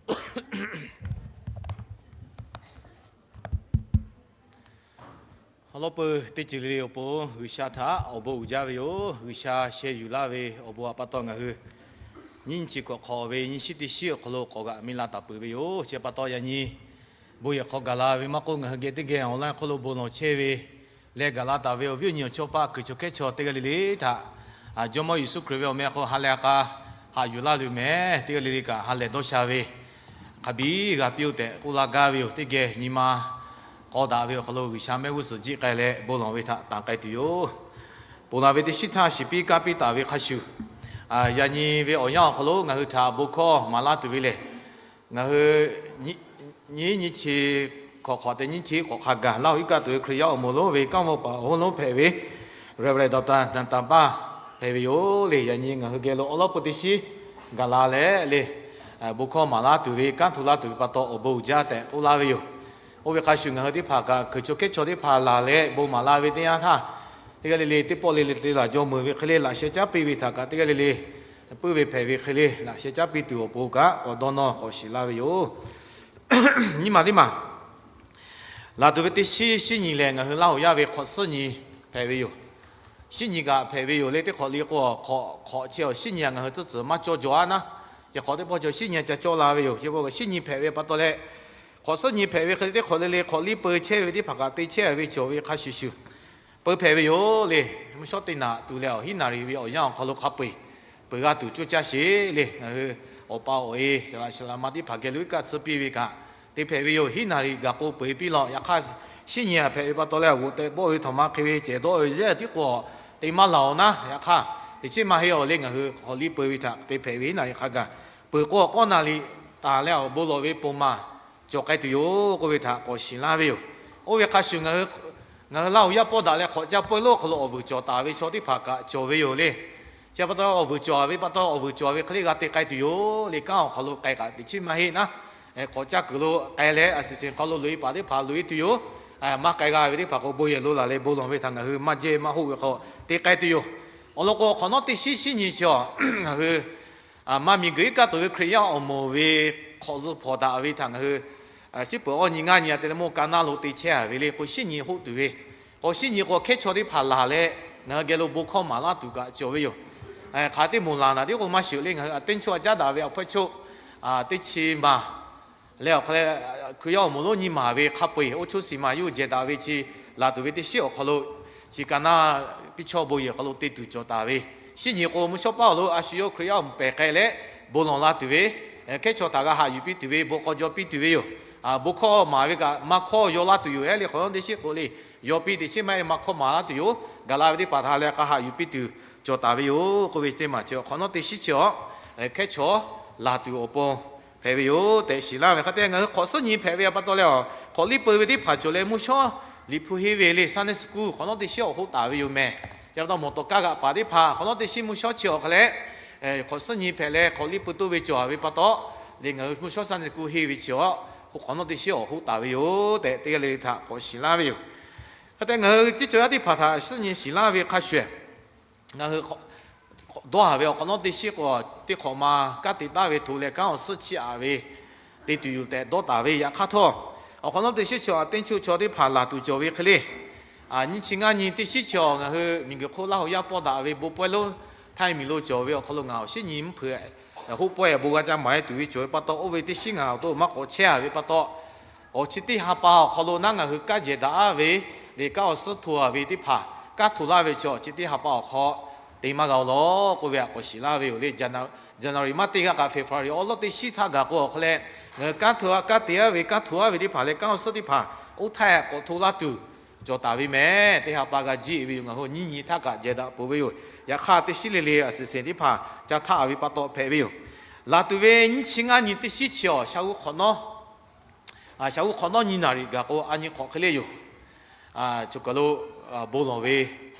Awˬ lawn peuˬ teˇ ceuˬ le le awˬ pon G'uiˬsha htaꞈ awˬ bon uiˍ jaˇ ve yoˬ. G'uiˬsha sheh yuˬ laˇ ve awˬ bon htaꞈ pa taw ngaˬ hui nyiˇ nyi chi k'awꞈ hk'awꞈ ve nyiˇ shiˉ teˇ shiˉ awˬ hk'aw lo k'awꞈ g'aꞈ mi la taˍ peuˬ ve yoˬ. Chi pa taw yaꞈ nyi bon yehˬ hk'aw gaˬ la ve maˇ k'oˆ, ngaˬ hui geh teˇ geh awˬ laˇ hk'aw lo bon lawˬ chehˇ ve leh gaˬ la taˍ ve awˬ viˉ awˬ nyi awˬ chawˇ paˆ kuiˬ chaw hkehˉ chaw teˇ g'aˇ le le htaꞈ, Jawˇmawˇ Yeˍsuˆ Hkriꞈ ve awˬ meh hk'aw ha leh a k'a haꞈ yuˬ laˇ ve yoˬ meh. Teˇ g'aˇ le le kaꞈ ha lehˬ dawˇ sha ve hk'a biˇ g'a piˇ-oˆ tehꞈ k'oˆ laˇ gaˇ ve yoˬ. Teˇ geh nyi ma k'aw daꞈ ve awˬ hk'aw lo G'uiˬsha mehˆ g'uˇ suhˍ jiˆ k'ai leh bon lawˬ ve htaꞈ tanˬ k'ai tuˬ yoˬ. Ponˬ laˬ ve teˇ shiˉ htaˇ shiˍ piˇ kaˇ piˇ taˍ ve hk'a shuˍ, yaꞈ nyi ve awˬ yanˇ awˬ hk'aw lo ngaˬ hui htaꞈ bon hkawˇ maˍ laˇ tuˬ ve lehˬ, ngaˬ hui nyiˇ nyiˇ chi hk'awꞈ hk'awꞈ te nyiˇ chi k'awꞈ hk'a gaˬ Laˇhuˍ iˉ kaˆ tuˬ ve Hkriꞈ yaˇ awˬ moˍ lonˉ ve kanˉ vaw paˍ awˬ hoˉ lonˉ hpehꞈ ve Reverend Doctor Nyanˍtanˍ Paˇ hpehꞈ ve yoˬ le. Yaꞈ nyi ngaˬ hui geh lo awˬ lawn peuˬ teˇ shiˉ gaˬ la leh le, bon hkawˇ maˍ laˇ tuˬ ve kanˉ hto laˇ tuˬ ve pa taw awˬ bon uiˍ jaˇ tehꞈ k'oˆ laˇ ve yoˬ. Oˇ ve hk'a shuˍ ngaˬ hui teˇ hpaˍ kaꞈ kuiˬ chaw hkehˉ chaw teˇ hpaˍ laˬ leh bon maˍ la ve teˇ yanˇ htaˇ, teˇ g'aˇ le le teˇ pawˆ le le te laˬ jaw meuˍ ve hk'e le laꞈ sheh caˉ piˇ ve htaꞈ kaꞈ teˇ g'aˇ le le puiˉ ve hpehꞈ ve hk'e le laꞈ sheh caˉ piˇ tuˬ awˬ pon kaꞈ k'awꞈ dawˇ nawˇ k'awꞈ shiˍ laˇ ve yoˬ. Nyiˇ maˬ teˇ maˬ laˬ tuˬ ve teˇ shiˉ shiˉ nyi lehˬ, ngaˬ hui Laˇhuˍ yaˇ ve hk'awꞈ suhˉ nyi hpehꞈ ve yoˬ. Shiˉ nyi kaꞈ hpehꞈ ve yoˬ le. Teˇ hk'awꞈ le k'o, hk'awꞈ chi awˬ shiˉ nyi a ngaˬ hui tcuhˉ tcuhˍ maˇ cawˇ jaw a naˉ, chi hk'awꞈ teˇ pawˆ chi awˬ shiˉ nyi a ca cawˇ la ve yoˬ. Chi pa shiˉ nyi hpehꞈ ve pa taw leh, hk'awꞈ suhˉ nyi hpehꞈ ve hk'e le teˇ hk'awꞈ le le hk'awꞈ liˇ peu chehˇ ve teˇ hpaˍ kaꞈ te chehˇ ve cawˬ ve hk'a shuˍ shuˍ, peu hpehꞈ ve yoˬ le. Mvuhˇ shawˉ teˇ naꞈ tuˬ leh awˬ hiˉ naˍ riˍ ve awˬ yanˇ awˬ hk'aw lo hk'a peu-eˬ peuˬ g'a tuˬ coˇ caˇ sheˍ le. Ngaˬ hui awˬ pa awˬ e saˍ laꞈ saˍ laꞈ ma teˇ hpaˍ geh lo iˉ kaˆ tsuhˇ piˇ ve kaꞈ te hpehꞈ ve yoˬ. Hiˉ naˍ riˍ gaˬ k'o peu-eˬ piˇ law. Yaꞈ hk'aˇ, shiˉ nyi a hpehꞈ ve pa taw leh, g'oꞈ tehꞈ bawˆ ve htawnˍ ma hk'e ve cehˬ dawˆ ve yehˇ tiˉ k'o, te maˇ laˬ awˬ naˉ. Yaꞈ hk'aˇ, teꞈ chiˉ maˇ heˆ awˬ le. Ngaˬ hui hk'awꞈ liˇ peu ve htaꞈ te hpehꞈ ve hiˉ naˍ riˍ hk'a gaˬ peuˬ k'o, k'awˇ naˍ riˍ taˍ leh awˬ bon lawˬ ve ponˬ maˬ cawˬ k'ai tuˬ yoˬ k'oˆ ve htaꞈ k'awꞈ shiˍ laˇ ve yoˬ. Oˇ ve hk'a shuˍ ngaˬ hui Laˇhuˍ yaˇ pawˆ daꞈ leh hk'awꞈ caˇ pawehˇ lonˉ awˬ hk'aw lo awˬ vuiˬ cawˬ taˍ ve chaw teˇ hpaˍ kaꞈ cawˬ ve yoˬ le. Chi pa taw awˬ vuiˬ cawˬ ve pa taw, awˬ vuiˬ cawˬ ve hk'e le g'a te k'ai tuˬ yoˬ le. Kanˉ awˬ hk'aw lo k'ai kaꞈ teꞈ chiˉ maˇ heˆ naˉ, k'awꞈ caˇ kuiˬ lo k'ai leh a shiˍ seˍ hk'aw lo loꞈ e paˍ teˇ hpaˍ loꞈ e tuˬ yoˬ. Maˇ k'ai g'a ve teˇ hpaˍ k'o bon yehˬ lo laˬ leh bon lawˬ ve htaꞈ ngaˬ hui maˇ jehˇ maˇ hoˆ ve hk'aw te k'ai tuˬ yoˬ. Awˬ lawn k'o, hk'awꞈ nawˉ teˇ shiˉ shiˉ nyi chi a ngaˬ hui maˇ miˬ guiˬ iˉ kaˆ tuˬ ve Hkriꞈ yaˇ awˬ moˍ ve hk'awꞈ zuhꞈ hpawnˬ daꞈ ve htaꞈ ngaˬ hui shiˉ peuˬ awˇ nyi ngaˇ nyi a te leh mawˇ ka naˇ lo te chehˇ a ve le k'o, shiˉ nyi hoˆ tuˬ ve k'o, shiˉ nyi k'o hkehˉ chaw teˇ hpaˍ laˬ leh ngaˬ hui geh lo bon hkawˇ maˍ laˇ tuˬ kaꞈ cawˬ ve yoˬ. Hk'aˬ teˇ moˍ laˬ naˍ tiˉ k'o maˇ shuˍ le. Ngaˬ hui a teˇ choˆ a caˉ daꞈ ve awˬ hpfuhˇ choˆ teˇ chi maˬ leh awˬ hk'a leh Hkriꞈ yaˇ awˬ moˍ lonˉ nyi maˍ ve hk'a peu-eˬ oˇ choˇ shiˍ maˍ yawˇ jehˬ daꞈ ve chi laˬ tuˬ ve teˇ shiˉ awˬ hk'aw lo chi ka naˇ piˇ chawˇ bon yehˬ hk'aw lo te tuˬ cawˬ taˍ ve. Shiˉ nyi k'o, mvuhˇ shawˉ paˇ awˬ lo a shu yawˇ Hkriꞈ yaˇ awˬ moˍ pehˬ k'ai leh bon lawˬ la tuˬ ve, hkehˉ chaw htaꞈ g'a haꞈ yuˬ piˇ tuˬ ve, bon k'aw jaw piˇ tuˬ ve yoˬ. Bon hkawˇ maˍ ve kaꞈ maˇ hkawˇ yaw laˇ tuˬ yoˬ. Ehˉ le hk'awꞈ nawˉ teˇ shiˉ k'o le, yaw piˇ teꞈ chiˉ maˇ e maˇ hkawˇ maˍ laˇ tuˬ yoˬ. Gaˬ la ve teˇ hpaˍ htaꞈ leh k'a haꞈ yuˬ piˇ tuˬ cawˬ taˍ ve yoˬ k'oˆ ve teˇ maˬ chi awˬ hk'awꞈ nawˉ teˇ shiˉ chi a hkehˉ chaw laˬ tuˬ awˬ pon hpehꞈ ve yoˬ tehꞈ shiˍ laˇ ve hk'a te, ngaˬ hui hk'awꞈ suhˉ nyi hpehꞈ ve pa taw leh, hk'awꞈ liˇ peu ve teˇ hpaˍ cawˬ leh mvuhˇ shawˉ liꞈ hpu henˇ ve le Sunday school hk'awꞈ nawˉ teˇ shiˉ awˬ hoˆ taˍ ve yoˬ meh. Chi pa taw mawˬ tawˍ kaˇ g'aꞈ paˍ teˇ hpaˍ hk'awꞈ nawˉ teˇ shiˉ mvuhˇ shawˉ chi awˬ hk'a leh hk'awꞈ suhˉ nyi hpehꞈ leh hk'awꞈ liˇ peu toˇ ve cawˬ ve pa taw, le ngaˬ hui mvuhˇ shawˉ Sunday school henˇ ve chi a hk'awꞈ nawˉ teˇ shiˉ awˬ hoˆ taˍ ve yoˬ tehꞈ teˇ g'aˇ le le htaꞈ k'awꞈ shiˍ laˇ ve yoˬ. Hk'a te ngaˬ hui teˇ cawˬ yaˇ teˇ hpaˍ htaꞈ suhˉ nyi shiˍ laˇ ve hk'a shuˍ ngaˬ hui dawˇ haˍ ve awˬ hk'awꞈ nawˉ teˇ shiˉ k'o, teˇ hk'awꞈ ma kanˉ te taˍ ve htoꞈ leh kanˉ awˬ suhˉ chiˇ aꞈ ve te tuˬ yoˬ tehꞈ dawˇ taˍ ve. Yaꞈ hk'aˇ htawˇ, awˬ hk'awꞈ nawˉ teˇ shiˉ chi a teˇ choˆ chaw teˇ hpaˍ laˬ tuˬ cawˬ ve hk'e le, nyiˇ chi ngaˇ nyi teˇ shiˉ chi a ngaˬ hui miˬguiˬ hk'oˆ Laˇhuˍ yaˇ pawˆ daꞈ ve bon pawehˇ lonˉ htaiˇ miˬ lo cawˬ ve awˬ hk'aw lo ngaˬ awˬ shiˉ nyi mvuhˇ hpeuꞈ hoˆ pawehˇ bon g'a ca maˍ e tuˬ ve cawˬ ve pa taw, oˇ ve teˇ shiˉ ngaˬ awˬ to maˇ k'awꞈ chehˇ a ve pa taw, awˬ chi teˇ ha pa awˬ hk'aw lo naˉ ngaˬ hui kanˉ jehˬ daꞈ a ve le kanˉ awˬ suhˉ hto a ve teˇ hpaˍ kanˉ hto laˇ ve chi awˬ chi teˇ ha pa awˬ hk'aw te maˇ g'a-oˬ law k'oˆ ve htaꞈ k'awꞈ shiˍ laˇ ve yoˬ le. January maˇ te g'a kaꞈ February awˬ lawn teˇ shiˉ htaˇ gaˬ k'o awˬ hk'a leh, ngaˬ hui kanˉ hto a kanˉ te a ve kanˉ hto a ve teˇ hpaˍ leh kanˉ awˬ suhˉ teˇ hpaˍ oˇ htaˇ k'awꞈ hto laˇ tuˬ cawˬ taˍ ve meh. Teˇ ha pa g'a jiˆ ve yoˬ. Ngaˬ hui nyiˇ nyi htaˇ kaꞈ jehˬ daꞈ peuˬ ve yoˬ. Yaꞈ hk'aˇ teˇ shiˉ le le a suhˍ seˍ teˇ hpaˍ ca htaˇ a ve pa taw hpehꞈ ve yoˬ. Laˬ tuˬ ve nyiˇ chi ngaˇ nyi teˇ shiˉ chi a shaˍ uiˉ hk'awꞈ nawˉ, shaˍ uiˉ hk'awꞈ nawˉ nyi naˍ riˍ gaˬ k'o a nyi hk'awꞈ hk'e le yoˬ. Cawˬ kaˬ lo bon lawˬ ve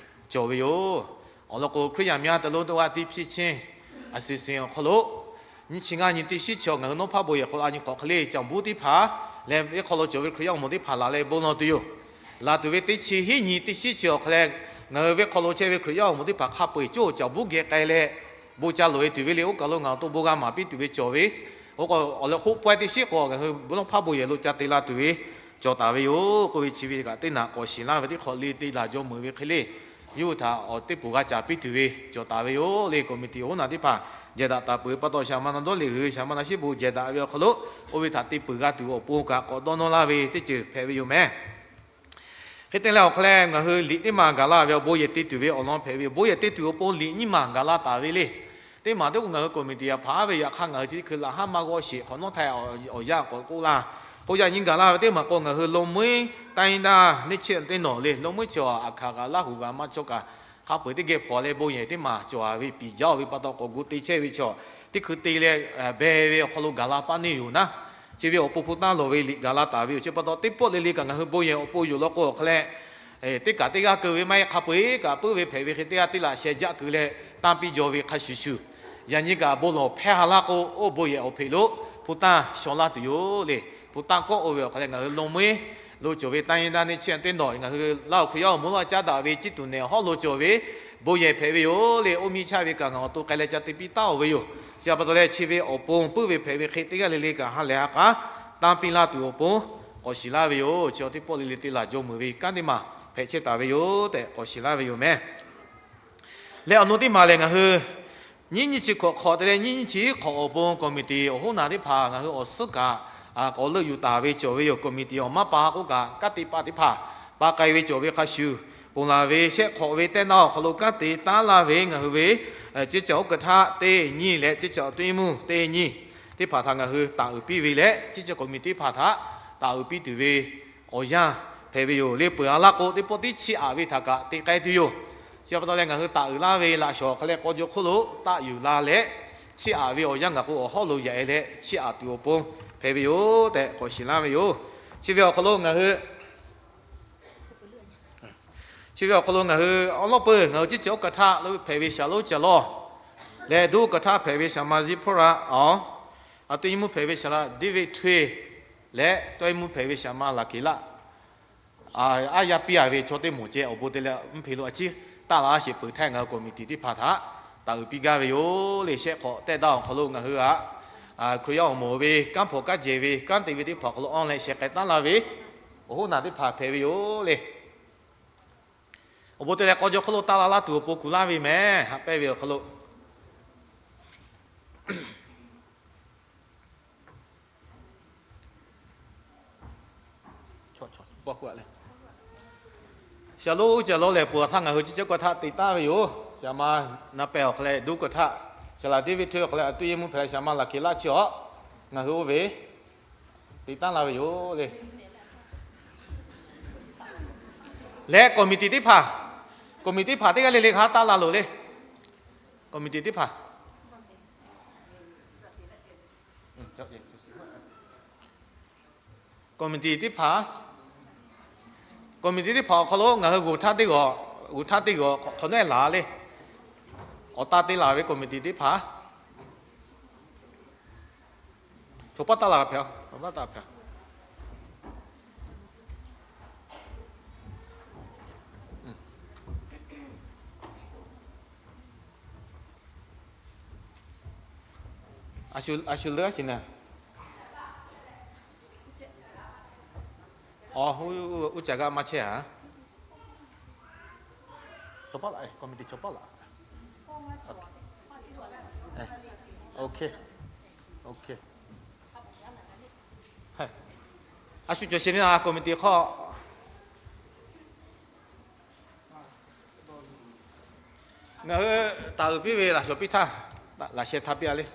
cawˬ ve yoˬ. Awˬ lawn k'o, Hkriꞈ yaˇ miˇ te lonˉ teˇ g'aˇ teˇ hpiˇ chehˇ a suhˍ seˍ awˬ hk'aw lo nyiˇ chi ngaˇ nyi teˇ shiˉ chi a ngaˬ hui Nawˉ hpaˇ bon yehˬ hk'aw lo a nyi hk'awꞈ hk'e le Caˬ buˉ teˇ hpaˍ leh venˇ hk'aw lo cawˬ ve Hkriꞈ yaˇ awˬ moˍ teˇ hpaˍ laˬ leh bon lawˬ tuˬ yoˬ. Laˬ tuˬ ve teˇ chi hiˉ nyi teˇ shiˉ chi awˬ hk'a leh, ngaˬ hui venˇ hk'aw lo chehˇ ve Hkriꞈ yaˇ awˬ moˍ teˇ hpaˍ hk'a peu-eˬ coˇ Caˬ buˉ geh k'ai leh bon ca loꞈ e tuˬ ve le. Oˇ kaˬ lo ngaˬ awˬ to bon g'a maˍ piˇ tuˬ ve cawˬ ve Oˇ k'o awˬ leh hoˆ pawehˇ teˇ shiˉ k'o ngaˬ hui bon lawˇ hpaˇ bon yehˬ lo ca te la tuˬ ve cawˬ taˍ ve yoˬ k'oˆ ve chi ve kaꞈ teˇ naꞈ k'awꞈ shiˍ laˇ ve teˇ hk'awꞈ le te laˬ jaw meuˍ ve hk'e le, yawˇ hui htaꞈ awˬ teˇ poˬ g'a caˍ piˇ tuˬ ve cawˬ taˍ ve yoˬ le. Committee awˬ hoˉ naˬ teˇ hpaˍ jehˬ daꞈ taˍ peuˬ pa taw, shaˍ ma na dawˇ liꞈ hui shaˍ ma na shiˉ bon jehˬ daꞈ ve awˬ hk'aw lo oˇ ve htaꞈ te peuˬ g'a tuˬ awˬ pon kaꞈ k'awꞈ dawˇ nawˇ laˇ ve teˇ ceuˬ hpehꞈ ve yoˬ meh. Hk'e te leh awˬ hk'aw leh ngaˬ hui liꞈ teˇ maˬ gaˬ la ve awˬ bon yehˬ te tuˬ ve awˬ lawn hpehꞈ ve yoˬ. Bon yehˬ te tuˬ awˬ pon liꞈ nyiˇ maˬ gaˬ la taˍ ve le. Teˇ maˬ teˇ k'o ngaˬ hui committee a hpaˍ ve yaꞈ hk'aˇ ngaˬ hui chi teˇ hkui laꞈ haˉ maˇ g'awˇ sheˍ hk'awꞈ nawˉ htaˇ awˬ yanˇ k'awꞈ k'oˆ laˇ. K'oˆ yaꞈ nyi gaˬ la ve teˇ maˬ k'o ngaˬ hui ลงมือ တိုင်းရင်းသား နှစ်ခြင်းအသင်းတော် le လင်မူး chaw a hkanˍ kaꞈ Laˇ huˍ g'a maˇ chawˇ kaꞈ hk'a peu-eˬ teˇ geh hpaw leh bon yehˬ teˇ maˬ cawˬ a ve piˍ jaˇ ve pa taw k'awꞈ gu te chehˇ ve chaw teˇ hkui te leh beh ve awˬ hk'aw lo gaˬ la paˇ neˇ yoˬ naˉ. Chi ve awˬ pon hpu tanˇ lawˬ ve liꞈ gaˬ la taˍ ve yoˬ. Chi pa taw teˇ pawˆ le le kaꞈ ngaˬ hui bon yehˬ awˬ pon yoˬ law k'o awˬ hk'aw leh teˇ kaꞈ teˇ g'aˇ keu ve maˇ heˆ. Hk'a peu-eˬ kaꞈ puiˉ ve hpehꞈ ve hk'e teˇ g'aˇ teˇ laꞈ sheh jaˆ keu leh tanˇ piˇ jaw ve hk'a shuˍ shuˍ, yaꞈ nyi kaꞈ bon lawˬ hpehˇ ha laˇ k'o oˇ bon yehˬ awˬ hpeꞈ lo hpu tanˇ shaw laˇ tuˬ yoˬ le. Hpu tanˇ kawˆ oˇ ve awˬ hk'aw leh ngaˬ hui ลงมือ lo cawˬ ve တိုင်းရင်းသား နှစ်ခြင်းအသင်းတော် ngaˬ hui Laˇ huˍ Hkriꞈ yaˇ awˬ moˍ lawˇ caˉ daꞈ ve ciˉ tuˬ nehˬ awˬ hawˉ lo cawˬ ve bon yehˬ hpehꞈ ve yoˬ le. Oˇ miˇ chaˇ ve kaꞈ ngaˬ awˬ to k'ai leh ca te piˇ taˉ-oˬ ve yoˬ. Chi pa taw leh chi ve awˬ pon puiˉ ve hpehꞈ ve hk'e teˇ g'aˇ le le kaꞈ ha lehˬ ha k'aˉ tanˇ piˇ laˇ tuˬ awˬ pon k'awꞈ shiˍ laˇ ve yoˬ. Chi awˬ teˇ pawˆ le le te laˬ jaw meuˍ ve kanˉ teˇ maˬ hpehꞈ chehˇ taˍ ve yoˬ tehꞈ k'awꞈ shiˍ laˇ ve yoˬ meh. Leh awˬ nu teˇ maˬ lehˬ ngaˬ hui nyiˇ nyiˇ chi hkawꞈ hk'awꞈ te leh nyiˇ nyiˇ chi hk'awꞈ awˬ pon committee awˬ hoˉ naˬ teˇ hpaˍ ngaˬ hui awˬ suhˉ kaꞈ k'awꞈ leuˆ yuˬ taˍ ve cawˬ ve yoˬ. Committee awˬ maˇ pa k'oˆ kaꞈ kanˉ te paˆ teˇ hpaˍ pa k'ai ve cawˬ ve hk'a shuˍ, ponˬ laˬ ve shehˆ hk'awꞈ ve tehˇ naˇ awˬ hk'aw lo kanˉ te taˉ laˇ ve ngaˬ hui ve ceˇ caˬ ဥက္ကဋ္ဌ teˇ nyiˇ leh ceˇ caˬ အတွင်းရေးမှူး teˇ nyiˇ teˇ hpaˍ htaꞈ ngaˬ hui taˍ uiˍ piˇ ve leh ceˇ caˬ committee teˇ hpaˍ htaꞈ taˍ uiˍ piˇ tuˬ ve awˬ yanˇ hpehꞈ ve yoˬ le. Peuˬ a laˇ k'o teˇ pawˆ tiˉ chiˇ aꞈ ve htaꞈ kaꞈ te k'ai tuˬ yoˬ. Chi pa taw leh ngaˬ hui taˍ uiˍ laˇ ve laꞈ shawˍ hk'a leh k'aw jaw hk'oˆ lo taˆ yuˬ la leh chiˇ aꞈ ve awˬ yanˇ ngaˬ k'o awˬ hawˉ lo yaꞈ e leh chiˇ aꞈ tuˬ awˬ pon hpehꞈ ve yoˬ tehꞈ k'awꞈ shiˍ laˇ ve yoˬ. Chi ve awˬ hk'aw lo ngaˬ hui Chi ve awˬ hk'aw lo ngaˬ hui awˉ lawˉ peuˬ ngaˬ hui ceˇ caˬ ဥက္ကဋ္ဌ lo hpehꞈ ve shaˍ lonˉ caˬ lawˇ leh ဒုဥက္ကဋ္ဌ hpehꞈ ve shaˍ ma Ziˇ hpawˇ raꞈ awˬ, အတွင်းရေးမှူး hpehꞈ ve shaˍ laꞈ David Htwe leh တိုင်းမှူး hpehꞈ ve shaˍ ma Laˍ Keˍ Laˆ, aˉ yaˇ piˇ a ve chaw teˇ moˍ ceh awˬ bon te leh mvuhˇ hpe lo a ciˉ taˆ la sheˍ peuˬ htaˇ ngaˬ hui committee teˇ hpaˍ htaꞈ taˍ uiˍ piˇ gaˇ ve yoˬ le. Shehˆ hk'awꞈ tehˇ daˇ awˬ hk'aw lo ngaˬ hui aꞈ Hkriꞈ yaˇ awˬ moˍ ve kanˉ hpawnˬ kanˉ jehˬ ve kanˉ te ve teˇ hpaˍ awˬ hk'aw lo awˬ leh sheh k'ai taˉ laˇ ve awˬ hoˉ naˬ teˇ hpaˍ hpehꞈ ve yoˬ le. Awˬ bon te leh k'aw jaw hk'oˆ lo taˆ la laˇ tuˬ awˬ pon kuˬ laˇ ve meh. Haꞈ pehnˇ ve awˬ hk'aw lo shaˍ lonˉ caˬ lawˇ lehˬ peuˬ htaˇ ngaˬ hui ceˇ caˬ ဥက္ကဋ္ဌ te taˍ ve yoˬ. Shaˍ ma na pehˬ awˬ hk'aw leh ဒုဥက္ကဋ္ဌ shaˍ laꞈ David Htwe awˬ hk'aw leh အတွင်းရေးမှူး hpehꞈ shaˍ ma Laˍ Keˍ Laˆ chi awˬ ngaˬ hui oˇ ve te taˉ la ve yoˬ le. Leh committee teˇ hpaˍ, committee teˇ hpaˍ teˇ g'aˇ le le hk'a taˆ la loˬ le. Committee teˇ hpaˍ, committee teˇ hpaˍ, committee teˇ hpaˍ awˬ hk'aw lo ngaˬ hui g'uˬ htaˇ teˇ g'awˬ, g'uˬ htaˇ teˇ g'awˬ hk'awꞈ nawˉ laˬ le. Awˬ ta te laˬ ve committee teˇ hpaˍ chaw paˉ taˆ la hpehꞈ, chaw paˉ taˆ hpehꞈ. A shu leuˉ a shiˍ na. Aˬ, uˉ caˬ g'a maˇ chehˇ a. Chaw paˉ laˬ, committee chaw paˉ laˬ. A shu cawˬ sheˍ ni a committee hk'aw. Ngaˬ hui taˍ uiˍ piˇ ve laꞈ shawˍ piˇ htaˇ, laꞈ sheh htaˇ piˇ a le.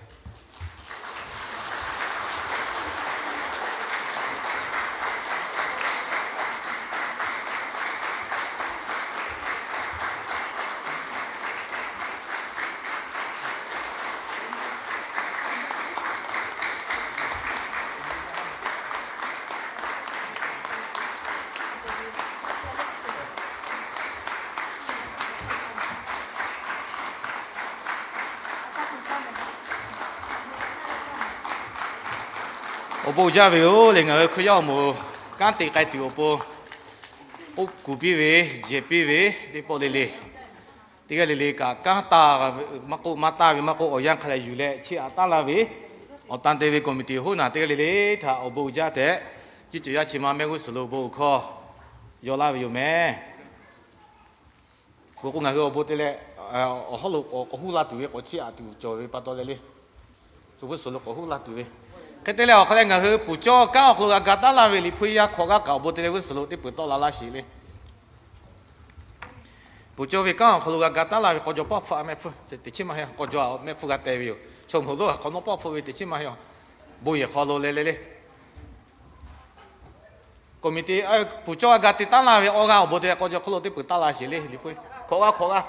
Awˬ bon jaˇ ve yoˬ le. Ngaˬ hui Hkriꞈ yaˇ awˬ moˍ kanˉ te k'ai tuˬ awˬ pon k'oˆ kuˬ piˇ ve, jehˬ piˇ ve teˇ pawˆ le le, teˇ g'aˇ le le kaꞈ kanˉ taˇ maˇ k'oˆ, maˇ taˇ ve maˇ k'oˆ, awˬ yanˇ hk'a leh yuˬ leh chiˇ aꞈ taˉ laˇ ve Awˬ tan te ve committee hoˉ naˬ teˇ g'aˇ le le htaꞈ awˬ bon uiˍ jaˇ tehꞈ, ciˉ cawˬ yaˇ chi ma mehˆ g'uˇ suhˍ lo bon uiˍ hkawˇ yaw laˇ ve yoˬ meh. Bon k'o, ngaˬ hui awˬ bon te leh awˬ hawˉ lo k'awꞈ huˉ la tuˬ ve k'awꞈ chiˇ aꞈ tuˬ cawˬ ve pa taw leh le, g'uˇ suhˍ lo k'awꞈ huˉ la tuˬ ve. Hk'e te leh awˬ hk'a leh ngaˬ hui puˍ cawˇ kanˉ awˬ hk'aw lo g'a ga taˉ laˇ ve Liꞈ hpu yaˇ hkawꞈ g'aˇ kaꞈ awˬ bon te leh g'uˇ suhˍ lo teˇ peuˬ tawˆ la laˇ sheˍ le. Puˍ cawˇ ve kanˉ awˬ hk'aw lo g'a ga taˉ laˇ ve k'aw jaw pawˆ hpfuhˆ mehˆ hpfuhˆ teꞈ chiˉ maˇ heˆ. K'aw jaw mehˆ hpfuhˆ g'a te ve yoˬ. Chaw mawˬ lo hk'awꞈ nawˉ pawˆ hpfuhˆ ve teꞈ chiˉ maˇ heˆ. Bon yehˬ hk'aw lo le le le, committee puˍ cawˇ g'a ga te taˉ laˇ ve awˬ g'aˇ awˬ bon te leh k'aw jaw hk'oˆ lo teˇ peuˬ taˆ la sheˍ le. Liꞈ hpu hkawꞈ g'aˇ hkawꞈ g'aˇ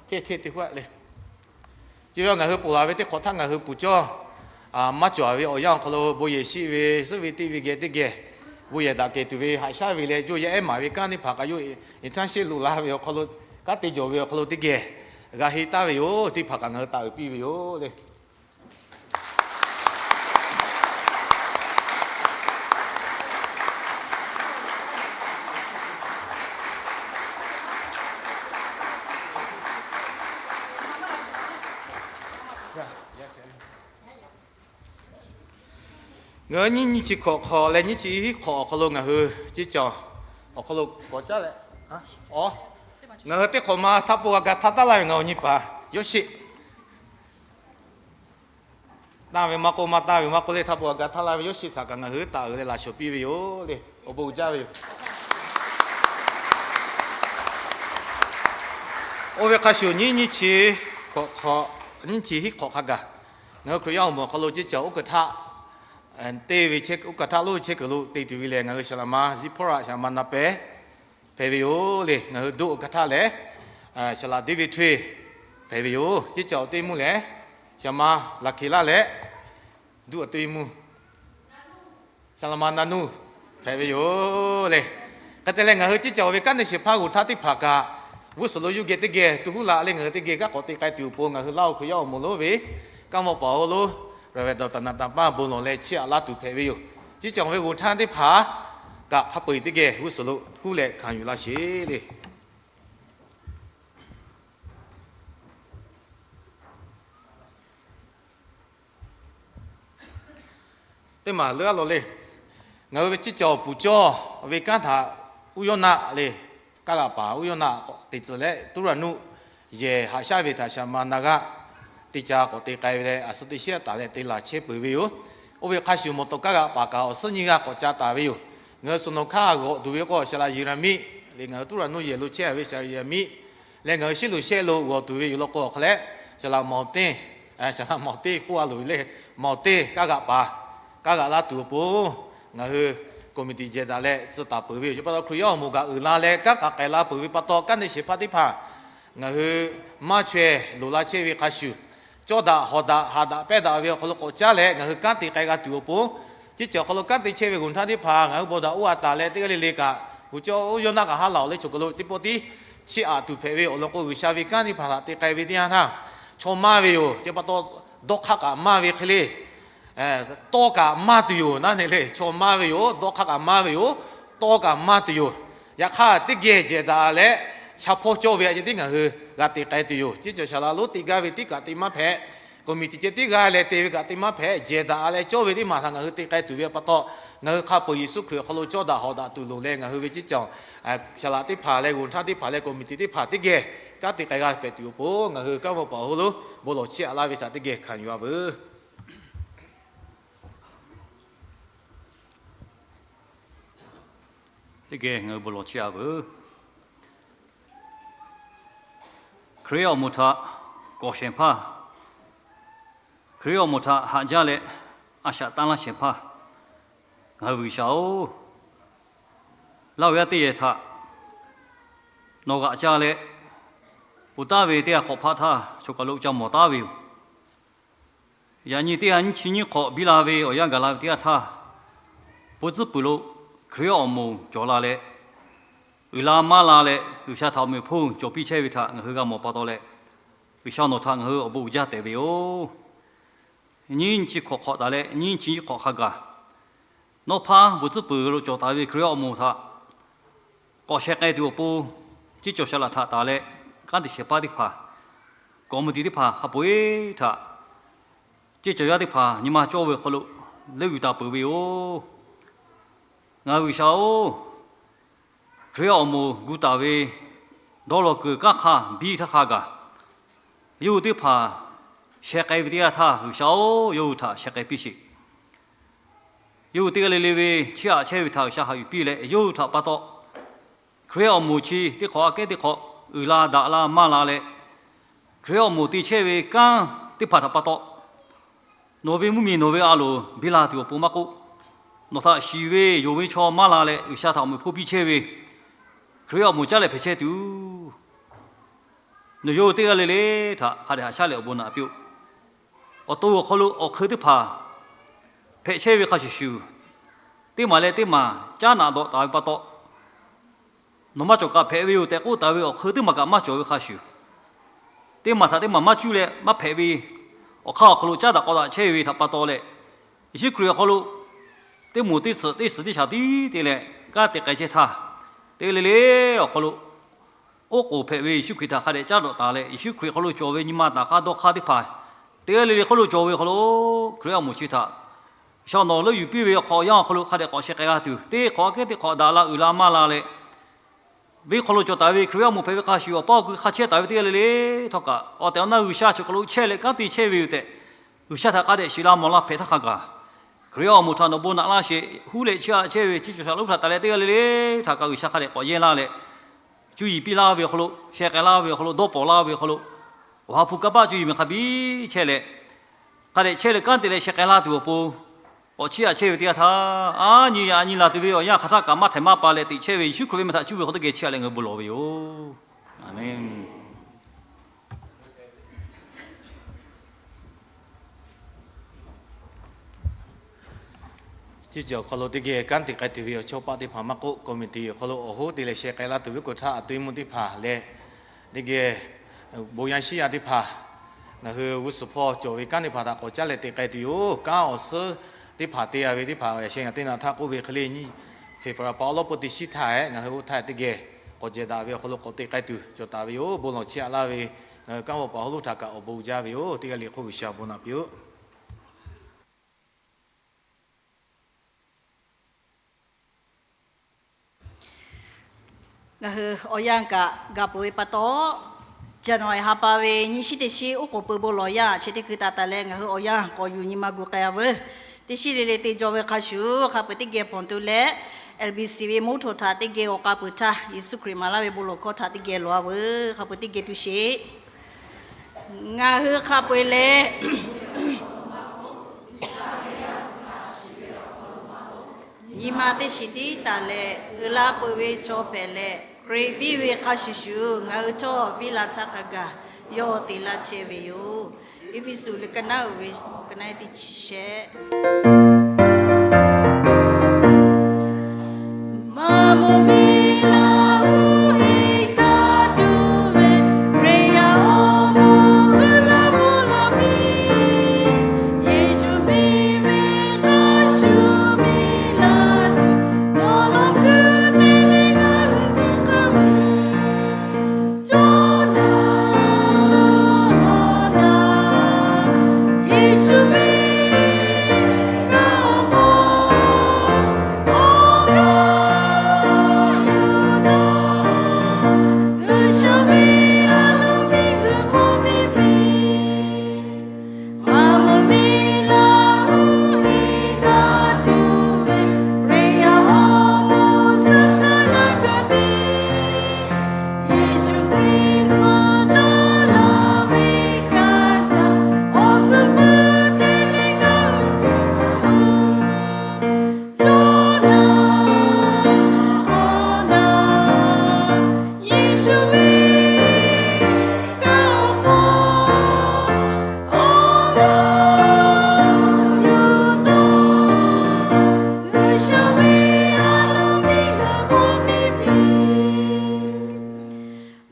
hteˇ hteˇ teˇ huˉ le. Chi ve ngaˬ hui ponˬ laˬ ve teˇ hk'awꞈ htaˇ ngaˬ hui puˍ cawˇ maˇ cawˬ ve awˬ yanˇ awˬ hk'aw lo bon yehˬ shiˆ ve suhˉ ve teˇ ve geh teˇ geh bon yehˬ daꞈ kehˬ tuˬ ve haꞈ shaˉ ve leh yawˇ yaˇ ehˉ maˍ ve kanˉ teˇ hpaˍ kaꞈ yawˇ interest lo la ve awˬ hk'aw lo, kanˉ te jawˬ ve awˬ hk'aw lo teˇ geh g'a henˇ taˍ ve yoˬ. Teˇ hpaˍ kaꞈ ngaˬ hui taˍ uiˍ piˇ ve yoˬ le. Ngaˬ hui nyiˇ nyiˇ chi hkawꞈ hk'awꞈ leh nyiˇ chi hiˉ hk'awꞈ awˬ hk'aw lo ngaˬ hui ceˇ cawˬ awˬ hk'aw lo k'awꞈ caˉ leh, ngaˬ hui teˇ hk'awꞈ ma htaˇ po g'a ga htaˇ taˉ laˇ ve ngaˬ hui nyi paˍ Yoˇsheˆ, tanˇ ve maˇ k'oˆ maˇ tanˇ ve maˇ k'oˆ le, htaˇ po g'a ga htaˇ laˇ ve Yoˇsheˆ htaꞈ kaꞈ ngaˬ hui taˍ uiˍ leh laꞈ shawˍ piˇ ve yoˬ le. Awˬ bon uiˍ jaˇ ve yoˬ. Oˇ ve hk'a shuˍ nyiˇ nyiˇ chi hkawꞈ hk'awꞈ, nyiˇ chi hiˉ hk'awꞈ hk'a gaˬ, ngaˬ hui Hkriꞈ yaˇ awˬ moˍ awˬ hk'aw lo ceˇ cawˬ oˇ kaˬ htaˇ, te ve oˇ kaˬ htaˇ loˇ ve chehˇ kuiˬ lo te tuˬ ve lehˬ, ngaˬ hui saˍ laꞈ ma Ziˇhpawˇraꞈ saˍ laꞈ ma Naˍpehˍ hpehꞈ ve yoˬ le. Ngaˬ hui doˆ oˇ kaˬ htaˇ lehˬ, saˍ laꞈ Deˇviˆ Htawˇeˇ hpehꞈ ve yoˬ. Ceˇ cawˬ awˬ teˇ mvuhˇ lehˬ, saˍ laꞈ ma Laˍhkeˍlaˆ leh, duˇ awˬ teˇ mvuhˇ saˍ laꞈ ma Naˍnuˆ hpehꞈ ve yoˬ le. Hk'e te leh ngaˬ hui ceˇ cawˬ ve kanˉ te shehˍ hpaˇ g'uˬ htaˇ teˇ hpaˍ kaꞈ, g'uˇ suhˍ lo yuˇ geh teˇ geh tu huˉ laꞈ leh ngaˬ hui teˇ geh kanˉ k'awꞈ te k'ai tuˬ awˬ pon ngaˬ hui Laˇ huˍ Hkriꞈ yaˇ awˬ moˍ lonˉ ve kanˇ mawˇ paˍ awˬ hawˉ lonˉ Reverend Doctor Naˍtaˍpaˇ bon lawˬ leh chiˇ aꞈ laˇ tuˬ hpehꞈ ve yoˬ. Ceˇ cawˬ ve g'uˬ htaˇ teˇ hpaˍ kaꞈ hk'a peu eˬ teˇ geh g'uˇ suhˍ lo huˉ leh hkanˍ yuˬ laˇ sheˍ le. Teˇ maˬ leuˉ a lawˬ le. Ngaˬ hui ve ceˇ cawˬ puˍ cawˇ ve kanˉ htaꞈ Uˉyawˇnaˆ le, kaˇ g'aꞈ paˍ Uˉyawˇnaˆ k'awꞈ te tcuh leh, Tuˇraˍnuˆ yehˬ haꞈ shaˉ ve htaꞈ saˍ laꞈ ma Naˍgaˆ teˇ ca k'awꞈ te k'ai ve leh, a suh teˇ shiˉ a taˍ leh te laˬ chehˇ peuˬ ve yoˬ. Oˇ ve hk'a shuˍ mawˬ tawˍ kaˇ g'aꞈ paˍ kaꞈ awˬ suhˉ nyiˇ g'aˇ k'awꞈ ca taˍ ve yoˬ. Ngaˬ hui suhˍ nawˬ hkaˇ g'awꞈ tuˬ ve k'o, saˍ laꞈ Yeˍraˍmiˆ le, ngaˬ hui Tuˇraˍnuˆ yehˬ lo chehˇ ve saˍ laꞈ Yeˍraˍmiˆ leh ngaˬ hui Shiˉluꞈ shehˆ lo g'awˬ tuˬ ve yoˬ law k'o, awˬ hk'a leh saˍ laꞈ Maˍoˍteˇ, saˍ laꞈ Maˍoˍteˇ k'oˆ a loˬ ve le, Maˍoˍteˇ kaˇ g'aꞈ paˍ kaˇ g'aꞈ laˇ tuˬ awˬ pon ngaˬ hui committee jehˬ daꞈ leh tcuh taˍ peuˬ ve yoˬ. Chi pa taw Hkriꞈ yaˇ awˬ moˍ kaꞈ uiˍ la leh kanˉ k'aꞈ k'ai la peuˬ ve pa taw, kanˉ te shehˍ hpaˇ teˇ hpaˍ ngaˬ hui maˇ chaweh loˍ la chehˇ ve hk'a shuˍ, cawˇ daꞈ hawˍ daꞈ haꞈ daꞈ pehnˇ daꞈ ve awˬ hk'aw lo k'awꞈ caˉ leh ngaˬ hui kanˉ te k'ai g'a tuˬ awˬ pon, ceˇ cawˬ awˬ hk'aw lo kanˉ te chehˇ ve g'uˬ htaˇ teˇ hpaˍ ngaˬ hui bon daꞈ oˇ a taˍ leh teˇ g'aˇ le le kaꞈ, puˍ cawˇ Uˉyawˇnaˆ kaꞈ haˉ laˬ awˬ leh chaw kaˬ lo teˇ pawˆ tiˉ chiˇ aꞈ tuˬ hpehꞈ ve awˬ lawn k'o, G'uiˬsha ve kanˉ teˇ hpaˍ htaꞈ te k'ai ve teˇ yanˇ htaˇ, chaw maˇ ve yoˬ. Chi pa taw dawˇ hk'aˇ kaꞈ maˇ ve hk'e le, tawˇ kaꞈ maˇ tuˬ yoˬ naˉ ne le, chaw maˇ ve yoˬ, dawˇ hk'aˇ kaꞈ maˇ ve yoˬ, tawˇ kaꞈ maˇ tuˬ yoˬ. Yaꞈ hk'aˇ teˇ geh jehˬ daꞈ leh sha hpawˇ cawˇ ve a ceh tiˉ ngaˬ hui g'a te k'ai tuˬ yoˬ. Ceˇ cawˬ saˍ laꞈ lonˉ teˇ gaˇ ve tiˉ kaꞈ te maˇ hpehꞈ, committee ceh tiˉ g'aˇ leh te ve kaꞈ te maˇ hpehꞈ, jehˬ daꞈ leh cawˇ ve teˇ maˬ htaꞈ ngaˬ hui te k'ai tuˬ ve pa taw, ngaˬ hui hk'a peu-eˬ Yeˍsuˆ Hkriꞈ awˬ hk'aw lo cawˇ daꞈ hawˍ daꞈ tuˬ loˍ leh ngaˬ hui ve ceˇ cawˬ saˍ laꞈ teˇ hpaˍ leh g'uˬ htaˇ teˇ hpaˍ leh committee teˇ hpaˍ teˇ geh kanˉ te k'ai g'a hpehꞈ tuˬ awˬ pon ngaˬ hui kanˇ mawˇ paˍ awˬ hawˉ lonˉ bon lawˬ chiˇ aꞈ laˇ ve htaꞈ teˇ geh hkanˍ yuˬ a veuˬ. Teˇ geh ngaˬ hui bon lawˬ chiˇ aꞈ veuˬ. Hkriꞈ yaˇ awˬ moˍ htaꞈ k'awꞈ shehˍ hpaˇ, Hkriꞈ yaˇ awˬ moˍ htaꞈ haꞈ jaˇ leh a shaꞈ tanˇ laˇ shehˍ hpaˇ, ngaˬ hui G'uiˬsha-oˬ, Laˇ huˍ yaˇ teˇ yehˬ htaꞈ nawˬ g'aꞈ ca leh, ponˬ taˍ ve teˇ g'aˇ hk'awꞈ hpaˆ htaˇ choˬ kaˬ lo ca mawˬ taˉ ve yoˬ. Yaꞈ nyi teˇ g'aˇ nyiˇ chi nyiˇ hk'awꞈ biˇ la ve awˬ yanˇ gaˬ la ve teˇ g'aˇ htaˇ, bon tcuhˉ puiˍ lo Hkriꞈ yaˇ awˬ moˍ cawˬ la leh, uiˍ la maˇ la leh G'uiˬsha htaꞈ awˬ meꞈ awˬ hponˇ cawˬ piˇ chehˇ ve htaꞈ ngaˬ hui g'a mawˬ pa taw leh, G'uiˬsha nawˬ htaꞈ ngaˬ hui awˬ bon uiˍ jaˇ tehꞈ ve yoˬ. Nyiˇ chi hk'awꞈ hk'awꞈ taˍ leh nyiˇ chi hk'awꞈ hk'a gaˬ, nawˇ hpaˇ bon tcuhˉ puiˍ lo cawˬ taˍ ve Hkriꞈ yaˇ awˬ moˍ htaꞈ k'awꞈ sheh k'ai tuˬ awˬ pon, ceˇ cawˬ saˍ laꞈ htaꞈ taˍ leh, kanˉ te shehˍ hpaˇ teˇ hpaˍ, kawꞈ mvuh tiꞈ teˇ hpaˍ hk'a peu-eˬ htaꞈ, ceˇ cawˬ yaˇ teˇ hpaˍ nyi ma cawˇ ve awˬ hk'aw lo leuˆ yuˬ taˍ peuˬ ve yoˬ. Ngaˬ hui G'uiˬsha-oˬ, Hkriꞈ yaˇ awˬ moˍ gu taˍ ve dawˇ law kuiˬ kanˉ hk'a biˇ htaˇ hk'a gaˬ, yawˇ hui teˇ hpaˍ sheh k'ai ve teˇ yanˇ htaˇ, G'uiˬsha-oˬ, yawˇ hui htaꞈ sheh k'ai piˇ sheˍ. Yawˇ hui teˇ g'aˇ le le ve chiˇ aꞈ chehˇ ve htaꞈ G'uiˬsha haꞈ yuˬ piˇ leh, yawˇ hui htaꞈ pa taw Hkriꞈ yaˇ awˬ moˍ chi teˇ hk'awꞈ aꞈ kehˉ teˇ hk'awꞈ uiˍ la daꞈ la maˇ la leh, Hkriꞈ yaˇ awˬ moˍ te chehˇ ve kanˉ teˇ hpaˍ htaꞈ pa taw, nawˬ ve mvuhˇmiˬ nawˬ ve a loˍ biˇ la tuˬ awˬ pon maˇ k'oˆ, nawˬ htaꞈ shiˍ ve yonˍ ve chaw maˇ la leh G'uiˬsha htaꞈ awˬ meꞈ hpoˇ piˇ chehˇ ve Hkriꞈ yaˇ awˬ moˍ caˉ leh hpehꞈ chehˇ tuˬ, nawˬ yawˇ hui teˇ g'aˇ le le htaꞈ hk'a dehꞈ haꞈ shaˉ leh awˬ bon naꞈ piˇ-oˆ. Awˬ to awˬ hk'aw lo awˬ hk'eun teˇ hpaˍ hpehꞈ chehˇ ve hk'a shuˍ shuˍ, teˇ maˬ leh teˇ maˬ caˉ naꞈ dawꞈ taˍ ve pa taw, nawˬ maˇ cawˬ kaꞈ hpehꞈ ve yoˬ tehꞈ k'oˆ taˍ ve awˬ hk'eun teˇ maˬ kaꞈ maˇ cawˬ ve hk'a shuˍ, teˇ maˬ htaꞈ teˇ maˬ maˇ cuˇ leh maˇ hpehꞈ ve awˬ hk'aˇ awˬ hk'aw lo caˉ daꞈ k'aw daꞈ chehˇ ve htaꞈ pa taw leh, Yeˍsuˆ Hkriꞈ awˬ hk'aw lo teˇ moˍ teˇ suhˍ teˇ suhˍ teˇ shaˍ tiˉ te leh kanˉ te k'ai chehˇ htaˇ, teˇ g'aˇ le le awˬ hk'aw lo oˉ k'oˍ hpehꞈ ve Yeˍsuˆ Hkriꞈ htaꞈ hk'a dehꞈ caˉ dawꞈ taˍ leh, Yeˍsuˆ Hkriꞈ hk'aw lo cawˬ ve nyi ma taˍ hk'aˇ dawˇ hk'aˇ teˇ hpaˍ teˇ g'aˇ le le hk'oˆ lo cawˬ ve hk'aw lo, Hkriꞈ yaˇ awˬ moˍ chi htaꞈ G'uiˬsha nawˬ leuˆ yuˬ piˇ ve awˬ hk'awꞈ yanˇ awˬ hk'aw lo hk'a dehꞈ k'awꞈ sheh k'ai g'a tuˬ, teˇ hk'awꞈ aꞈ kehˉ teˇ hk'awꞈ daꞈ la uiˍ la maˇ la leh, venˇ hk'aw lo cawˬ taˍ ve Hkriꞈ yaˇ awˬ moˍ hpehꞈ ve hk'a shuˍ awˬ pa awˬ kuiˬ hk'a chehˇ taˍ ve teˇ g'aˇ le le htawˇ kaꞈ, awˬ tehˬ awˬ na G'uiˬsha chi hk'aw lo chehˇ leh kanˉ te chehˇ ve yoˬ tehꞈ, G'uiˬsha htaꞈ hk'a dehꞈ shiˍ la mawˬ la hpehꞈ htaˇ hk'a gaˬ, Hkriꞈ yaˇ awˬ moˍ htaꞈ nawˬ bon naꞈ laˇ sheˍ. Huˉ leh chiˇ aꞈ chehˇ ve chi cawˬ shaˍ lonˉ htaꞈ taˍ leh teˇ g'aˇ le le htaꞈ kaꞈ G'uiˬsha hk'a dehꞈ k'awꞈ yehˇ laˇ leh, cuˇ yiˍ piˇ laˇ ve awˬ hk'aw lo, sheh k'ai laˇ ve awˬ hk'aw lo, dawˇ pawnˍ laˇ ve awˬ hk'aw lo, awˬ ha hpu kanˇ paˆ cuˇ yiˍ miˬ hk'a biˇ chehˇ leh, hk'a dehꞈ chehˇ leh kanˉ te leh sheh k'ai laˇ tuˬ awˬ pon, k'awꞈ chiˇ aꞈ chehˇ ve teˇ yanˇ htaˇ, a nyi yaꞈ nyi laˬ tuˬ ve awˬ yanˇ hk'aˬ htaˇ kaꞈ maˇ htehꞈ maˇ pa leh teꞈ chehˇ ve Yeˍsuˆ Hkriꞈ ve meh htaꞈ cuˇ ve hk'aw teˇ geh chiˇ aꞈ leh ngaˬ hui bon lawˬ ve yoˬ. Aˍmenˍ. Chi ceuˬ awˬ hk'aw lo teˇ geh kanˉ te k'ai tuˬ ve awˬ chawˇ paˆ teˇ hpaˍ maˇ k'oˆ, committee awˬ hk'aw lo awˬ hoˉ te leh sheh k'ai laˇ tuˬ ve k'o htaˇ, a to iˉ mvuhˇ teˇ hpaˍ leh teˇ geh bon yaˇ shiˉ yaˇ teˇ hpaˍ, ngaˬ hui g'uˇ suhˍ hpawˇ cawˬ ve kanˉ teˇ hpaˍ htaꞈ k'awꞈ caˉ leh te k'ai tuˬ yoˬ. Kanˉ awˬ suhˉ teˇ hpaˍ te a ve teˇ hpaˍ yaꞈ sheh ngaˬ teˇ naꞈ htaˇ k'oˆ ve hk'e le, nyi February pa awˉ lawˉ peuˇ teˇ shiˉ htaˇ ehˉ ngaˬ hui oˇ htaˇ teˇ geh k'awꞈ jehˬ daꞈ ve awˬ hk'aw lo k'awꞈ te k'ai tuˬ cawˬ taˍ ve yoˬ. Bon lawˬ chiˇ aꞈ laˇ ve ngaˬ hui kanˉ vaw paˍ hawˉ lonˉ htaꞈ kaꞈ awˬ bon jaˇ ve yoˬ. Teˇ g'aˇ le hk'oˆ G'uiˬsha awˬ bon naꞈ piˇ-oˆ. Ngaˬ hui awˬ yanˇ kaꞈ gaˬ peuˬ ve pa taw, January ha pa ve nyiˇ shiˉ teˇ shiˉ oˉ k'oˍ pui bon lawˬ yanˇ chi teˇ hkui taˍ taˍ leh ngaˬ hui awˬ yanˇ k'awꞈ yuˬ nyi ma gu k'ai-a veuˬ. Teˇ shiˉ le le te jaw ve hk'a shuˍ, hk'a peu-eˬ teˇ geh hpawnˬ tu leh, L B C ve motor htaꞈ teˇ geh awˬ k'a peuˬ htaˇ, Yeˍsuˆ Hkriꞈ maˍ laˇ ve bon lawˬ hkawˇ htaꞈ teˇ geh lawˬ-a veuˬ. Hk'a peu-eˬ teˇ geh tu sheˍ. Ngaˬ hui hk'a peu-eˬ leh nyi ma teˇ shiˍ tiˉ taˍ leh uiˍ la peuˬ ve chaw hpehꞈ leh, Hkriꞈ biˇ ve hk'a shuˍ shuˍ ngaˬ hui htawˇ biˇ la htaˇ hk'a gaˬ yawˇ te laˇ chehˇ ve yoˬ. Eˇfeˇsuꞈ liꞈ ka naˉ uiˍ ve ka naˉ teˇ chi shehˆ.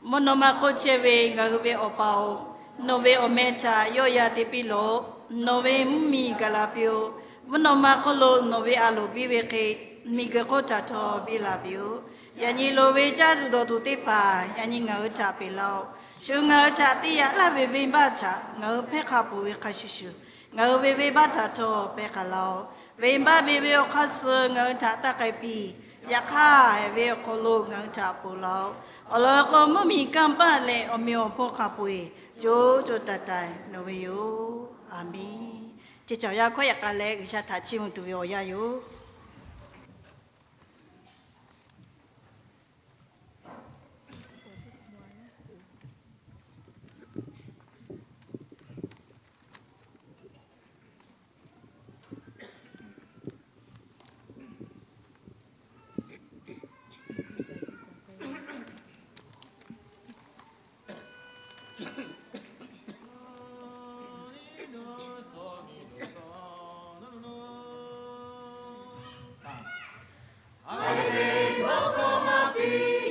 Mvuhˇ naw ma hk'oˆ chehˇ ve ngaˬ hui ve Awˬ pa-oˬ, nawˬ ve awˬ meh htaꞈ yawˆ yan te piˇ lawˬ. Nawˬ ve mvuhˇmiˬ gaˬ la piˇ-oˆ. Mvuhˇ naw ma hk'oˆ lo nawˬ ve a loˍ biˇ ve hk'e, miˬguiˬ hk'oˆ htaꞈ htawˇ biˇ la piˇ-oˆ. Yaꞈ nyi loˍ ve caˇ tuˬ dawˬ tuˬ teˇ hpaˍ yaꞈ nyi ngaˬ hui htaꞈ peꞈ laˇ-oˆ. Shu ngaˬ hui htaꞈ te yaꞈ laˇ ve venˇbaˆ htaꞈ ngaˬ hui hpehˇ hk'a peuˬ ve hk'a shuˍ shuˍ, ngaˬ hui ve venˇbaˆ htaꞈ htawˇ pehˇ k'ai laˇ-oˆ. Venˇbaˆ ve ve awˬ hk'aˇ suh ngaˬ hui htaꞈ taˇ k'ai piˇ. Yaꞈ hk'aˇ, haiˬ ve awˬ hk'aw lo ngaˬ hui htaꞈ ponˬ laˇ-oˆ. Awˬ lawn k'o, mvuhˇmiˬ kanˇ paˆ leh awˬ meꞈ awˬ hponˇ hk'a peu-eˬ co co taiˍ taiˍ nawˬ ve yoˬ. A menˬ. Chi caˬ yaˇ hkawˇ yaꞈ k'a leh G'uiˬsha htaꞈ chiˇ mvuh tuˬ ve awˬ yanˇ yoˬ.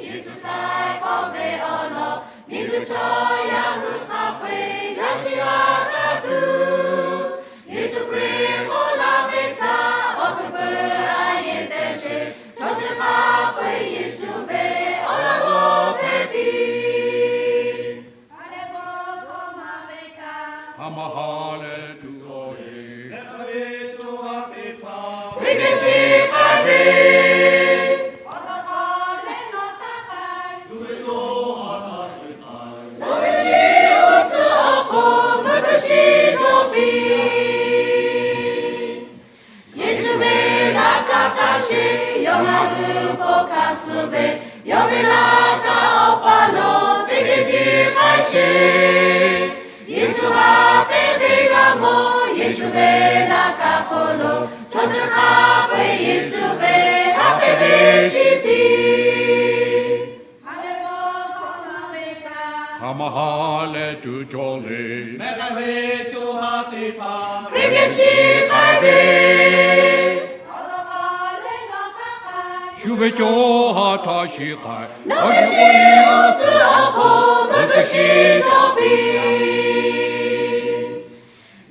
Yeˍsuˆ htaꞈ k'awꞈ ve awˬ lawn miˬguiˬ chaw yaˇ hui hk'a peu-eˬ g'a shiˍ g'a kaˇ tuˬ, Yeˍsuˆ Hkriꞈ k'oˆ laˇ ve htaꞈ awˬ hkuiˉ puiˉ a yehˬ te sheˍ. Chaw ceuˬ hk'a peu-eˬ Yeˍsuˆ ve awˬ laꞈ g'awˇ hpehꞈ piˇ. Hk'a maˇ ha leh tuˬ cawˬ le, Hkriꞈ geh shiˍ k'ai ve, nawˬ ve shiˍ awˬ tcuhˉ awˬ hk'oˆ meuˇ g'a shiˍ cawˬ piˇ. Yeˍsuˆ ve laꞈ ka taˇ sheˍ, yawˇ ngaˬ hui bon hkanˍ suh ve, yawˇ ve laꞈ ka awˬ pa lo teˇ geh jiˇ k'ai sheˍ. Yeˍsuˆ haꞈ pehnˇ ve g'a mawˬ, Yeˍsuˆ ve laꞈ ka hk'oˆ lo chaw ceuˬ hk'a peu-eˬ Yeˍsuˆ ve haꞈ pehnˇ ve shiˍ piˇ. Hk'a maˇ ha leh tuˬ cawˬ le, Hkriꞈ geh shiˍ k'ai ve, shu ve chaw ha htaꞈ shiˍ k'ai, nawˬ ve shiˍ awˬ tcuhˉ awˬ hk'oˆ meuˇ g'a shiˍ cawˬ piˇ.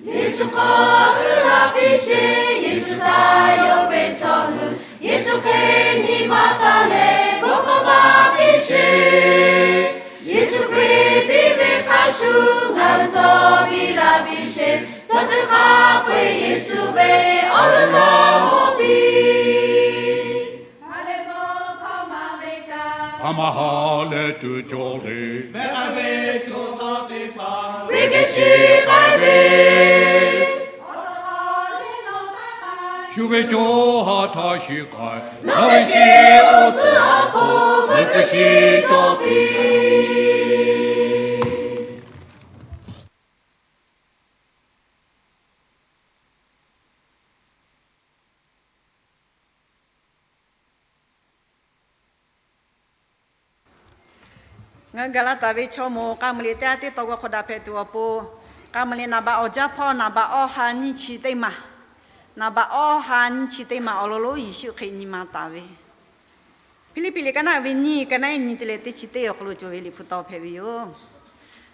Yeˍsuˆ hk'aw uiˍ la piˇ sheˍ, Yeˍsuˆ htaꞈ yonˍ ve chaw hui, Yeˍsuˆ Hkriꞈ nyi ma taˍ leh bon hkawˇ maˍ piˇ sheˍ. Yeˍsuˆ Hkriꞈ piˇ ve hk'a shuˍ ngaˬ hui tcuh piˇ la piˇ sheˍ. Chaw ceuˬ hk'a peu-eˬ Yeˍsuˆ ve awˬ laꞈ g'awˇ piˇ. Hk'a maˇ ha leh tuˬ cawˬ le, Hkriꞈ geh shiˍ k'ai ve, shu ve chaw ha htaꞈ shiˍ k'ai, nawˬ ve shiˍ awˬ tcuhˉ awˬ hk'oˆ meuˇ g'a shiˍ cawˬ piˇ. Ngaˬ hui gaˬ la taˍ ve chaw moˍ k'a muiˬ liꞈ teˇ ha teˇ taw g'a hk'awꞈ daꞈ hpehꞈ tuˬ awˬ pon, k'a muiˬ liꞈ naˍ baꞈ awˬ jaˇ hpawˇ naˍ baꞈ awˇ ha nyiˇ chi teˇ maˬ, naˍ baꞈ awˇ ha nyiˇ chi teˇ maˬ awˬ lawn lonˉ Yeˍsuˆ Hkriꞈ nyi ma taˍ ve Hpiˇliˇpiˆ liꞈ ka naˆ ve nyiˇ, ka naˆ nyiˇ te leh teˇ chi teˇ awˬ hk'aw lo cawˬ ve liꞈ hpu taw hpehꞈ ve yoˬ.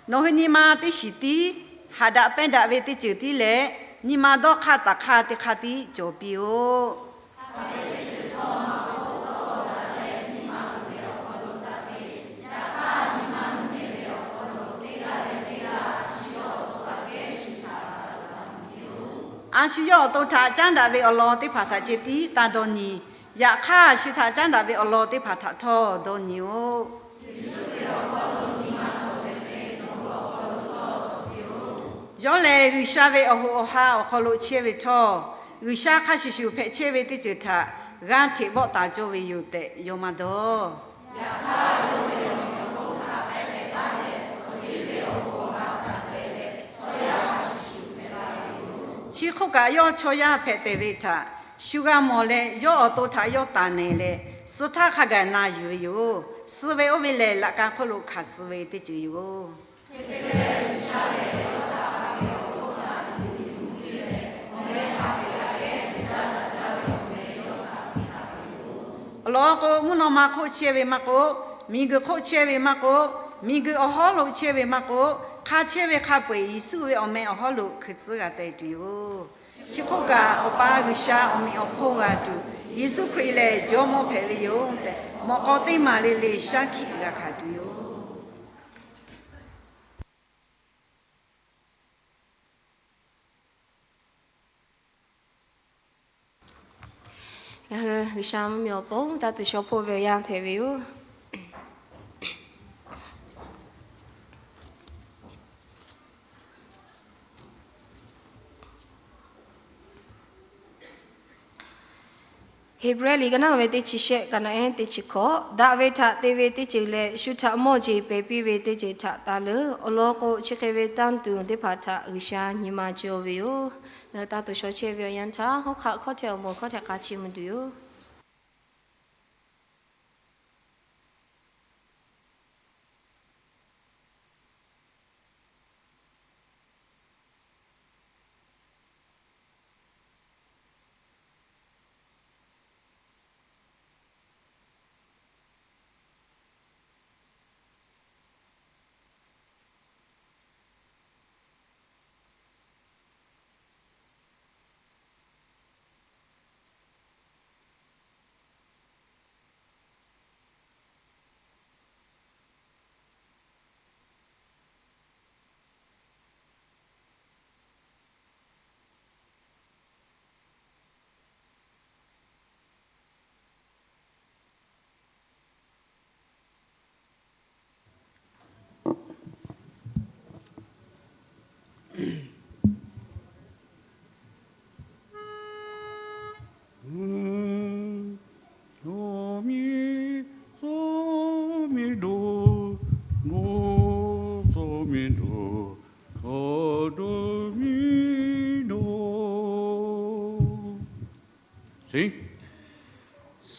Nawˬ hui nyi ma teˇ shiˍ tiˉ, haꞈ daꞈ pehnˇ daꞈ ve teˇ ceuˬ tiˉ leh, nyi ma dawˇ hk'aˇ taˍ hk'aˇ teˇ hk'aˇ tiˉ cawˬ piˇ-oˆ. A shu yawˇ awˬ to htaꞈ caˉ daꞈ ve awˬ lawn teˇ hpaˍ htaꞈ ceh tiˉ taˇ dawˇ nyi. Yaꞈ hk'aˇ, shu htaꞈ caˉ daꞈ ve awˬ lawn teˇ hpaˍ htaꞈ htawˇ dawˇ nyi-oˆ. Yawˇ lehˬ, G'uiˬsha ve awˬ hoꞈ awˬ ha awˬ hk'aw lo chehˇ ve htawˇ, G'uiˬsha hk'a shuˍ shuˍ hpehꞈ chehˇ ve teˇ ceuˬ htaꞈ g'aˇ hteꞈ vawˆ taˍ cawˇ ve yoˬ tehꞈ yawˇ maˇ dawˇ. Chi hk'oˆ kaꞈ, yawˇ chaw yaˇ hpehꞈ tehˬ ve htaꞈ shu g'a mawˬ leh, yawˇ awˬ to htaꞈ yawˇ taˍ nehˬ leh, suh htaˇ hk'a gaˬ na yuˬ ve yoˬ. Suh ve oˇ ve lehˬ, laꞈ ka hk'oˆ lo hkanˍ suh ve teˇ ceuˬ yoˬ. Awˬ lawn k'o, mvuhˇ naw ma hk'oˆ chehˇ ve maˇ k'oˆ, miˬguiˬ hk'oˆ chehˇ ve maˇ k'oˆ, miˬguiˬ awˬ hawˉ lo chehˇ ve maˇ k'oˆ, hk'a chehˇ ve hk'a peu-eˬ Yeˍsuˆ ve awˬ meh awˬ hawˉ lo hkui tcuhˉ g'a teh tuˬ yoˬ. Chi hk'oˆ kaꞈ, Awˬ pa G'uiˬsha awˬ meꞈ awˬ hponˇ g'a tuˬ, Yeˍsuˆ Hkriꞈ lehˬ Jawˇmawˇ hpehꞈ ve yoˬ tehꞈ, mawꞈ k'aw teˇ maˬ le le shaˉ hkiˆ g'a hkanˍ tuˬ yoˬ. Ngaˬ hui G'uiˬsha mvuhˇmiˬ awˬ pon taˇ tuˬ shaw hpoˆ ve awˬ yanˇ hpehꞈ ve yoˬ. Heˍbrehˇ liꞈ ka naˉ ve teˇ chi shehˆ, ka naˉ ehˉ teˇ chi hkawꞈ. Daꞈ ve htaꞈ te ve teˇ ceuˬ leh shu htaꞈ mawˇ jeˬ pehˬ piˇ ve teˇ ceuˬ htaꞈ taˍ leuˬ. Awˬ lawn k'o, chi hk'e ve tanˇ tuˬ teˇ hpaˍ htaꞈ G'uiˬsha nyi ma cawˬ ve yoˬ. Ngaˬ hui taˇ tuˬ shaw chehˇ ve awˬ yanˇ htaˇ, hawˉ hk'aˆ hkawˇ htehꞈ awˬ moˍ hkawˇ htehꞈ k'a chi mvuh tuˬ yoˬ.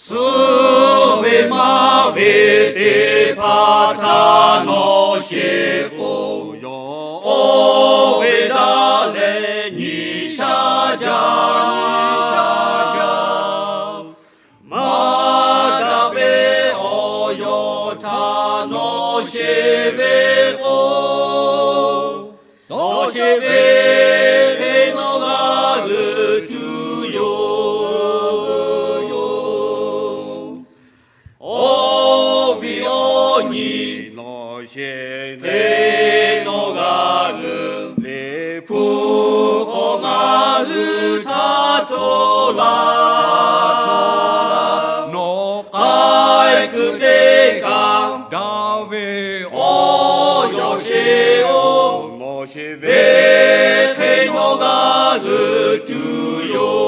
Suh ve maˇ ve teˇ hpaˍ htaꞈ nawˬ sheˍ k'o, yawˇ oˇ ve daꞈ leh nyi sha jaˇ. Maˇ daꞈ ve awˬ yawˬ htaꞈ nawˬ sheˍ ve k'o, nawˬ sheˍ ve hk'e nawˬ g'a g'euꞈ tuˬ yoˬ. Awˬ viˉ awˬ nyi nawˬ sheˍ hk'e nawˬ g'a g'euꞈ, Liꞈ hpu hk'aw ngaˬ hui htaꞈ hto laˇ. Nawˬ k'ai kuiˬ teˇ kaꞈ daꞈ ve awˬ yawˬ sheˍ-oˬ. Nawˬ sheˍ ve hk'e nawˬ g'a g'euꞈ tuˬ yoˬ.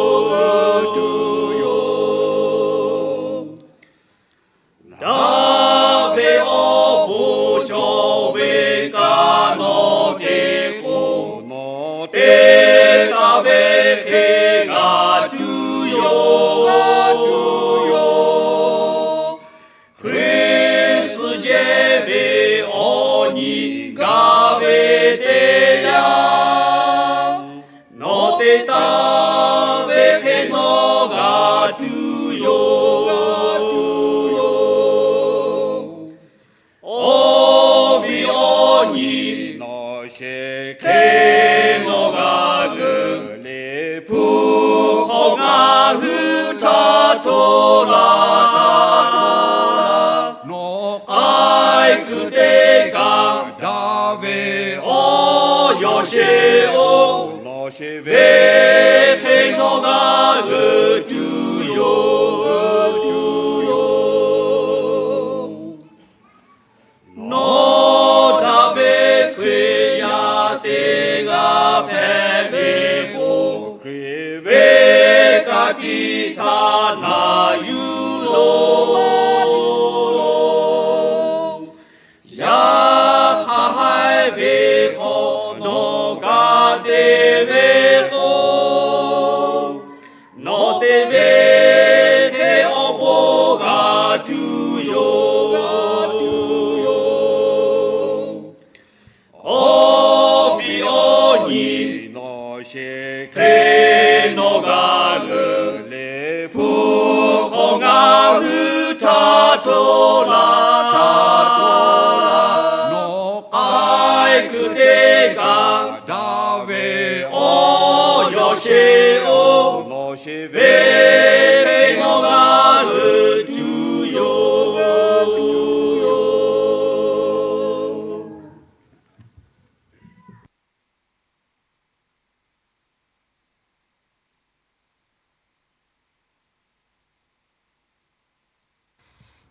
Daꞈ ve awˬ bon cawˬ ve kaꞈ nawˬ te k'o, nawˬ te taˍ ve hk'e g'a tuˬ yoˬ. Hkriꞈ suhˍ jehˇ ve awˬ nyi gaˬ ve teˇ yanˇ, nawˬ te taˍ ve hk'e nawˬ g'a tuˬ yoˬ. Awˬ viˉ awˬ nyi nawˬ sheˍ hk'e nawˬ g'a g'euꞈ, Liꞈ hpu hk'aw ngaˬ hui htaꞈ hto laˇ. Nawˬ k'ai kuiˬ teˇ kaꞈ daꞈ ve awˬ yawˬ sheˍ-oˬ. Nawˬ sheˍ ve hk'e nawˬ g'a g'euꞈ tuˬ yoˬ. Nawˬ daꞈ ve Hkriꞈ yaˇ teˇ g'aˇ hpehꞈ ve k'o, Hkriꞈ ve ka tiꞈ htaꞈ na yuˬ loˬ. Yaꞈ hk'aˇ haiˬ ve hk'aw nawˬ g'aˇ te ve k'o,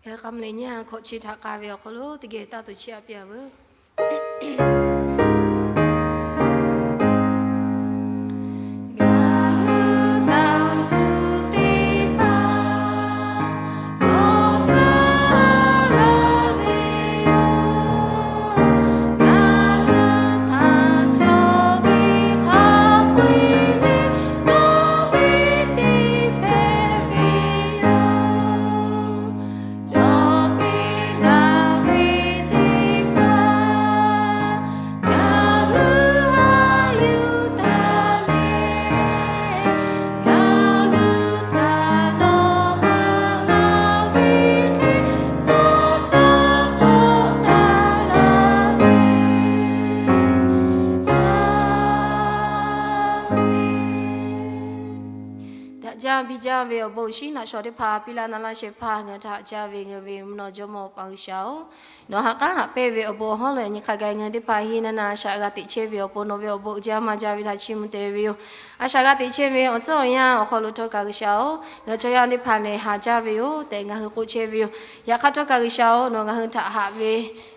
Hk'e k'a mvuh leh nyi hkawꞈ chi htaꞈ k'ai ve awˬ hk'aw lo teˇ geh taˇ tuˬ chiˇ aꞈ piˇ a veuˬ. Ngaˬ hui tanˇ tuˬ teˇ hpaˍ nawˬ tcuh laˇ ve yoˬ. Ngaˬ hui hk'a chaw ve hk'a peu-eˬ leh nawˬ ve teˇ hpehꞈ ve yoˬ. Nawˬ piˇ laˇ ve teˇ hpaˍ ngaˬ hui haꞈ yuˬ taˍ leh, ngaˬ hui htaꞈ nawˬ haꞈ laˇ ve hk'e, nawˬ htaꞈ k'awꞈ taˍ laˇ ve Daꞈ jaˇ biˇ jaˇ ve awˬ bon awˬ shinˉ laꞈ shawˍ teˇ hpaˍ piˇ laˇ na laˇ shehˍ hpaˇ ngaˬ htaꞈ jaˇ ve ngaˬ ve mvuhˇ naw jawˇmawˇ Awˬ pa G'uiˬsha-oˬ, nawˬ ha k'aˉ haꞈ pehnˇ ve awˬ bon awˬ hawˉ lo yaꞈ nyi hk'a gaˬ ngaˬ hui teˇ hpaˍ henˇ naˇ naˇ a shaꞈ g'a teꞈ chehˇ ve awˬ pon nawˬ ve awˬ bon uiˍ jaˇ maˇ jaˇ ve htaꞈ chiˇ mvuh te ve yoˬ. A shaꞈ g'a teꞈ chehˇ ve awˬ tcuhˉ awˬ yanˇ awˬ hk'aw lo htawˇ kaꞈ G'uiˬsha-oˬ, ngaˬ hui chaw yaˇ teˇ hpaˍ lehˬ haˍ jaˇ ve yoˬ tehꞈ ngaˬ hui k'oˆ chehˇ ve yoˬ. Yaꞈ hk'aˇ htawˇ kaꞈ G'uiˬsha-oˬ, nawˬ ngaˬ hui htaꞈ haꞈ ve,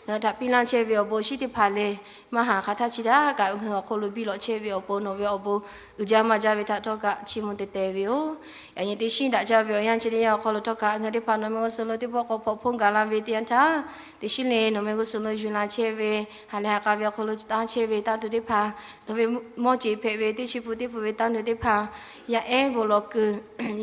ngaˬ hui htaꞈ piˇ laˇ chehˇ ve awˬ bon awˬ shinˉ teˇ hpaˍ lehˬ, maˇ haˍ hk'aˬ htaˇ chi htaˇ kaꞈ ngaˬ hui awˬ hk'aw lo biˇ lawꞈ chehˇ ve awˬ pon nawˬ ve awˬ bon uiˍ jaˇ maˇ jaˇ ve htaꞈ htawˇ kaꞈ chiˇ mvuh te te ve yoˬ. Yaꞈ nyi teˇ shinˉ daꞈ jaˇ ve awˬ yanˇ chi teˇ yanˇ awˬ hk'aw lo htawˇ kaꞈ ngaˬ hui teˇ hpaˍ nawˬ meh g'uˇ suhˍ lo teˇ pawˆ k'awꞈ hpawnˬ hpoˇ gaˬ la ve teˇ yanˇ htaˇ, teˇ shinˉ lehˬ nawˬ meh g'uˇ suhˍ lo yuˬ la chehˇ ve, ha leh ha k'a ve awˬ hk'aw lo tanˇ chehˇ ve tanˇ tuˬ teˇ hpaˍ, nawˬ ve mawˇ ceˬ hpehꞈ ve teˇ chi pun teˇ pun ve tanˇ tuˬ teˇ hpaˍ, yaˇ ehˉ bon lawˬ kuiˬ,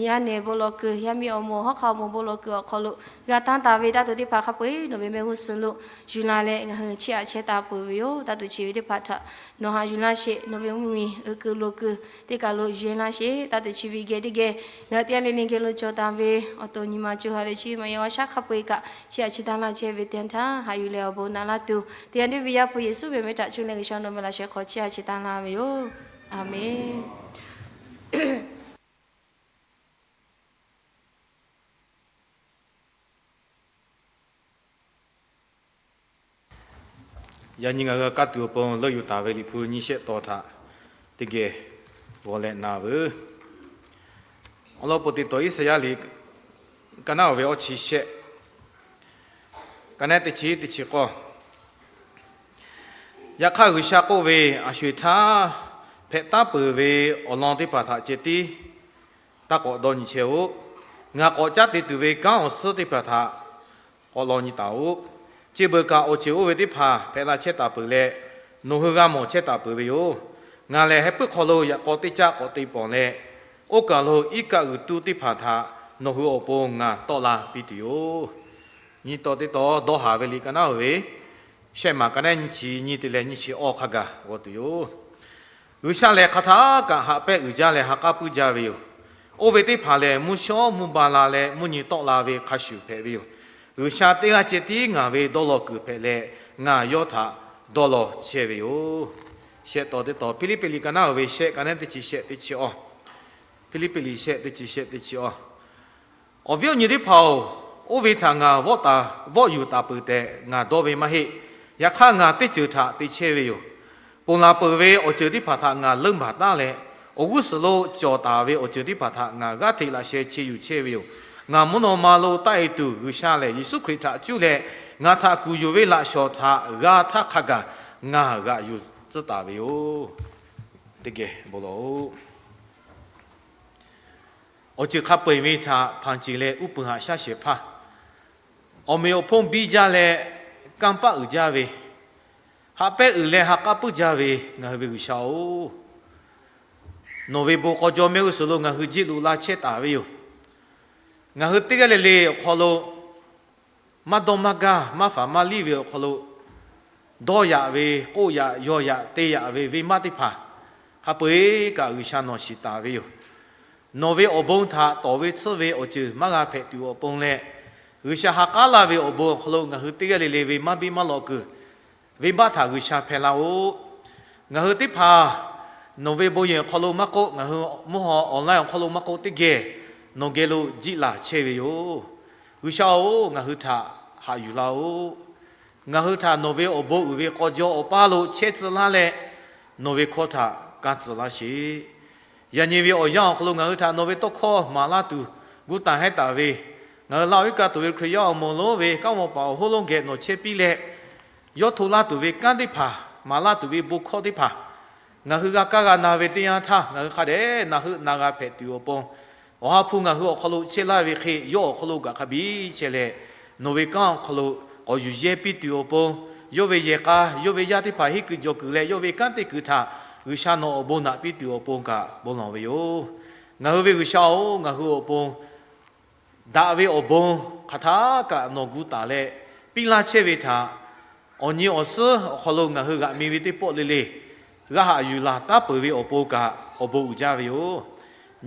yaˇ nehˬ bon lawˬ kuiˬ, yaˇ miˇ awˬ moˍ hawˉ hk'aˇ awˬ moˍ bon lawˬ kuiˬ awˬ hk'aw lo g'a tanˇ taˍ ve tanˇ tuˬ teˇ hpaˍ hk'a peu-eˬ nawˬ ve meh g'uˇ suhˍ lo yuˬ la leh ngaˬ hui chiˇ aꞈ chehˇ taˍ peuˬ ve yoˬ. Tanˇ tuˬ chi ve teˇ hpaˍ htaꞈ nawˬ haꞈ yuˬ laˇ sheˍ. Nawˬ ve mvuhˇmiˬ uiˍ kuiˬ loˍ kuiˬ teˇ kaˬ lo yuˬ e laˇ sheˍ. Tanˇ tuˬ chi ve geh teˇ geh ngaˬ hui teˇ g'aˇ le le geh lo cawˬ taˍ ve awˬ to nyi ma co ha leh chi maꞈ yaꞈ g'a shaˉ hk'a peu-eˬ kaꞈ chiˇ aꞈ chi tanˇ laˇ chehˇ ve teˇ yanˇ htaˇ haꞈ yuˬ leh awˬ bon naꞈ laˇ tuˬ, teˇ yanˇ teˇ ve Yaˇ hpu Yeˍsuˆ ve mehˆ htaꞈ cuˇ leh G'uiˬsha nawˬ meh laꞈ sheh hk'aw chiˇ aꞈ chi tanˇ laˇ ve yoˬ. Aˬmenˍ. Yaꞈ nyi ngaˬ hui g'a kaˇ tuˬ awˬ pon leuˆ yuˬ taˍ ve Liꞈ hpu nyiˇ shehˆ taw htaꞈ teˇ geh g'aw leh na veuˬ. Awˬ lawn pon teˇ taw Iˉsaˍyaˆ liꞈ ka naˉ oˍ ve awˇ chi shehˆ, ka naˉ teˇ chi teˇ chi k'awˇ. Yaꞈ hk'aˇ G'uiˬsha k'oˆ ve, Aˬ sho-eˬ htaˇ hpehꞈ taˉ peuˬ ve awˬ lawn teˇ hpaˍ htaꞈ ceh tiˉ taˇ k'awꞈ dawˇ nyi chehˇ-oˆ. Ngaˬ k'awꞈ caˉ te tuˬ ve kanˉ awˬ suhˉ teˇ hpaˍ htaꞈ k'awꞈ law nyi taˍ-oꞈ. Chi beuꞈ kaꞈ awˬ ceuˬ oˇ ve teˇ hpaˍ hpehꞈ la chehˇ taˍ peuˬ leh, nawˬ hui g'a mawˬ chehˇ taˍ peuˬ ve yoˬ. Ngaˬ lehˬ heh puiˉ hk'aw lo yaꞈ k'aw teˇ caˆ k'awꞈ te pawˍ leh, oˇ kaˬ lo iˉ kaˆ g'uiˬ tuˇ teˇ hpaˍ htaꞈ nawˬ hui awˬ pon ngaˬ tawˆ la piˇ tuˬ yoˬ. Nyi taw teˇ taw dawˇ haˍ ve liꞈ ka naˉ oˍ ve shehˆ maˬ ka naˉ nyiˇ chi nyiˇ te leh nyiˇ chi awˇ hk'a gaˬ g'aw tuˬ yoˬ. G'uiˬsha lehˬ hk'aˬ htaˇ kaꞈ haꞈ pehnˇ uiˍ jaˇ leh ha k'aˉ puiˉ jaˇ ve yoˬ. Oˇ ve teˇ hpaˍ lehˬ mvuhˇ shawˉ mvuhˇ ba la leh mvuhˇ nyi tawˆ la ve hk'a shuˍ hpehꞈ ve yoˬ. G'uiˬsha teˇ g'aˇ ceh tiˉ ngaˬ ve dawˇ law kuiˬ hpehꞈ leh, ngaˬ yawˇ htaꞈ dawˇ law chehˇ ve yoˬ. Shehˆ taw teˇ taw Hpiˇliˇpiˆ liꞈ ka naˉ oˍ ve shehˆ ka naˉ teˇ chi shehˆ teˇ chi awˇ. Hpiˇliˇpiˆ liꞈ shehˆ teˇ chi shehˆ teˇ chi awˇ. Awˬ viˉ awˬ nyi teˇ hpaˍ-oˬ, oˇ ve htaꞈ ngaˬ vawˆ yuˬ taˍ peuˬ tehꞈ ngaˬ dawˇ ve maˇ heˆ. Yaꞈ hk'aˇ ngaˬ teˇ ceuˬ htaꞈ te chehˇ ve yoˬ. Ponˬ laˬ peuˬ ve awˬ ceuˬ teˇ hpaˍ htaꞈ ngaˬ leuˆ maˍ taˉ leh, awˬ g'uˇ suhˍ lo cawˬ taˍ ve awˬ ceuˬ teˇ hpaˍ htaꞈ ngaˬ g'aˇ hteꞈ laꞈ sheh che yuˬ chehˇ ve yoˬ. Ngaˬ mvuhˇ naw ma lo taˆ e tuˬ G'uiˬsha lehˬ Yeˍsuˆ Hkriꞈ htaꞈ cuˇ leh ngaˬ htaꞈ kuˬ yuˬ ve laꞈ shawˍ htaꞈ g'a htaˇ hk'a gaˬ ngaˬ g'aꞈ yuˬ tcuhˉ taˍ ve yoˬ. Teˇ geh bon lawˬ-oꞈ. Awˬ ceuˬ hk'a peu-eˬ ve htaꞈ hpanˍ ceˬ leh uˉ peunˍ haꞈ shaˉ shehˍ hpaˇ, awˬ meꞈ awˬ hponˇ biˇ jaˇ leh kanˇ paˆ uiˍ jaˇ ve, haꞈ pehnˇ uiˍ leh ha k'aˉ puiˉ jaˇ ve ngaˬ hui ve G'uiˬsha-oˬ, nawˬ ve bon k'aw jaw mehˆ g'uˇ suhˍ lo ngaˬ hui jiˆ luꞈ la chehˇ taˍ ve yoˬ. Ngaˬ hui teˇ g'aˇ le le awˬ hk'aw lo maˇ dawˇ maˇ gaˇ maˇ faˍ maˇ liˇ ve awˬ hk'aw lo dawˇ yaꞈ ve, k'oˆ yaꞈ, yaw yaꞈ, te yaꞈ ve venˇbaˆ teˇ hpaˍ hk'a peu-eˬ kaꞈ G'uiˬsha nawˬ shiˍ taˍ ve yoˬ. Nawˬ ve awˬ bon htaꞈ tawˍ ve tsuhˇ ve awˬ ceuˬ maˇ g'a hpehꞈ tuˬ awˬ pon leh, G'uiˬsha ha k'aˉ laˇ ve awˬ bon awˬ hk'aw lo ngaˬ hui teˇ g'aˇ le le ve maˇ biˇ maˇ lawꞈ kuiˬ venˇbaˆ htaꞈ G'uiˬsha hpehˇ laˇ-oˆ. Ngaˬ hui teˇ hpaˍ nawˬ ve bon yehˬ awˬ hk'aw lo maˇ k'oˆ, ngaˬ hui mvuhˇ haw online awˬ hk'aw lo maˇ k'oˆ, teˇ geh nawˬ geh lo jiˆ laˬ chehˇ ve yoˬ. G'uiˬsha-oˬ, ngaˬ hui htaꞈ haꞈ yuˬ laˇ-oˆ. Ngaˬ hui htaꞈ nawˬ ve awˬ bon uiˍ ve k'aw jaw awˬ paˇ lo chehˇ tcuh laˇ leh, nawˬ ve hkawˇ htaꞈ kanˇ tcuh laˇ sheˍ. Yaꞈ nyi ve awˬ yanˇ awˬ hk'aw lo ngaˬ hui htaꞈ nawˬ ve tawˇ hkawˇ maˍ laˇ tuˬ gu taˍ hehˉ taˍ ve Ngaˬ hui Laˇ huˍ iˉ kaˆ tuˬ ve Hkriꞈ yaˇ awˬ moˍ lonˉ ve kanˉ mawˇ paˍ awˬ hoˉ lonˉ geh nawˬ chehˇ piˇ leh, yawˇ hto laˇ tuˬ ve kanˉ teˇ hpaˍ, maˍ laˇ tuˬ ve bon hkawˇ teˇ hpaˍ, ngaˬ hui g'a kaˇ g'a na ve teˇ yanˇ htaˇ, ngaˬ hui hk'a dehꞈ na heuˆ na g'a hpehꞈ tuˬ awˬ pon, Awˬ ha hpu ngaˬ hui awˬ hk'aw lo chehˇ laˇ ve hk'e, yawˇ awˬ hk'aw lo kaꞈ hk'a biˇ chehˇ leh, nawˬ ve kanˉ awˬ hk'aw lo k'awꞈ yuˬ yehˇ piˇ tuˬ awˬ pon, yawˇ ve yehˬ k'a, yawˇ ve yaˇ teˇ hpaˍ henˇ kuiˬ jawˬ kuiˬ leh yawˇ ve kanˉ te kuiˬ htaꞈ G'uiˬsha nawˬ awˬ bon naꞈ piˇ tuˬ awˬ pon kaꞈ bon lawˬ ve yoˬ. Ngaˬ hui ve G'uiˬsha-oˬ, ngaˬ hui awˬ pon daꞈ ve awˬ bon hk'aˬ htaˇ kaꞈ nawˬ gu taˍ leh piˇ laˇ chehˇ ve htaꞈ, awˬ nyi awˬ suhˉ awˬ hk'aw lo ngaˬ hui g'aꞈ mi ve teˇ pawˆ le le g'a haꞈ yuˬ laˬ taˉ peuˬ ve awˬ pon kaꞈ awˬ bon uiˍ jaˇ ve yoˬ.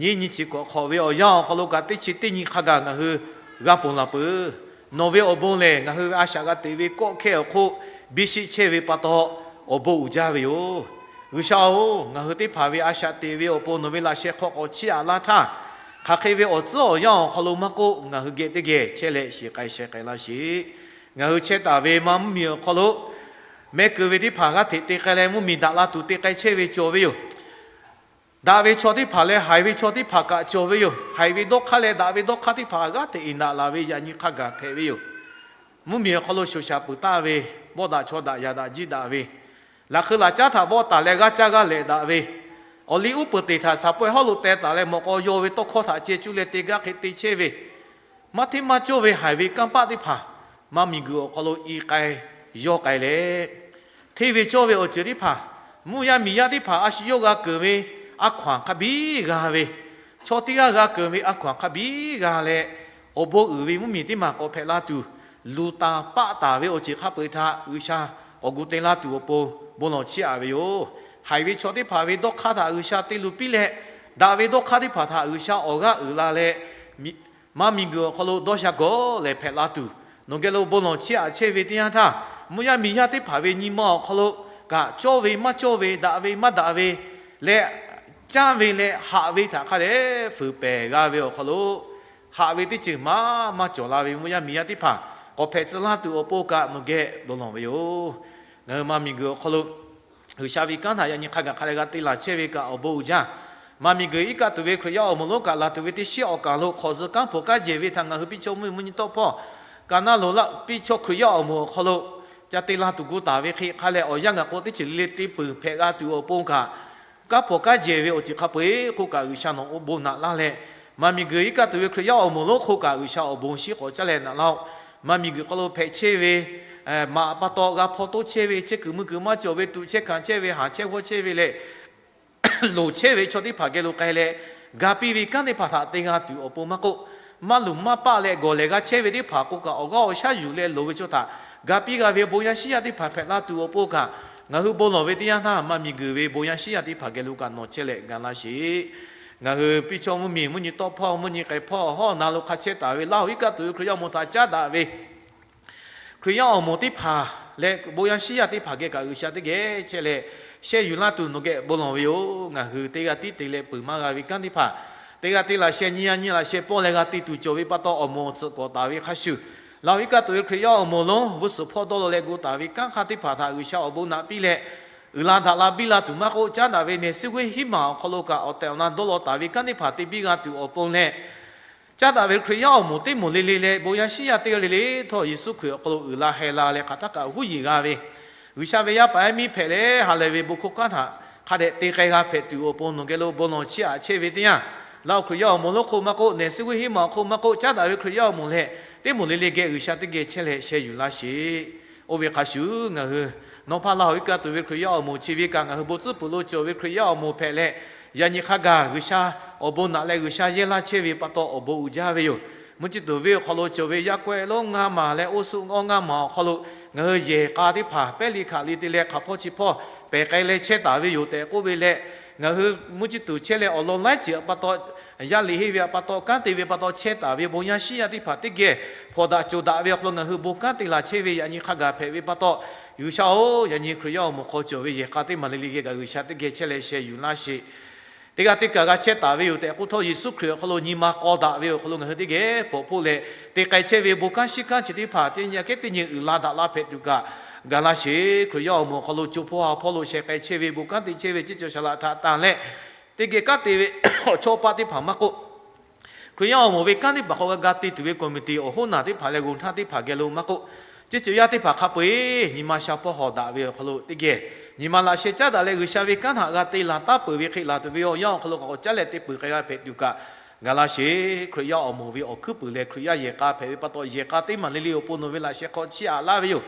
Nyiˇ nyi chi k'awꞈ hk'awꞈ ve awˬ yanˇ awˬ hk'aw lo kaꞈ teˇ chi teˇ nyi hk'a gaˬ ngaˬ hui g'a ponˬ laˬ peuˬ. Nawˬ ve awˬ bon lehˬ, ngaˬ hui ve a shaꞈ g'a teꞈ ve kawˆ hkehˇ awˬ hk'oˆ biˇ shiˆ chehˇ ve pa taw, awˬ bon uiˍ jaˇ ve yoˬ. G'uiˬsha-oˬ, ngaˬ hui teˇ hpaˍ ve a shaꞈ teꞈ ve awˬ pon nawˬ ve laꞈ sheh hk'aw k'awꞈ chiˇ aꞈ laˇ htaˇ, hk'aˬ hk'e ve awˬ tcuhˉ awˬ yanˇ awˬ hk'aw lo maˇ k'oˆ, ngaˬ hui geh teˇ geh chehˇ leh shiˍ k'ai sheh k'ai laˇ sheˍ. Ngaˬ hui chehˇ taˍ ve ma mvuhˇmiˬ awˬ hk'aw lo mehˆ keu ve teˇ hpaˍ g'aˇ hteꞈ te k'ai leh mvuhˇmiˬ daꞈ la tuˬ te k'ai chehˇ ve cawˬ ve yoˬ. Daꞈ ve chaw teˇ hpaˍ leh haiˬ ve chaw teˇ hpaˍ kaꞈ cawˬ ve yoˬ. Haiˬ ve dawˇ hk'aˇ leh daꞈ ve dawˇ hk'aˇ teˇ hpaˍ g'aˇ hteꞈ iˍ naꞈ laˬ ve yaꞈ nyi hk'a gaˬ hpehꞈ ve yoˬ. Mvuhˇmiˬ awˬ hk'aw lo shoˍ shaˍ peuˬ taˍ ve, bawˆ daꞈ chaw daꞈ yaꞈ daꞈ jiˇ daꞈ ve, laꞈ hk'eu laꞈ caˉ htaꞈ vawˆ taˍ leh g'aˇ caˇ g'aˇ lehꞈ daꞈ ve, awˬ liˇ uˉ peunˍ teˬ htaꞈ saˍ pawehˇ hawˉ lo teh taˍ leh mawꞈ k'aw yaw ve tawˇ hkawˇ htaꞈ ceh cuˇ leh te gaˇ hk'e te chehˇ ve, maˇ hteˇ maˇ cawˇ ve haiˬ ve kanˇ paˆ teˇ hpaˍ, ma miˬguiˬ awˬ hk'aw lo i k'ai yawˇ k'ai leh, hteˇ ve cawˇ ve awˬ ceuˬ teˇ hpaˍ, mvuhˇ yaˇ miˬ yaˇ teˇ hpaˍ a shu yawˇ g'a keunˍ ve a hkaw-anˬ hk'a biˇ g'a ve, chaw teˇ g'aˇ g'a keunˍ ve a hkaw-anˬ hk'a biˇ g'a leh, awˬ bon uiˍ ve mvuhˇmiˬ teˇ maˬ k'awꞈ hpehꞈ la tuˬ, luˬ taˍ paˆ taˍ ve awˬ ceuˬ hk'a peu-eˬ htaꞈ G'uiˬsha k'awꞈ gu te laˇ tuˬ awˬ pon bon lawˬ chiˇ aꞈ ve yoˬ. Haiˬ ve chaw teˇ hpaˍ ve dawˇ hk'aˇ htaꞈ G'uiˬsha te luˬ piˇ leh, daꞈ ve dawˇ hk'aˇ teˇ hpaˍ htaꞈ G'uiˬsha awˬ g'aˇ uiˍ la leh, ma miˬguiˬ awˬ hk'aw lo dawˇ sha gawˬ lehˬ hpehꞈ la tuˬ, nawˬ geh lo bon lawˬ chiˇ aꞈ chehˇ ve teˇ yanˇ htaˇ, mvuhˇ yaˇ miˬ yaˇ teˇ hpaˍ ve nyi ma awˬ hk'aw lo kaꞈ cawˇ ve maˇ cawˇ ve, daꞈ ve maˇ daꞈ ve leh, caˇ ve leh haꞈ ve htaꞈ hk'a dehꞈ fuiˍ pehˬ g'a ve awˬ hk'aw lo, haꞈ ve teˇ ceuˬ maˇ maˇ cawˬ la ve mvuhˇ yaˇ miˬ yaˇ teˇ hpaˍ k'awꞈ hpehꞈ tcuh laˇ tuˬ awˬ pon kaꞈ nawˬ geh bon lawˬ ve yoˬ. Ngaˬ hui ma miˬguiˬ awˬ hk'aw lo G'uiˬsha ve kanˉ htaꞈ yaꞈ nyi hk'a gaˬ hk'a dehꞈ g'a te laˬ chehˇ ve kaꞈ awˬ bon uiˍ jaˇ. Ma miˬguiˬ iˉ kaˆ tuˬ ve Hkriꞈ yaˇ awˬ moˍ lonˉ kaꞈ laˬ tuˬ ve teˇ shiˉ awˬ kaˬ lo hk'awꞈ zuhꞈ kanˉ hpawnˬ kanˉ jehˬ ve htaꞈ ngaˬ hui piˇ chaw mvuhˇmiˬ mvuhˇ nyi tawˆ hpawˇ, ka naˇ loˍ laˇ piˇ chaw Hkriꞈ yaˇ awˬ moˍ awˬ hk'aw lo ca te la tuˬ gu taˍ ve hk'e hk'a leh awˬ yanˇ ngaˬ k'o teˇ ceuˬ le le te peuˬ hpehꞈ g'a tuˬ awˬ pon kaꞈ, kanˉ hpawnˬ kanˉ jehˬ ve awˬ ceuˬ hk'a peu-eˬ hk'oˆ kaꞈ G'uiˬsha nawˬ awˬ bon naꞈ laˇ leh, ma miˬguiˬ iˉ kaˆ tuˬ ve Hkriꞈ yaˇ awˬ moˍ lonˉ hk'oˆ kaꞈ G'uiˬsha awˬ bon shiˉ k'awꞈ caˉ leh naꞈ laˇ-oˆ. Ma miˬguiˬ hk'aw lo hpehꞈ chehˇ ve maꞈ pa taw g'a hpaw toˇ chehˇ ve, chehˇ kuiˬ mui kuiˬ maˇ cawˬ ve, tuꞈ chehˇ hkanˍ chehˇ ve, haˍ chehˇ g'awˇ chehˇ ve leh, loˍ chehˇ ve chaw teˇ hpaˍ geh lo k'ai leh, ga piˇ ve kanˉ teˇ hpaˍ htaꞈ te g'a tuˬ awˬ pon maˇ k'oˆ, maˇ luˬ maˇ paˆ leh gawˬ lehˬ g'a chehˇ ve teˇ hpaˍ k'o kaꞈ awˬ g'aˇ awˬ shaˉ yuˬ leh loˍ ve chaw htaꞈ ga piˇ g'a ve bon yaˇ shiˉ yaˇ teˇ hpaˍ hpehꞈ laˇ tuˬ awˬ pon kaꞈ, ngaˬ hui bon lawˬ ve teˇ yanˇ htaˇ ma miˬguiˬ ve bon yaˇ shiˉ yaˇ teˇ hpaˍ geh lo kaꞈ nawˬ chehˇ leh ga laˇ sheˍ. Ngaˬ hui piˇ chaw mvuhˇmiˬ mvuhˇ nyi tawˆ hpawˇ mvuhˇ nyi k'ai hpawˇ hawˉ na lo hk'a chehˇ taˍ ve Laˇ huˍ iˉ kaˆ tuˬ ve Hkriꞈ yaˇ awˬ moˍ htaꞈ caˉ daꞈ ve Hkriꞈ yaˇ awˬ moˍ teˇ hpaˍ leh bon yaˇ shiˉ yaˇ teˇ hpaˍ geh kaꞈ G'uiˬsha teˇ geh chehˇ leh sheh yuˬ laˇ tuˬ nawˬ geh bon lawˬ ve yoˬ. Ngaˬ hui teˇ g'aˇ tiˉ te leh peuˬ maˇ g'a ve kanˉ teˇ hpaˍ, teˇ g'aˇ te laꞈ sheh nyiˇ yaˇ nyiˇ laꞈ sheh pawˆ leh g'a te tuˬ cawˬ ve pa taw awˬ moˍ awˬ tsuhꞈ k'awꞈ taˍ ve hk'a shuˍ, Laˇ huˍ iˉ kaˆ tuˬ ve Hkriꞈ yaˇ awˬ moˍ lonˉ g'uˇ suhˍ hpawˇ dawˇ law leh gu taˍ ve kanˉ hk'aˇ teˇ hpaˍ htaꞈ G'uiˬsha awˬ bon naꞈ piˇ leh, uiˍ la daꞈ la biˇ la tuˬ maˇ k'oˆ, caˉ daꞈ ve nehˬ suhˉ g'uˇ hiˉ maˬ awˬ hk'aw lo kaꞈ awˬ tehˬ awˬ na dawˇ law taˍ ve kanˉ teˇ hpaˍ te biˇ g'a tuˬ awˬ pon leh, caˉ daꞈ ve Hkriꞈ yaˇ awˬ moˍ teˇ moˍ le le leh bon yaˇ shiˉ yaˇ teˇ g'aˇ le le htawˇ Yeˍsuˆ Hkriꞈ awˬ hk'aw lo uiˍ la heh la leh hk'aˬ htaˇ kaꞈ huˉ yeˬ g'a ve, G'uiˬsha ve yaˇ paˍ yaˇ miˇ hpehꞈ leh ha lehˬ ve bon hkawˇ kanˉ htaꞈ hk'a dehꞈ te k'ai g'a hpehꞈ tuˬ awˬ pon nawˬ geh lo bon lawˬ chiˇ aꞈ chehˇ ve teˇ yanˇ, Laˇ huˍ Hkriꞈ yaˇ awˬ moˍ lonˉ hk'oˆ maˇ k'oˆ, nehˬ suhˉ g'uˇ hiˉ maˬ awˬ hk'oˆ maˇ k'oˆ, caˉ daꞈ ve Hkriꞈ yaˇ awˬ moˍ leh teˇ moˍ le le geh G'uiˬsha teˇ geh chehˇ leh sheh yuˬ laˇ sheˍ. Oˇ ve hk'a shuˍ, ngaˬ hui nawˇ hpaˇ Laˇ huˍ iˉ kaˆ tuˬ ve Hkriꞈ yaˇ awˬ moˍ chi ve kaꞈ ngaˬ hui bon tcuhˉ peuˬ lo cawˬ ve Hkriꞈ yaˇ awˬ moˍ hpehꞈ leh, yaꞈ nyi hk'a gaˬ G'uiˬsha awˬ bon naꞈ leh G'uiˬsha yehˇ laˇ chehˇ ve pa taw awˬ bon uiˍ jaˇ ve yoˬ. Mvuhˇ ciˇ tuˬ venˇ awˬ hk'aw lo cawˬ ve yaˇ kawehˇ lonˉ ngaˇ maˬ leh oˇ suhˆ awˇ ngaˇ maˬ awˬ hk'aw lo ngaˬ hui yehˬ k'a teˇ hpaˍ pehˉ li hkanˍ li te leh hk'aˬ hpawˇ chi hpawˇ pehˬ k'ai leh chehˇ taˍ ve yoˬ tehꞈ k'oˆ ve leh, ngaˬ hui mvuhˇ ciˇ tuˬ chehˇ leh awˬ lawn laiˉ ceuˬ pa taw, yaˇ liꞈ henˇ ve pa taw, kanˉ te ve pa taw chehˇ taˍ ve bon yaˇ shiˉ yaˇ teˇ hpaˍ teˇ geh hpawnˬ daꞈ coˬ daꞈ ve awˬ hk'aw lo ngaˬ hui bon kanˉ te laˬ chehˇ ve yaꞈ nyi hk'a gaˬ hpehꞈ ve pa taw, G'uiˬsha-oˬ, yaꞈ nyi Hkriꞈ yaˇ awˬ moˍ hk'aw cawˬ ve yehˬ k'a teˇ maˬ le le geh kaꞈ G'uiˬsha teˇ geh chehˇ leh sheh yuˬ laˇ sheˍ. Teˇ g'aˇ teˇ kaˬ g'a chehˇ taˍ ve yoˬ tehꞈ k'oˆ htawˇ, Yeˍsuˆ Hkriꞈ awˬ hk'aw lo nyi ma k'aw daꞈ ve awˬ hk'aw lo ngaˬ hui teˇ geh hpawnˬ hpoˆ leh te k'ai chehˇ ve bon kanˉ shiˉ kanˉ chi teˇ hpaˍ teˇ nyi aꞈ kehˉ teˇ nyi uiˍ la daꞈ la hpehꞈ tuˬ kaꞈ ga laˇ sheˍ. Hkriꞈ yaˇ awˬ moˍ awˬ hk'aw lo co hpawˇ ha hpawˇ lo sheh k'ai chehˇ ve bon kanˉ te chehˇ ve ceˇ cawˬ shaˍ laꞈ htaꞈ tanˬ leh, teˇ geh kanˉ te ve awˬ chawˇ paˆ teˇ hpaˍ maˇ k'oˆ, Hkriꞈ yaˇ awˬ moˍ ve kanˉ teˇ hpaˍ hk'aw g'a ga te tuˬ ve committee awˬ hoˉ naˬ teˇ hpaˍ leh g'oˬ htaˇ teˇ hpaˍ geh lo maˇ k'oˆ, ceˇ ceuˬ yaˇ teˇ hpaˍ hk'a peu-eˬ nyi ma sha hpawˇ hawˍ daꞈ ve awˬ hk'aw lo teˇ geh nyi ma laꞈ sheh caˉ daꞈ leh G'uiˬsha ve kanˉ htaꞈ g'a te laˬ taˉ peuˬ ve hk'e laˬ tuˬ ve awˬ yanˇ awˬ hk'aw lo k'awꞈ caˉ leh te peuˬ k'ai g'a hpehꞈ tuˬ kaꞈ ga laˇ sheˍ. Hkriꞈ yaˇ awˬ moˍ ve awˬ hkuiˉ puiˍ leh Hkriꞈ yaˇ yehˬ k'a hpehꞈ ve pa taw, yehˬ k'a teˇ maˬ le le awˬ pon nawˬ ve laꞈ sheh hk'aw chiˇ aꞈ laˇ ve yoˬ.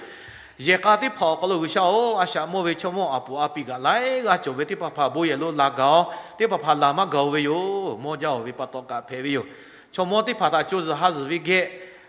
Yehˬ k'a teˇ hpaˍ awˬ hk'aw lo G'uiˬsha-oˬ, a shaꞈ mawˇ ve chaw mawˇ a puˍ a piˇ kaꞈ laiˉ g'aˇ cawˬ ve teˇ hpaˍ hpaˍ bon yehˬ lo laˬ gaˬ-oˬ, teˇ hpaˍ hpaˍ laˬ maˇ gaˬ-oˬ ve yoˬ. Mawˇ jaˇ-oˬ ve pa taw kaꞈ hpehꞈ ve yoˬ. Chaw mawˇ teˇ hpaˍ htaꞈ co zuhˬ ha zuhˬ ve geh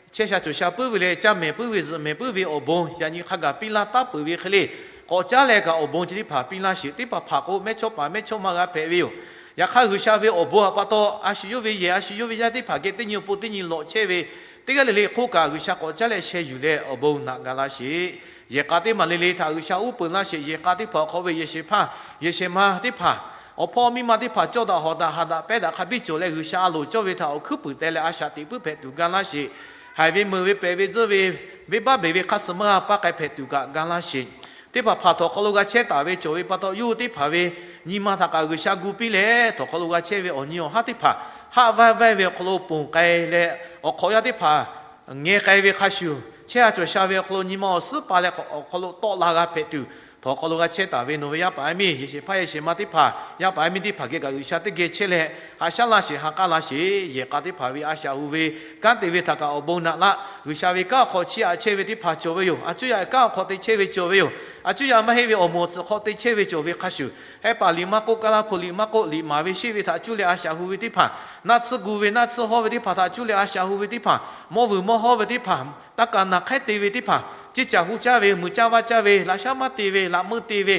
chehˇ sha cawˬ sha puiˉ ve leh, caˇ mehˍ puiˉ ve, zuhꞈ mehˍ puiˉ ve awˬ bon yaꞈ nyi hk'a gaˬ piˇ laˇ taˉ peuˬ ve hk'e le, k'awꞈ caˉ leh kaꞈ awˬ bon chi teˇ hpaˍ piˇ laˇ sheˍ. Teˇ hpaˍ hpaˍ k'o mehˇchawˇpaˍ mehˇchawˇma g'a hpehꞈ ve yoˬ. Yaꞈ hk'aˇ G'uiˬsha ve awˬ bon htaꞈ pa taw, a shu yawˇ ve yehˬ, a shu yawˇ ve yaˇ teˇ hpaˍ geh teˇ nyi awˬ pon teˇ nyi lawꞈ chehˇ ve teˇ g'aˇ le le hk'oˆ kaꞈ G'uiˬsha k'awꞈ caˉ leh sheh yuˬ leh awˬ bon naꞈ ga laˇ sheˍ. Yehˬ k'a teˇ maˬ le le htaꞈ G'uiˬsha uˉ peunˍ laˇ sheˍ. Yehˬ k'a teˇ hpaˍ awˬ hk'aw ve yehˬ shehˍ hpaˇ yehˬ shehˍ ma teˇ hpaˍ, awˬ hpawˇ miˇ ma teˇ hpaˍ cawˇ daꞈ hawˍ daꞈ haꞈ daꞈ pehˇ daꞈ hk'a biˇ cawˬ leh G'uiˬsha a loˍ cawˇ ve htaꞈ awˬ hkuiˉ puiˍ teh leh a shaꞈ teꞈ puiˉ hpehꞈ tuˬ ga laˇ sheˍ. Haiˬ ve meuˬ ve pehꞈ ve tzuhˇ ve, venˇbaˆ beˬ ve hk'aˇ suh maˇ g'a paˇ k'ai hpehꞈ tuˬ kaꞈ ga laˇ sheˍ. Teˇ hpaˍ hpaˍ htawnˍ hk'aw lo g'a chehˇ taˍ ve cawˬ ve pa taw, yawˇ hui teˇ hpaˍ ve nyi ma htaꞈ kaꞈ G'uiˬsha gu piˇ leh, htawnˍ hk'aw lo g'a chehˇ ve awˬ nyi awˬ haˉ teˇ hpaˍ haˆ vaiˇ vaiˇ ve awˬ hk'aw lo ponˬ k'ai leh, awˬ hk'awꞈ yaˇ teˇ hpaˍ ngeh k'ai ve hk'a shuˍ, chehˇ sha cawˬ sha ve awˬ hk'aw lo nyi ma awˬ suhˉ pa leh awˬ hk'aw lo tawˆ la g'a hpehꞈ tuˬ, htawnˍ hk'aw lo g'a chehˇ taˍ ve nawˬ ve yaˇ paˍ yaˇ miˇ, yehˬ shehˍ hpaˇ yehˬ shehˍ ma teˇ hpaˍ, yaˇ paˍ yaˇ miˇ teˇ hpaˍ geh kaꞈ G'uiˬsha teˇ geh chehˇ leh haꞈ shaˉ laˇ sheˍ, ha k'aˉ laˇ sheˍ. Yehˬ k'a teˇ hpaˍ ve a shaꞈ hu ve kanˉ te ve htaꞈ kaꞈ awˬ bon naꞈ laˇ. G'uiˬsha ve kanˉ awˬ hk'aw chiˇ aꞈ chehˇ ve teˇ hpaˍ cawˬ ve yoˬ. A cuˇ yaꞈ kanˉ awˬ hk'aw te chehˇ ve cawˬ ve yoˬ. A cuˇ yaꞈ maˇ heˆ ve awˬ moˍ awˬ tcuhˍ hk'aw te chehˇ ve cawˬ ve hk'a shuˍ, hehˉ paˍ liꞈ maˇ k'oˆ, kaˇ laˇ hpu liꞈ maˇ k'oˆ, liꞈ maˍ ve sheˆ ve htaꞈ cuˇ leh a shaꞈ hu ve teˇ hpaˍ, naˆ tsuhˇ gu ve naˆ tsuhˇ hawˇ ve teˇ hpaˍ htaꞈ cuˇ leh a shaꞈ hu ve teˇ hpaˍ, mawˇ vuiˬ mawˇ hawˇ ve teˇ hpaˍ, taˇ kaˍ naˬ hk'ehˉ te ve teˇ hpaˍ, ceˇ caˬ hu caˇ ve, muiˬ caˇ vaˇ caˇ ve, laꞈ shaˉ maˇ te ve, laꞈ meuˇ te ve,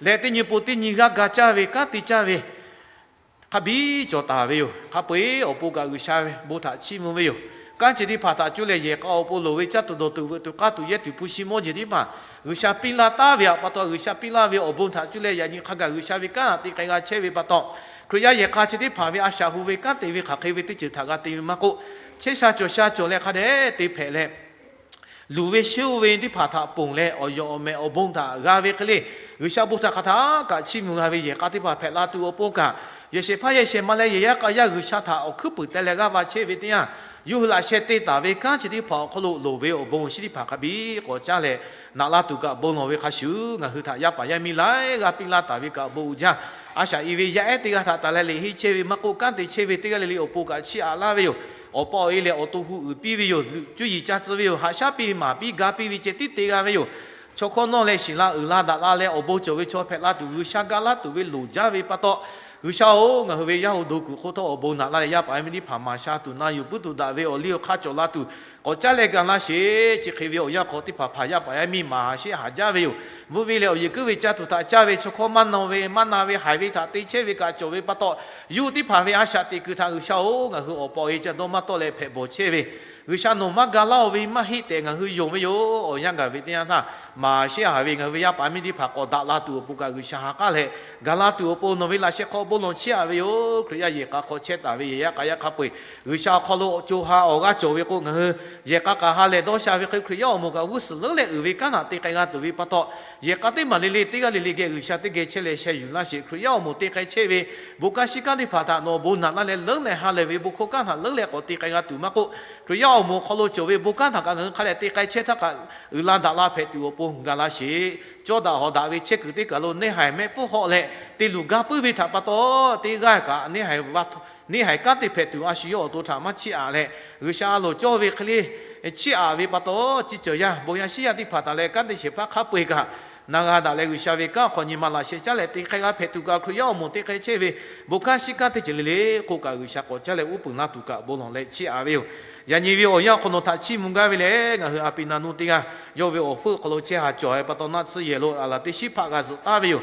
leh teˇ nyi pon teˇ nyi g'aˇ ga caˇ ve, kanˉ te caˇ ve hk'a biˇ cawˬ taˍ ve yoˬ. Hk'a peu-eˬ awˬ pon kaꞈ G'uiˬsha ve bon htaꞈ chiˇ mvuh ve yoˬ. Kanˉ chi teˇ hpaˍ htaꞈ cuˇ leh yehˬ k'a awˬ pon loˍ ve caˇ tuˬ dawˬ tuˬ veuꞈ tuˬ k'aˇ tuˬ yehˇ tuˬ hpu shi mawˇ jeˬ teˇ hpaˍ G'uiˬsha piˇ laˇ taˉ ve htaꞈ pa taw, G'uiˬsha piˇ laˇ ve awˬ bon htaꞈ cuˇ leh yaꞈ nyi hk'a gaˬ G'uiˬsha ve kanˉ htaꞈ te k'ai g'a chehˇ ve pa taw, Hkriꞈ yaˇ yehˬ k'a chi teˇ hpaˍ ve a shaꞈ hu ve kanˉ te ve hk'aˬ hk'e ve teˇ ceuˬ htaꞈ g'a te ve maˇ k'oˆ, chehˇ sha cawˬ sha cawˬ leh hk'a dehꞈ te hpehꞈ leh, luˬ ve sheˉ oˇ ve teˇ hpaˍ htaꞈ ponˬ leh awˬ yawˬ awˬ mehˍ awˬ bon htaꞈ g'a ve hk'e le, G'uiˬsha bon htaꞈ hk'aˬ htaˇ kaꞈ chiˇ mvuh g'a ve yehˬ k'a teˇ hpaˍ hpehꞈ la tuˬ awˬ pon kaꞈ, yehˬ shehˍ hpaˇ yehˬ shehˍ ma leh yehˬ yaˇ k'a yaˇ G'uiˬsha htaꞈ awˬ hkuiˉ puiˍ teh leh g'aˇ va chehˇ ve teˇ yanˇ, yawˇ hui laꞈ sheh te taˍ ve kanˉ chi teˇ hpaˍ awˬ hk'aw lo loˍ ve awˬ bon awˬ shinˉ teˇ hpaˍ hk'a biˇ k'awꞈ caˇ leh naꞈ la tuˬ kaꞈ bon lawˬ ve hk'a shuˍ, ngaˬ hui htaꞈ yaˇ paˍ yaˇ miˇ laiˉ g'aˇ piˇ laˇ taˍ ve kaꞈ bon uiˍ jaˇ. A shaꞈ i ve yaˇ ehˉ teˇ g'aˇ htaꞈ taˍ leh liꞈ henˇ chehˇ ve maˇ k'oˆ, kanˉ te chehˇ ve teˇ g'aˇ le le awˬ pon kaꞈ chiˇ aꞈ laˇ ve yoˬ. Awˬ pa awˬ e leh awˬ to hu uiˍ piˇ ve yoˬ. Luˬ cuˇ yiˍ ca tcuh ve yoˬ. Haꞈ shaˉ piˇ maˍ piˇ ga piˇ ve ceh tiˉ te g'a ve yoˬ. Chaw hkawˇ nawˇ leh shiˍ la uiˍ la daꞈ la leh awˬ bon cawˬ ve chaw hpehꞈ la tuˬ G'uiˬsha ga laˇ tuˬ ve loˍ jaˇ ve pa taw, G'uiˬsha-oˬ, ngaˬ hui ve yaˇ hu do kuiˬ hk'oˆ htawˇ awˬ bon naꞈ laˇ leh yaˇ paˍ yaˇ miˇ teˇ hpaˍ maˍ sha tuˬ na yuˬ puiˉ tuˬ daꞈ ve awˬ liˇ awˬ hk'aˇ cawˬ la tuˬ k'awꞈ caˇ leh ga laˇ sheˍ. Chi hk'e ve awˬ yanˇ hk'aw teˇ hpaˍ hpaˍ yaˇ paˍ yaˇ miˇ maˍ sheˆ haˍ jaˇ ve yoˬ. Bvuhˆ ve leh awˬ yeˬ kuiˉ ve caˇ tuˬ htaꞈ caˇ ve chaw hkawˇ maˇ na ve maˇ na ve haiˬ ve htaꞈ te chehˇ ve kaꞈ cawˬ ve pa taw, yawˇ hui teˇ hpaˍ ve a shaꞈ teꞈ kuiˬ htaꞈ G'uiˬsha-oˬ, ngaˬ hui awˬ pa awˬ e ca dawˇ maˇ tawˆ leh hpehꞈ bawˬ chehˇ ve, G'uiˬsha nawˬ maˇ ga laˇ-oˬ ve maˇ heˆ tehꞈ ngaˬ hui yonˍ ve yoˬ. Awˬ yanˇ gaˬ ve teˇ yanˇ htaˇ, maˍ sheˆ haˍ ve ngaˬ hui ve yaˇ paˍ miˇ teˇ hpaˍ k'awꞈ daꞈ la tuˬ awˬ pon kaꞈ G'uiˬsha ha k'aˉ leh, gaˬ la tuˬ awˬ pon nawˬ ve laꞈ sheh hk'aw bon lawˬ chiˇ aꞈ ve yoˬ. Hkriꞈ yaˇ yehˬ k'a hk'aw chehˇ taˍ ve yehˬ yaˇ k'a yaˇ hk'a peu-eˬ G'uiˬsha awˬ hk'aw lo co ha awˬ g'aˇ cawˬ ve k'o, ngaˬ hui yehˬ k'a k'a ha lehˬ dawˇ sha ve hk'e Hkriꞈ yaˇ awˬ moˍ kaꞈ g'uˇ suhˍ leuˉ leh uiˍ ve kanˉ htaꞈ te k'ai g'a tuˬ ve pa taw, yehˬ k'a teˇ maˬ le le teˇ g'aˇ le le geh G'uiˬsha teˇ geh chehˇ leh sheh yuˬ laˇ sheˍ. Hkriꞈ yaˇ awˬ moˍ te k'ai chehˇ ve bon kanˉ shinˉ kanˉ teˇ hpaˍ htaꞈ nawˬ awˬ bon naꞈ laˇ leh leuˉ leh ha lehˬ ve bon hkawˇ kanˉ htaꞈ leuˉ leh k'awꞈ te k'ai g'a tuˬ maˇ k'oˆ, Hkriꞈ yaˇ awˬ moˍ awˬ hk'aw lo cawˬ ve bon kanˉ htaꞈ kaꞈ ngaˬ hui hk'a dehꞈ te k'ai chehˇ htaˇ kaꞈ uiˍ la daꞈ la hpehꞈ tuˬ awˬ pon ga laˇ sheˍ. Cawˇ daꞈ hawˍ daꞈ ve chehˇ kuiˬ teˇ kaˬ lo neˇ haiˬ mehˆ pfuhˇ hawˆ leh te luˬ gaˇ puiˉ ve htaꞈ pa taw, teˇ g'aˇ kaꞈ neˇ haiˬ kanˉ te hpehꞈ tuˬ a shu yawˇ awˬ to htaꞈ maˇ chiˇ aꞈ leh, G'uiˬsha a loˍ cawˇ ve hk'e le chiˇ aꞈ ve pa taw, chi cawˬ yaˇ bon yaˇ shinˉ yaˇ teˇ hpaˍ htaꞈ leh kanˉ te shehˍ hpaˇ hk'a peu-eˬ kaꞈ na g'a daꞈ leh G'uiˬsha ve kanˉ awˬ hk'aw nyi ma laꞈ sheh caˉ leh te k'ai g'a hpehꞈ tuˬ kaꞈ, Hkriꞈ yaˇ awˬ moˍ te k'ai chehˇ ve bon kanˉ shinˉ kanˉ teˇ ceuˬ le le k'oˆ kaꞈ G'uiˬsha k'awꞈ caˇ leh uˉ peunˍ laˇ tuˬ kaꞈ bon lawˬ leh chiˇ aꞈ ve yoˬ. Yaꞈ nyi ve awˬ yanˇ awˬ hk'aw nawˬ htaꞈ chiˇ mvuh gaˇ ve lehˬ, ngaˬ hui a pi na nuˇ teˇ g'aˇ yawˇ ve awˬ hpfuhˆ hk'aw lo chehˇ haˍ cawˬ ve pa taw naˆ tsuhˇ yehˬ lo aˬ laˬ teˇ shiˉ hpaˆ g'a zuhꞈ taˍ ve yoˬ.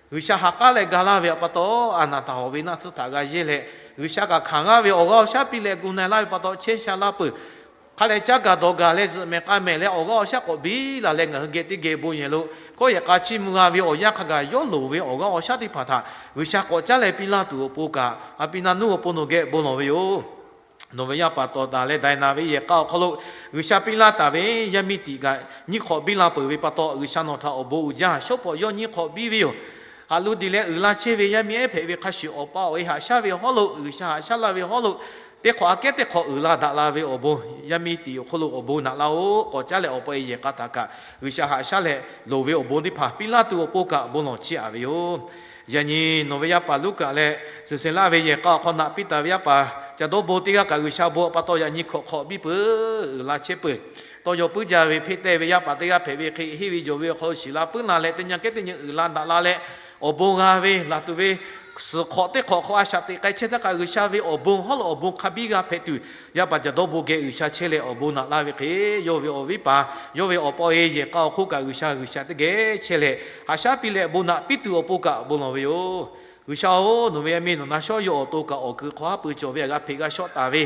G'uiˬsha ha k'aˉ leh ga laˇ ve pa taw, a naˍ htaꞈ hawꞈ ve naˆ tsuhˇ htaꞈ g'a yehˇ leh, G'uiˬsha kaꞈ hkanˍ g'aˇ ve awˬ g'aˇ awˬ shaˉ piˇ leh gu na-e laˇ ve pa taw chehˇ sha laˇ peuˬ. Hk'a leh caˇ gaˬ dawˬ gaˬ leh zuhꞈ mehˍ k'a mehˍ leh awˬ g'aˇ awˬ shaˉ k'awꞈ biˇ laˬ leh ngaˬ hui geh teˇ geh bon yehˬ lo kawˆ yehˬ k'a chiˇ mvuh g'a ve awˬ yanˇ hk'a gaˬ yawˇ loˍ ve awˬ g'aˇ awˬ shaˉ teˇ hpaˍ htaꞈ G'uiˬsha k'awꞈ caˉ leh piˇ laˇ tuˬ awˬ pon kaꞈ, a pi na nuˇ awˬ pon nawˬ geh bon lawˬ ve yoˬ. Nawˬ ve yaˇ paˍ tawˍ daꞈ leh daiˬ naˍ ve yehˬ k'a awˬ hk'aw lo G'uiˬsha piˇ laˇ taˍ ve yaˇ miˇ tiꞈ kaꞈ nyiˇ hk'awꞈ biˇ la peuˬ ve pa taw, G'uiˬsha nawˬ htaꞈ awˬ bon uiˍ jaˇ. Shawˉ pawˍ yawˇ nyiˇ hk'awꞈ biˇ ve yoˬ. Haꞈ lu diˬ leh uiˍ la chehˇ ve yaˇ miˇ ehˉ hpehꞈ ve hk'a shuˍ, awˬ pa awˬ e haꞈ shaˉ ve hawˉ lo, G'uiˬsha haꞈ shaˉ laˇ ve hawˉ lo, teˇ hk'awꞈ aꞈ kehˉ teˇ hk'awꞈ uiˍ la daꞈ la ve awˬ bon, yaˇ miˇ tiꞈ awˬ hk'oˆ lo awˬ bon naꞈ laˇ-oˆ. K'awꞈ caˉ leh awˬ pa e yehˬ k'a htaꞈ kaꞈ G'uiˬsha haꞈ shaˉ leh loˍ ve awˬ bon teˇ hpaˍ piˇ laˇ tuˬ awˬ pon kaꞈ bon lawˬ chehˇ-a ve yoˬ. Yaꞈ nyi nawˬ ve yaˇ paˍ Luˉkaꞈ leh suhˍ shehˍ laˇ ve yehˬ k'a awˬ hk'aw naꞈ piˇ taˍ ve yaˇ paˍ ca dawˇ bon teˇ g'aˇ kaꞈ G'uiˬsha bon pa taw yaꞈ nyi hkawꞈ hk'awꞈ biˇ peuˬ uiˍ la chehˇ peuˬ. Tawˇ yaw puiˉ jaˇ ve hpeˇ tehˇ ve yaˇ paˍ teˇ g'aˇ hpehꞈ ve hk'e, henˇ ve jawˬ ve awˬ hk'aw lo shiˍ la puiˉ la leh teˇ nyi kehˉ teˇ nyi uiˍ la daꞈ la leh awˬ bon g'a ve laˬ tuˬ ve suhˍ hk'awꞈ teˇ hk'awꞈ hk'aw a shaꞈ teꞈ k'ai chehˇ htaˇ kaꞈ G'uiˬsha ve awˬ bon hawˉ lo awˬ bon hk'a biˇ g'a hpehꞈ tuˬ, yaˇ paˍ ca dawˇ bon geh G'uiˬsha chehˇ leh awˬ bon naꞈ laˇ ve hk'e, yawˇ ve awˬ viˉ paˍ, yawˇ ve awˬ pa e yehˬ k'a awˬ hk'oˆ kaꞈ G'uiˬsha G'uiˬsha teˇ geh chehˇ leh haꞈ shaˉ piˇ leh bon naꞈ piˇ tuˬ awˬ pon kaꞈ bon lawˬ ve yoˬ. G'uiˬsha-oˬ, nawˬ ve yaˇ miˇ nawˬ na shawˉ yawˇ awˬ to kaꞈ awˬ kuiˬ hk'aw haˉ pui cawˬ ve aꞈ g'a hpeꞈ g'a shawˆ taˍ ve,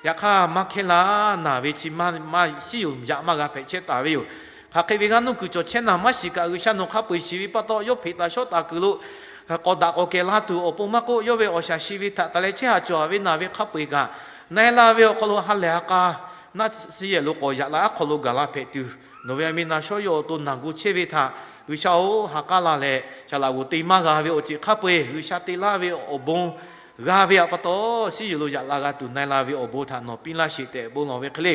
yaꞈ hk'aˇ maˇ hkehˇ laˇ naˬ ve chi maˇ maˇ shiˉ yoˬ yaꞈ maˇ g'a hpehꞈ chehˇ taˍ ve yoˬ. Hk'aˬ hk'e ve g'aˇ nuˇ kuiˬ cawˬ chehˇ naˬ maˇ shiˍ kaꞈ G'uiˬsha nawˬ hk'a peu-eˬ shiˍ ve pa taw yawˇ hpeꞈ taˍ shawˉ taˍ kuiˬ lo k'awꞈ daꞈ k'awꞈ kehˬ la tuˬ awˬ pon maˇ k'oˆ, yawˇ ve awˬ shaˍ shi ve htaꞈ taˍ leh chehˇ haꞈ cawˬ ve naˬ ve hk'a peu-eˬ kaꞈ na-e la ve awˬ hk'aw lo ha lehˬ ha k'a naˆ tsuhˇ yehˬ lo k'awꞈ yaꞈ la aˉ hk'aw lo gaˬ la hpehꞈ tuˬ, nawˬ ve yaˇ miˇ na shawˉ yawˇ awˬ to naˬ gu chehˇ ve htaꞈ G'uiˬsha-oˬ, ha k'aˉ la leh shaˍ laꞈ g'oˍ te maˇ g'a ve awˬ ceuˬ hk'a peu-eˬ G'uiˬsha te laˇ ve awˬ bon g'a ve aꞈ pa taw, shiˉ yoˬ lo yaꞈ la g'a tuˬ na-e la ve awˬ bon htaꞈ nawˬ piˇ laˇ sheˍ tehꞈ bon lawˬ ve hk'e le.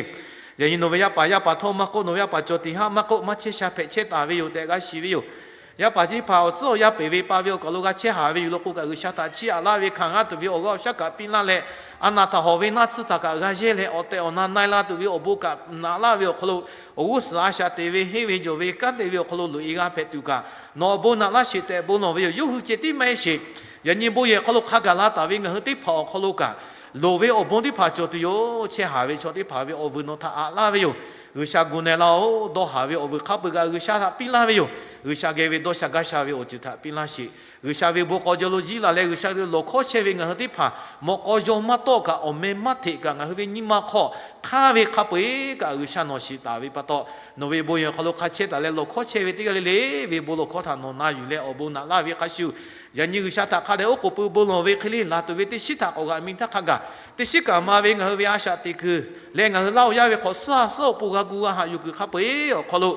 Yaꞈ nyi nawˬ ve yaˇ paˍ yaˇ paˍ htawˇ maˇ k'oˆ, nawˬ ve yaˇ paˍ cawˬ tiꞈ haˆ maˇ k'oˆ, maˇ chehˇ sha hpehꞈ chehˇ taˍ ve yoˬ tehꞈ g'a shiˍ ve yoˬ. Yaˇ paˍ teˇ hpaˍ awˬ tcuhˉ awˬ yaˇ peˬ ve pa ve awˬ kaˬ lo g'a chehˇ haˍ ve yoˬ law k'o kaꞈ, G'uiˬsha htaꞈ chiˇ aꞈ laˇ ve hkanˍ g'aˇ tuˬ ve awˬ g'aˇ awˬ shaˉ kaꞈ piˇ laˇ leh, a naˬ htaꞈ hawˬ ve naˆ tsuhˇ htaꞈ kaꞈ g'a yehˇ leh awˬ tehˬ awˬ na na-e la tuˬ ve awˬ bon kaꞈ naꞈ laˇ ve awˬ hk'aw lo, awˬ g'uˇ suhˍ a shaꞈ teꞈ ve henˇ ve jawˬ ve kanˉ te ve awˬ hk'aw lo loꞈ-e g'a hpehꞈ tuˬ kaꞈ nawˬ awˬ bon naꞈ laˇ sheˍ tehꞈ bon lawˬ ve yoˬ. Yawˇ hui ceh tiˉ maˇ heˆ sheˍ. Yaꞈ nyi bon yehˬ hk'aw lo hk'a gaˬ la taˍ ve ngaˬ hui teˇ hpaˍ awˬ hk'aw lo kaꞈ loˍ ve awˬ bon teˇ hpaˍ cawˬ tuˬ yoˬ. Chehˇ haˍ ve chaw teˇ hpaˍ ve awˬ vuiˬ nawˬ htaꞈ aꞈ laˇ ve yoˬ. G'uiˬsha gu na-e laˇ-oˬ. Dawˇ haˍ ve awˬ vuiˬ hk'a peu-eˬ kaꞈ G'uiˬsha htaꞈ piˇ laˇ ve yoˬ. G'uiˬsha geh ve dawˇ sha gaˇ sha ve awˬ ceuˬ htaꞈ piˇ laˇ sheˍ. G'uiˬsha ve bon k'aw jaw lo jiˇ laˬ leh G'uiˬsha ve lawˬ hkawˉ chehˇ ve ngaˬ hui teˇ hpaˍ mawꞈ k'aw yaw maˇ tawˆ kaꞈ awˬ meh maˇ hteꞈ kaꞈ ngaˬ hui ve nyi ma hk'aw hk'aˇ ve hk'a peu-eˬ kaꞈ G'uiˬsha nawˬ shiˍ taˍ ve pa taw, nawˬ ve bon yehˬ awˬ hk'aw lo hk'a chehˇ taˍ leh lawˬ hkawˉ chehˇ ve teˇ g'aˇ le le ve bon lawˬ hkawˉ htaꞈ nawˬ na yuˬ leh awˬ bon naꞈ laˇ ve hk'a shuˍ, yaꞈ nyi G'uiˬsha htaꞈ hk'a dehꞈ oˉ k'oˍ pui bon lawˬ ve hk'e le, laˬ tuˬ ve teˇ shiˉ htaꞈ k'awꞈ g'aꞈ mi htaˇ hk'a gaˬ, teˇ shiˉ kaꞈ ma ve ngaˬ hui ve a shaꞈ teꞈ kuiˬ leh ngaˬ hui laˇ-oˬ yaˇ ve hk'awꞈ suhˉ a suhˉ awˬ pon g'a gu g'a haꞈ yuˬ kuiˬ hk'a peu-eˬ awˬ hk'aw lo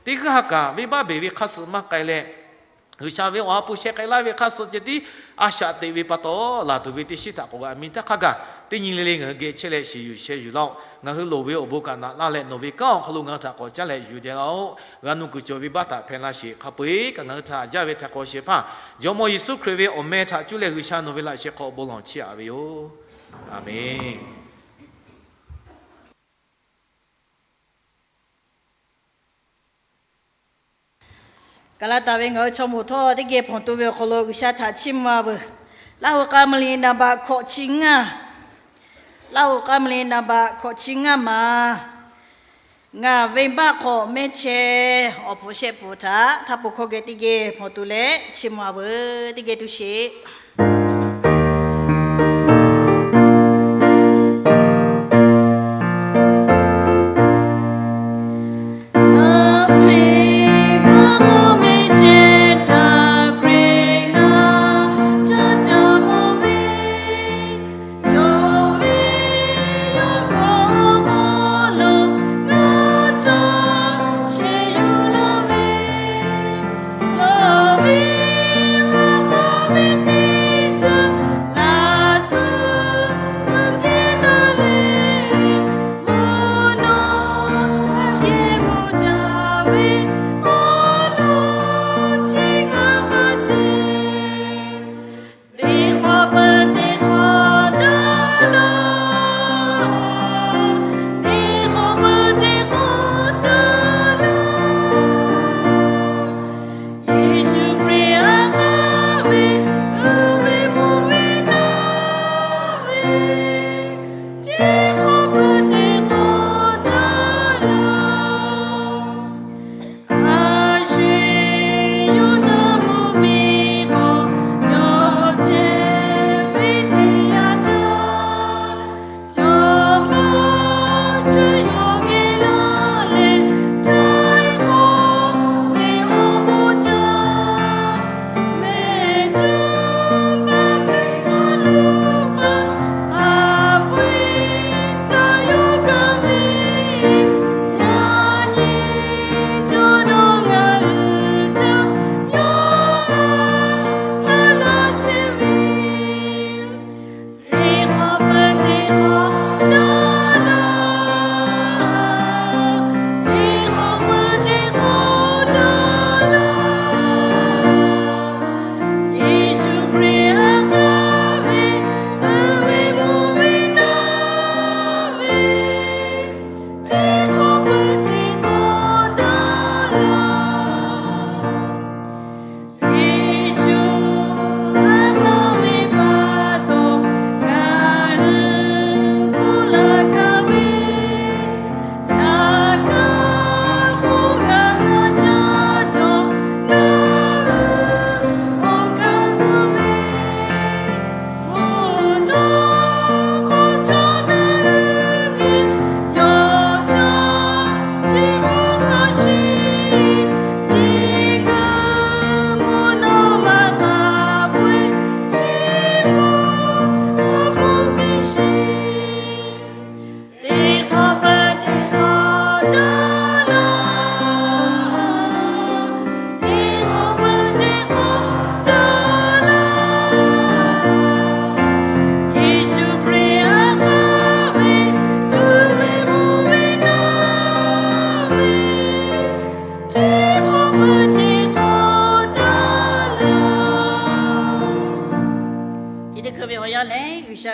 teˇ g'aˇ kaꞈ venˇbaˆ beˬ ve hk'a suh maˇ k'ai leh, G'uiˬsha ve awˬ ha hpu sheh k'ai laˇ ve hk'a suh ceh tiˉ a shaꞈ teꞈ ve pa taw, laˬ tuˬ ve teˇ shiˉ htaꞈ k'awꞈ g'aꞈ mi htaˇ hk'a gaˬ, teˇ nyi le le ngaˬ hui geh chehˇ leh shiˍ yuˬ sheh yuˬ laˇ-oˆ. Ngaˬ hui loˍ ve awˬ bon kaꞈ naꞈ laˇ leh nawˬ ve kanˉ awˬ hk'aw lo ngaˬ hui htaꞈ k'awꞈ caˉ leh yuˬ deh laˇ-oˆ. G'a nuˇ kuiˬ cawˬ ve baˆ htaꞈ hpehˇ laˇ sheˍ. Hk'a peu-eˬ kaꞈ ngaˬ hui htaꞈ jaˇ ve htaiˍ hk'awꞈ shehˍ hpaˇ Jawˇmawˇ Yeˍsuˆ Hkriꞈ ve awˬ meh htaꞈ cuˇ leh G'uiˬsha nawˬ ve laꞈ sheh hk'aw bon lawˬ chehˇ-a ve yoˬ. Aˬmenˍ. Kaˍlaˍtaˍ ve ngaˬ hui chaw moˍ htawˇ teˇ geh hpawnˬ to ve awˬ hk'aw lo G'uiˬsha htaꞈ chiˇ mvuh-a veuˬ. Laˇ hu k'a ma liꞈ naˍ baꞈ hkawꞈ chi ngaˇ, Laˇ hu k'a ma liꞈ naˍ baꞈ hkawꞈ chi ngaˇ maˬ, ngaˬ venˇbaˆ hk'aw mehˇ chehˇ awˬ pfuhˍ shehˆ pfuhˍ htaꞈ htaˇ po hkawˇ geh teˇ geh hpawnˬ to leh chiˇ mvuh-a veuˬ. Teˇ geh tu sheˍ.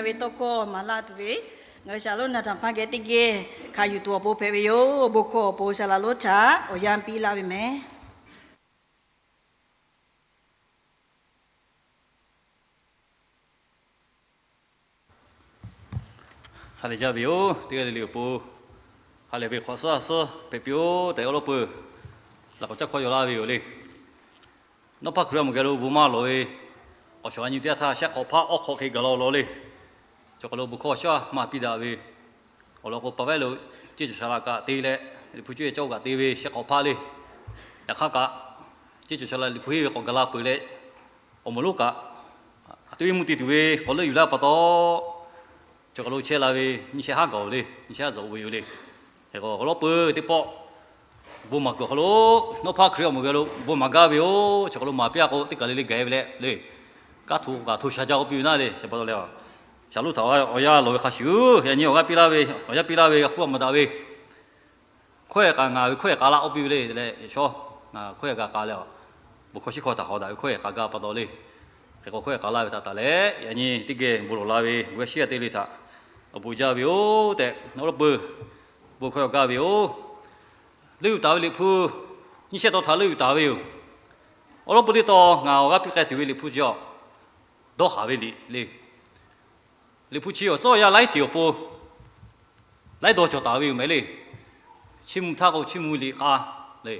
ve tawˇ hkawˇ maˍ laˇ tuˬ ve, ngaˬ hui Shaˍlonˍ Naˍtanˍ hpaˇ geh teˇ geh hkanˍ yuˬ tuˬ awˬ pon hpehꞈ ve yoˬ. Bon hkawˇ awˬ pon Shaˍlaˍlonˍ htaꞈ awˬ yanˇ piˇ laˇ ve mehˍ. Ha lehˬ jaˇ ve yoˬ. Teˇ g'aˇ le le awˬ pon ha lehˬ ve hk'awꞈ suhˉ a suhˉ hpehꞈ piˇ-oˆ tehꞈ, awˬ lawn peuˬ laꞈ k'awꞈ caˇ hkawˇ yaw laˇ ve yoˬ le. Nawˉ hpaˇ Hkriꞈ yaˇ mawˬ geh lo bon maˇ lawˬ ve, awˬ shawˍ a nyi teˇ g'aˇ htaˇ shehˆ hk'awꞈ hpaˇ awˬ hk'awꞈ hk'e gaˬ la lawˬ le. Chaw hk'aw lo bon hkawˇ awˬ shaˉ maˇ piˇ daꞈ ve, awˬ lawn k'o, pa vehˉ lo ceˇ cawˬ sha la kaꞈ te leh, Liꞈ hpu cuˇ e caˇ-oˆ kaꞈ te ve shehˆ hk'awꞈ hpaˇ le. Yaꞈ hk'aˇ kaꞈ, ceˇ cawˬ sha la Liꞈ hpu henˇ ve k'awꞈ gaˬ la peuˬ leh, awˬ moˍ lonˉ kaꞈ a tuˉ iˉ mvuhˇ te tuˬ ve k'awꞈ leuˆ yuˬ laˇ pa taw, chaw hk'aw lo chehˇ la ve nyiˇ shehˆ haˉ gaˬ-oˬ le, nyiˇ shehˆ haˉ zuhꞈ-oˬ ve yoˬ le. Hk'e k'o, awˬ lawn peuˬ teˇ pawˆ bon maˍ kuiˬ awˬ hk'aw lo, Nawˉ hpaˇ Hkriꞈ yaˇ mawˬ geh lo bon maˍ gaˇ ve yoˬ. Chaw hk'aw lo maˍ piˇ-a k'o, teˇ kaˬ le le gaˬ-e ve leh le, kanˉ hto kaꞈ hto sha jaˇ k'oˆ piˇ ve naˉ le. Chi pa taw leh, Shaˍlonˍ htaꞈ awˬ yanˇ lawˬ ve hk'a shuˍ, yaꞈ nyi awˬ g'aˇ piˇ laˇ ve, awˬ yanˇ piˇ laˇ ve g'a hpuˇ a maˍ daꞈ ve, hkawehˇ k'a ngaˬ ve hkawehˇ k'a laˇ k'oˆ piˇ ve le. Leh shawˉ ngaˬ hkawehˇ g'a k'a leh, bon hkawˇ shiˉ hkawˇ htaꞈ hawˍ daꞈ ve hkawehˇ k'a gaˇ pa taw le. Hk'e k'o, hkawehˇ k'a laˇ ve htaꞈ taˍ leh, yaꞈ nyi teˇ geh bon lawˬ la ve bon g'a shiˉ g'a te le htaꞈ awˬ bon jaˇ ve yoˬ tehꞈ, awˬ lawn peuˬ bon hkawˇ yaw gaˇ ve yoˬ. Leuˆ yuˬ taˍ ve Liꞈ hpu nyiˇ shehˆ taw htaꞈ leuˆ yuˬ taˍ ve yoˬ. Awˬ lawn peuˬ teˇ taw ngaˬ awˬ g'aˇ piˇ k'ai tuˬ ve Liꞈ hpu chi a, dawˇ haˍ ve liꞈ le. Liꞈ hpu chi awˬ tcuhˉ awˬ yanˇ laiˉ ceuˬ awˬ pon laiˉ dawˇ cawˬ taˍ ve yoˬ mehˍ le. Chiˇ mvuh htaˇ k'o, chiˇ mvuh ve liꞈ k'a le.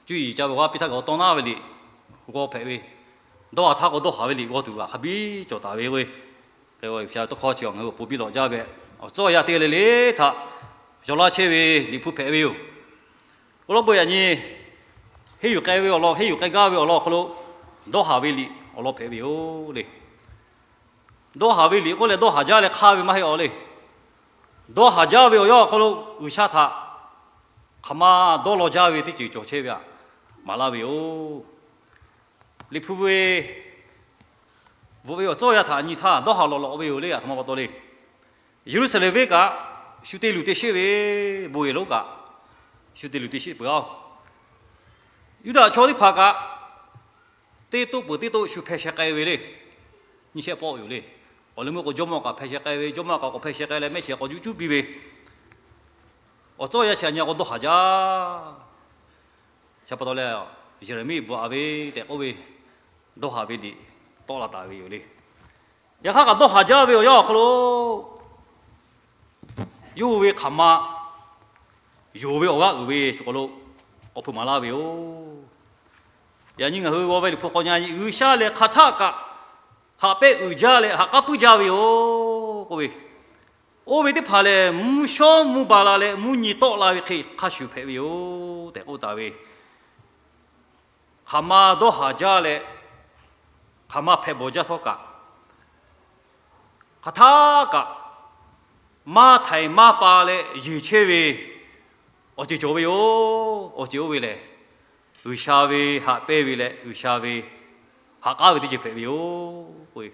Cuˇ yiˍ ca ve awˬ g'aˇ piˇ htaˇ kaꞈ awˬ tawˇ naˉ ve liꞈ g'aw hpehꞈ ve, dawˇ haˍ htaˇ k'o dawˇ haˍ ve liꞈ g'aw tuˬ kaꞈ hk'a biˇ cawˬ taˍ ve k'o, G'uiˬsha tawˇ hkawˇ chi ngaˬ hui awˬ pon biˇ lawꞈ jaˇ ve, awˬ tcuhˉ awˬ yanˇ teˇ g'aˇ le le htaꞈ yaw laˇ chehˇ ve Liꞈ hpu hpehꞈ ve yoˬ. Awˬ lawn peuˬ yaꞈ nyi henˇ yuˬ k'ai ve awˬ lawn, henˇ yuˬ k'ai gaˇ ve awˬ lawn awˬ hk'aw lo dawˇ haˍ ve liꞈ awˬ lawn hpehꞈ ve yoˬ le. Dawˇ haˍ ve liꞈ k'oˆ leh dawˇ haˍ jaˇ leh hk'aˇ ve maˇ heˆ awˬ le. Dawˇ haˍ jaˇ ve awˬ yanˇ awˬ hk'aw lo G'uiˬsha htaꞈ hk'aˬ ma dawˇ law jaˇ ve teˇ ceuˬ cawˬ chehˇ ve htaꞈ maˍ laˇ ve yoˬ. Liꞈ hpu ve bvuhꞈ ve awˬ tcuhˉ awˬ yanˇ htaꞈ nyi htaˇ dawˇ haˍ lawꞈ lawꞈ ve yoˬ le. Aˬ htoꞈ ma pa taw le. Yeˍruˆsaˍlehnˍ venˇ kaꞈ shu te luˬ te sheˆ ve, bon yehˬ lonˉ kaꞈ shu te luˬ te sheˆ peuˬ-oˬ. Yuˇdaꞈ chaw teˇ hpaˍ kaꞈ teˇ toˆ peuˬ teˇ toˆ shu hpeh sheh k'ai ve le. Nyiˇ shehˆ pawˆ yoˬ le. Awˬ leh meuˇ k'o, jawˇmawˇ kaꞈ hpeh sheh k'ai ve, jawˇmawˇ kaꞈ k'awꞈ hpeh sheh k'ai leh mehˆ shehˍ k'awꞈ juˇ cuˉ piˇ ve, awˬ tcuhˉ awˬ yanˇ chi a nyi k'o dawˇ haˍ jaˇ. Chi pa taw leh, Yeˍraˍmiˆ bvuhꞈ a ve tehꞈ k'oˆ ve, dawˇ haˍ ve liꞈ tawˆ la taˍ ve yoˬ le. Yaꞈ hk'aˇ kaꞈ dawˇ haˍ jaˇ ve awˬ yanˇ awˬ hk'aw lo yawˇ hui ve hk'aˬ ma yonˍ ve awˬ g'aˇ uiˍ ve chaw hk'aw lo k'awꞈ hpeuꞈ maˍ laˇ ve yoˬ. Yaꞈ nyi ngaˬ hui g'aw ve Liꞈ hpu hk'aw nyi, G'uiˬsha lehˬ hk'aˬ htaˆ kaꞈ haꞈ pehnˇ uiˍ jaˇ leh ha k'aˉ puiˉ jaˇ ve yoˬ k'oˆ ve, oˇ ve teˇ hpaˍ lehˬ mvuhˇ shawˉ mvuhˇ ba la leh mvuhˇ nyi tawˆ la ve hk'e hk'a shuˍ hpehꞈ ve yoˬ tehꞈ k'oˆ taˍ ve. Hk'aˬ ma dawˇ haˍ jaˇ leh hk'aˬ ma hpehꞈ bawˬ jaˇ htawˇ kaꞈ, hk'aˬ htaˆ kaꞈ maˇ htaiˍ maˇ pa leh yeˬ chehˇ ve awˬ ceuˬ cawˬ ve yoˬ. Awˬ ceuˬ oˇ ve lehˬ, G'uiˬsha ve haꞈ pehnˇ ve leh G'uiˬsha ve haꞈ k'aˉ ve teˇ ceuˬ hpehꞈ ve yoˬ.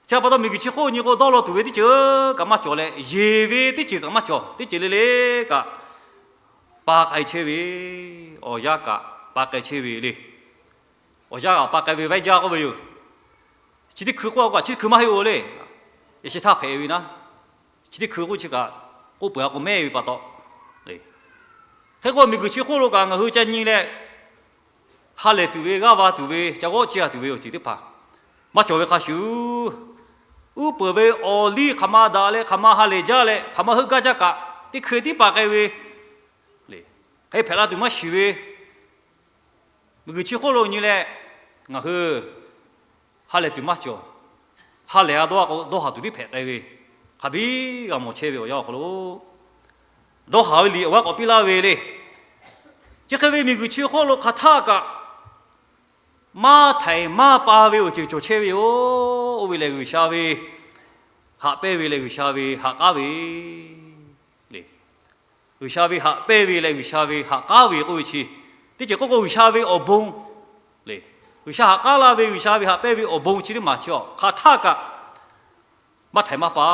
Chi pa taw miˬguiˬ chi hk'oˆ nyi k'o, dawˇ law tuˬ ve teˇ ceuˬ kaꞈ maˇ cawˬ leh, yeˬ ve teˇ ceuˬ kaꞈ maˇ cawˬ. Teˇ ceuˬ le le kaꞈ pa k'ai chehˇ ve, awˬ yanˇ kaꞈ pa k'ai chehˇ ve le. Awˬ yanˇ kaꞈ pa k'ai ve vaiˇ jaˇ k'oˆ ve yoˬ. Chi teˇ hkui k'oˆ a k'o, chi teˇ hkui maˇ heˆ-oˬ le. Yaꞈ sheh htaˇ hpehꞈ ve naˉ, chi teˇ hkui k'oˆ chi kaꞈ k'oˆ peuˬ a k'o mehˇ ve pa taw, hk'e k'o miˬguiˬ chi hk'oˆ lo kaꞈ ngaˬ hui ca nyi leh, ha lehˬ tuˬ ve, g'aˇ va tuˬ ve, ca g'awˆ ciˇ a tuˬ ve awˬ ceuˬ teˇ hpaˍ maˇ cawˬ ve hk'a shuˍ, uˉ peunˍ ve awˬ liˇ hk'aˬ ma daꞈ leh hk'aˬ ma ha lehˬ jaˇ leh hk'aˬ ma heuˆ gaˇ jaˇ kaꞈ, teˇ hkui tiˉ pa k'ai ve, hk'e hpehꞈ la tuˬ maˇ shiˍ ve miˬguiˬ chi hk'oˆ lo nyi leh, ngaˬ hui ha lehˬ tuˬ maˇ cawˬ. Ha lehˬ a dawˇ a k'o, dawˇ haˍ tuˬ tiˉ hpehꞈ k'ai ve, hk'a biˇ g'a mawˬ chehˇ ve awˬ yanˇ awˬ hk'aw lo dawˇ haˍ ve liꞈ awˬ g'aˇ k'awꞈ piˇ laˇ ve le. Chi hk'e ve miˬguiˬ chi hk'oˆ lo hk'aˬ htaˆ kaꞈ maˇ htaiˍ maˇ pa ve awˬ ceuˬ cawˬ chehˇ ve yoˬ. Oˇ ve lehˬ, G'uiˬsha ve haꞈ pehnˇ ve leh G'uiˬsha ve haꞈ k'aˉ ve le. G'uiˬsha ve haꞈ pehnˇ ve leh G'uiˬsha ve haꞈ k'aˉ ve k'oˆ ve chi, teˇ ceuˬ k'oˆ k'o G'uiˬsha ve awˬ bon le. G'uiˬsha haꞈ k'aˉ laˇ ve, G'uiˬsha ve haꞈ pehnˇ ve awˬ bon chi teˇ maˬ chi a, hk'aˬ htaˆ kaꞈ maˇ htaiˍ maˇ pa.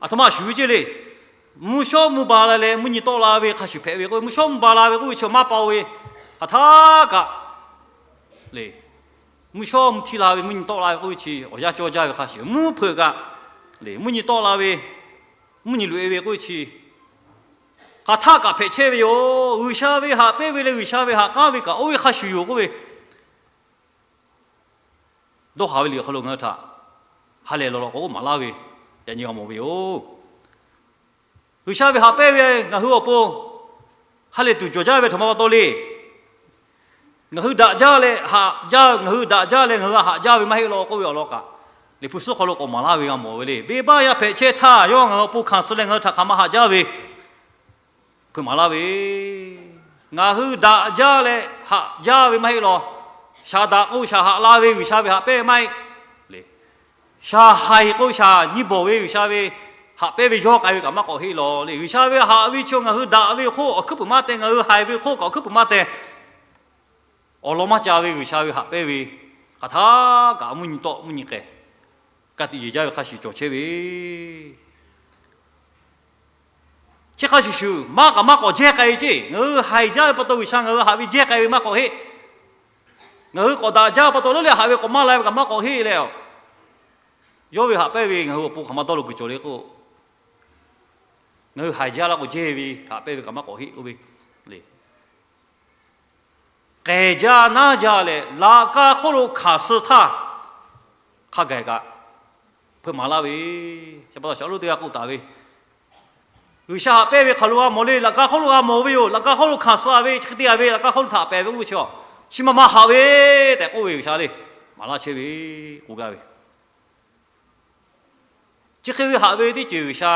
Aˬ htoꞈ ma shuˍ ve ceˇ le. Mvuhˇ shawˉ mvuhˇ ba la leh mvuhˇ nyi tawˆ la ve hk'a shuˍ hpehꞈ ve k'o, mvuhˇ shawˉ mvuhˇ ba la ve k'oˆ ve chi maˇ pa ve, hk'aˬ htaˆ kaꞈ le, Mvuhˇ shawˉ mvuhˇ htiˇ la ve, mvuhˇ nyi tawˆ la ve k'oˆ ve chi awˬ yanˇ cawˇ jaˇ ve hk'a shuˍ, mvuhˇ hpeuꞈ kaꞈ le, mvuhˇ nyi tawˆ la ve, mvuhˇ nyi loꞈ-e ve k'oˆ ve chi hk'aˬ htaˆ kaꞈ hpehꞈ chehˇ ve yoˬ. G'uiˬsha ve haꞈ pehnˇ ve leh G'uiˬsha ve haꞈ k'aˉ ve kaꞈ oˇ ve hk'a shuˍ yoˬ k'oˆ ve, dawˇ haˍ ve liꞈ awˬ hk'aw lo ngaˬ hui htaꞈ ha lehˬ lawˬ lawˬ k'awꞈ k'oˆ maˍ laˇ ve, yaꞈ nyi g'a mawˬ ve yoˬ. G'uiˬsha ve haꞈ pehnˇ ve ngaˬ hui awˬ pon ha lehˬ tuˬ cawˬ jaˇ ve htaꞈ ma pa taw le. Ngaˬ hui daꞈ jaˇ leh haꞈ jaˇ, ngaˬ hui daꞈ jaˇ leh ngaˬ hui haꞈ jaˇ ve maˇ heˆ law k'oˆ ve awˬ lawn kaꞈ, Liꞈ hpu suhˉ hk'aw lo k'awꞈ maˍ laˇ ve g'a mawˬ ve le. Venˇbaˆ yaˇ hpehꞈ chehˇ htaˇ yawˇ ngaˬ hui awˬ pon hkanˍ suh leh ngaˬ hui htaꞈ hk'aˬ ma haꞈ jaˇ ve hpeuꞈ maˍ laˇ ve, ngaˬ hui daꞈ jaˇ leh haꞈ jaˇ ve maˇ heˆ law. Shaˍ daꞈ k'o shaˍ haꞈ la ve G'uiˬsha ve haꞈ pehnˇ ve maˇ heˆ le. Shaˍ haiˬ k'o shaˍ nyi bawˬ ve G'uiˬsha ve haꞈ pehnˇ ve yawˇ k'ai ve kaꞈ maˇ k'awꞈ heˆ law le. G'uiˬsha ve haꞈ ve chi ngaˬ hui daꞈ ve hk'oˆ awˬ hkuiˉ puiˍ maˇ teh, ngaˬ hui haiˬ ve hk'oˆ kaꞈ awˬ hkuiˉ puiˍ maˇ teh. Awˬ lawn maˇ ca ve G'uiˬsha ve haꞈ pehnˇ ve hk'aˬ htaˇ kaꞈ mvuhˇ nyi tawˆ mvuhˇ nyi k'ehˬ ka tiꞈ yeˬ jaˇ ve hk'a shuˍ cawˬ chehˇ ve, chi hk'a shuˍ shuˍ maˇ kaꞈ maˇ k'awꞈ jehˇ k'ai ve ceˇ. Ngaˬ hui haiˬ jaˇ ve pa taw G'uiˬsha ngaˬ hui haꞈ ve jehˇ k'ai ve maˇ k'awꞈ heˆ. Ngaˬ hui k'awꞈ daꞈ jaˇ pa taw leuˉ leh haꞈ ve k'awꞈ maˇ la ve kaꞈ maˇ k'awꞈ heˆ leh, yawˇ ve haꞈ pehnˇ ve ngaˬ hui awˬ pon hk'aˬ ma dawˇ law kuiˬ cawˬ le k'o, ngaˬ hui haiˬ jaˇ laˇ k'o jehˇ ve haꞈ pehnˇ ve kaꞈ maˇ k'awꞈ heˆ k'oˆ ve le. K'ehˬ jaˇ naˉ jaˇ leh laꞈ ka hk'oˆ lo hkanˍ suh htaˇ, hk'a gaˬ kaꞈ hpeuꞈ maˍ laˇ ve, shaˍ pa taw shaˍ lo teˇ g'aˇ k'oˆ taˍ ve, G'uiˬsha haꞈ pehnˇ ve hk'aˬ lo g'a mawˬ le. Laꞈ ka hk'oˆ lo g'a mawˬ ve yoˬ. Laꞈ ka hk'oˆ lo hkanˍ suh ve chi hk'e te ve, laꞈ ka hk'oˆ lo htaꞈ pehˬ ve k'oˆ ve chi, chi ma ma haꞈ ve tehꞈ k'oˆ ve G'uiˬsha le, maˍ laˇ chehˇ ve, k'oˆ gaˇ ve. Chi hk'e ve haꞈ ve teˇ ceuˬ G'uiˬsha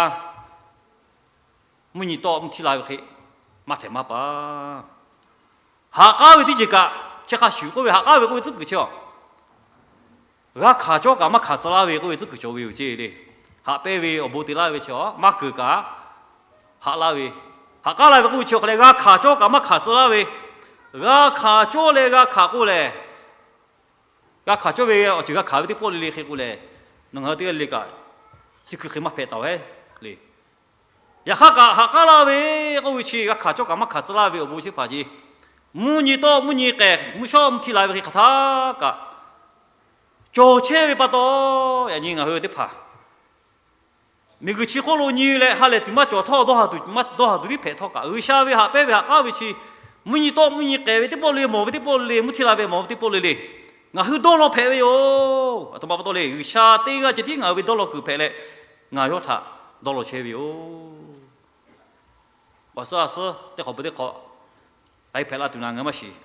mvuhˇ nyi tawˆ mvuhˇ htiˇ la ve hk'e maˇ htehꞈ maˇ pa. Haꞈ k'aˉ ve teˇ ceuˬ kaꞈ chi hk'a shuˍ k'oˆ ve, haꞈ k'aˉ ve k'oˆ ve tcuhˉ kuiˬ chi a, g'a hkanˍ cawˇ kaꞈ maˇ hkanˍ tcuh laˇ ve k'oˆ ve tcuhˉ kuiˬ cawˬ ve yoˬ ceˇ le. Haꞈ pehnˇ ve awˬ bon te laˇ ve chi a maˇ keunˍ kaꞈ haꞈ laˇ ve, haꞈ k'aˉ la ve k'oˆ ve chi awˬ hk'aw leh g'a hkanˍ cawˇ kaꞈ maˇ hkanˍ tcuh laˇ ve, g'a hkanˍ cawˇ leh g'a hkanˍ k'oˆ lehˬ, g'a hkanˍ cawˇ ve awˬ ceuˬ g'a hkanˍ ve teˇ pawˆ le le hk'e k'oˆ lehˬ, nawˬ ngaˬ hui teˇ g'aˇ le le kaꞈ chi hkui hk'e maˇ hpehꞈ taˍ-oˬ le. Yaꞈ hk'aˇ kaꞈ haꞈ k'aˉ laˇ ve k'oˆ ve chi g'a hkanˍ cawˇ kaꞈ maˇ hkanˍ tcuh laˇ ve awˬ bon chi teˇ hpaˍ ce, mvuhˇ nyi tawˆ mvuhˇ nyi k'ehˬ mvuhˇ shawˉ mvuhˇ htiˇ la ve hk'e hk'aˬ htaˇ kaꞈ cawˬ chehˇ ve pa taw, yaꞈ nyi ngaˬ hui teˇ hpaˍ miˬguiˬ chi hk'oˆ lo nyi leh ha lehˬ tuˬ maˇ cawˬ htawˇ, dawˇ haˍ tuˬ tiˉ hpehꞈ htawˇ kaꞈ, G'uiˬsha ve haꞈ pehnˇ ve haꞈ k'aˉ ve chi mvuhˇ nyi tawˆ mvuhˇ nyi k'ehˬ ve teˇ pawˆ le, mawˬ ve teˇ pawˆ le, mvuhˇ htiˇ la ve mawˬ ve teˇ pawˆ le le, ngaˬ hui dawˇ law hpehꞈ ve yoˬ. Aˬ htoꞈ ma pa taw le, G'uiˬsha teˇ g'aˇ ceh tiˉ ngaˬ hui ve dawˇ law kuiˬ hpehꞈ leh, ngaˬ yawˇ htaꞈ dawˇ law chehˇ ve yoˬ. Awˬ suhˉ a suhˉ teˇ hk'awꞈ peuˬ teˇ hk'awꞈ k'ai hpehꞈ la tuˬ na ngaˬ maˇ shiˍ.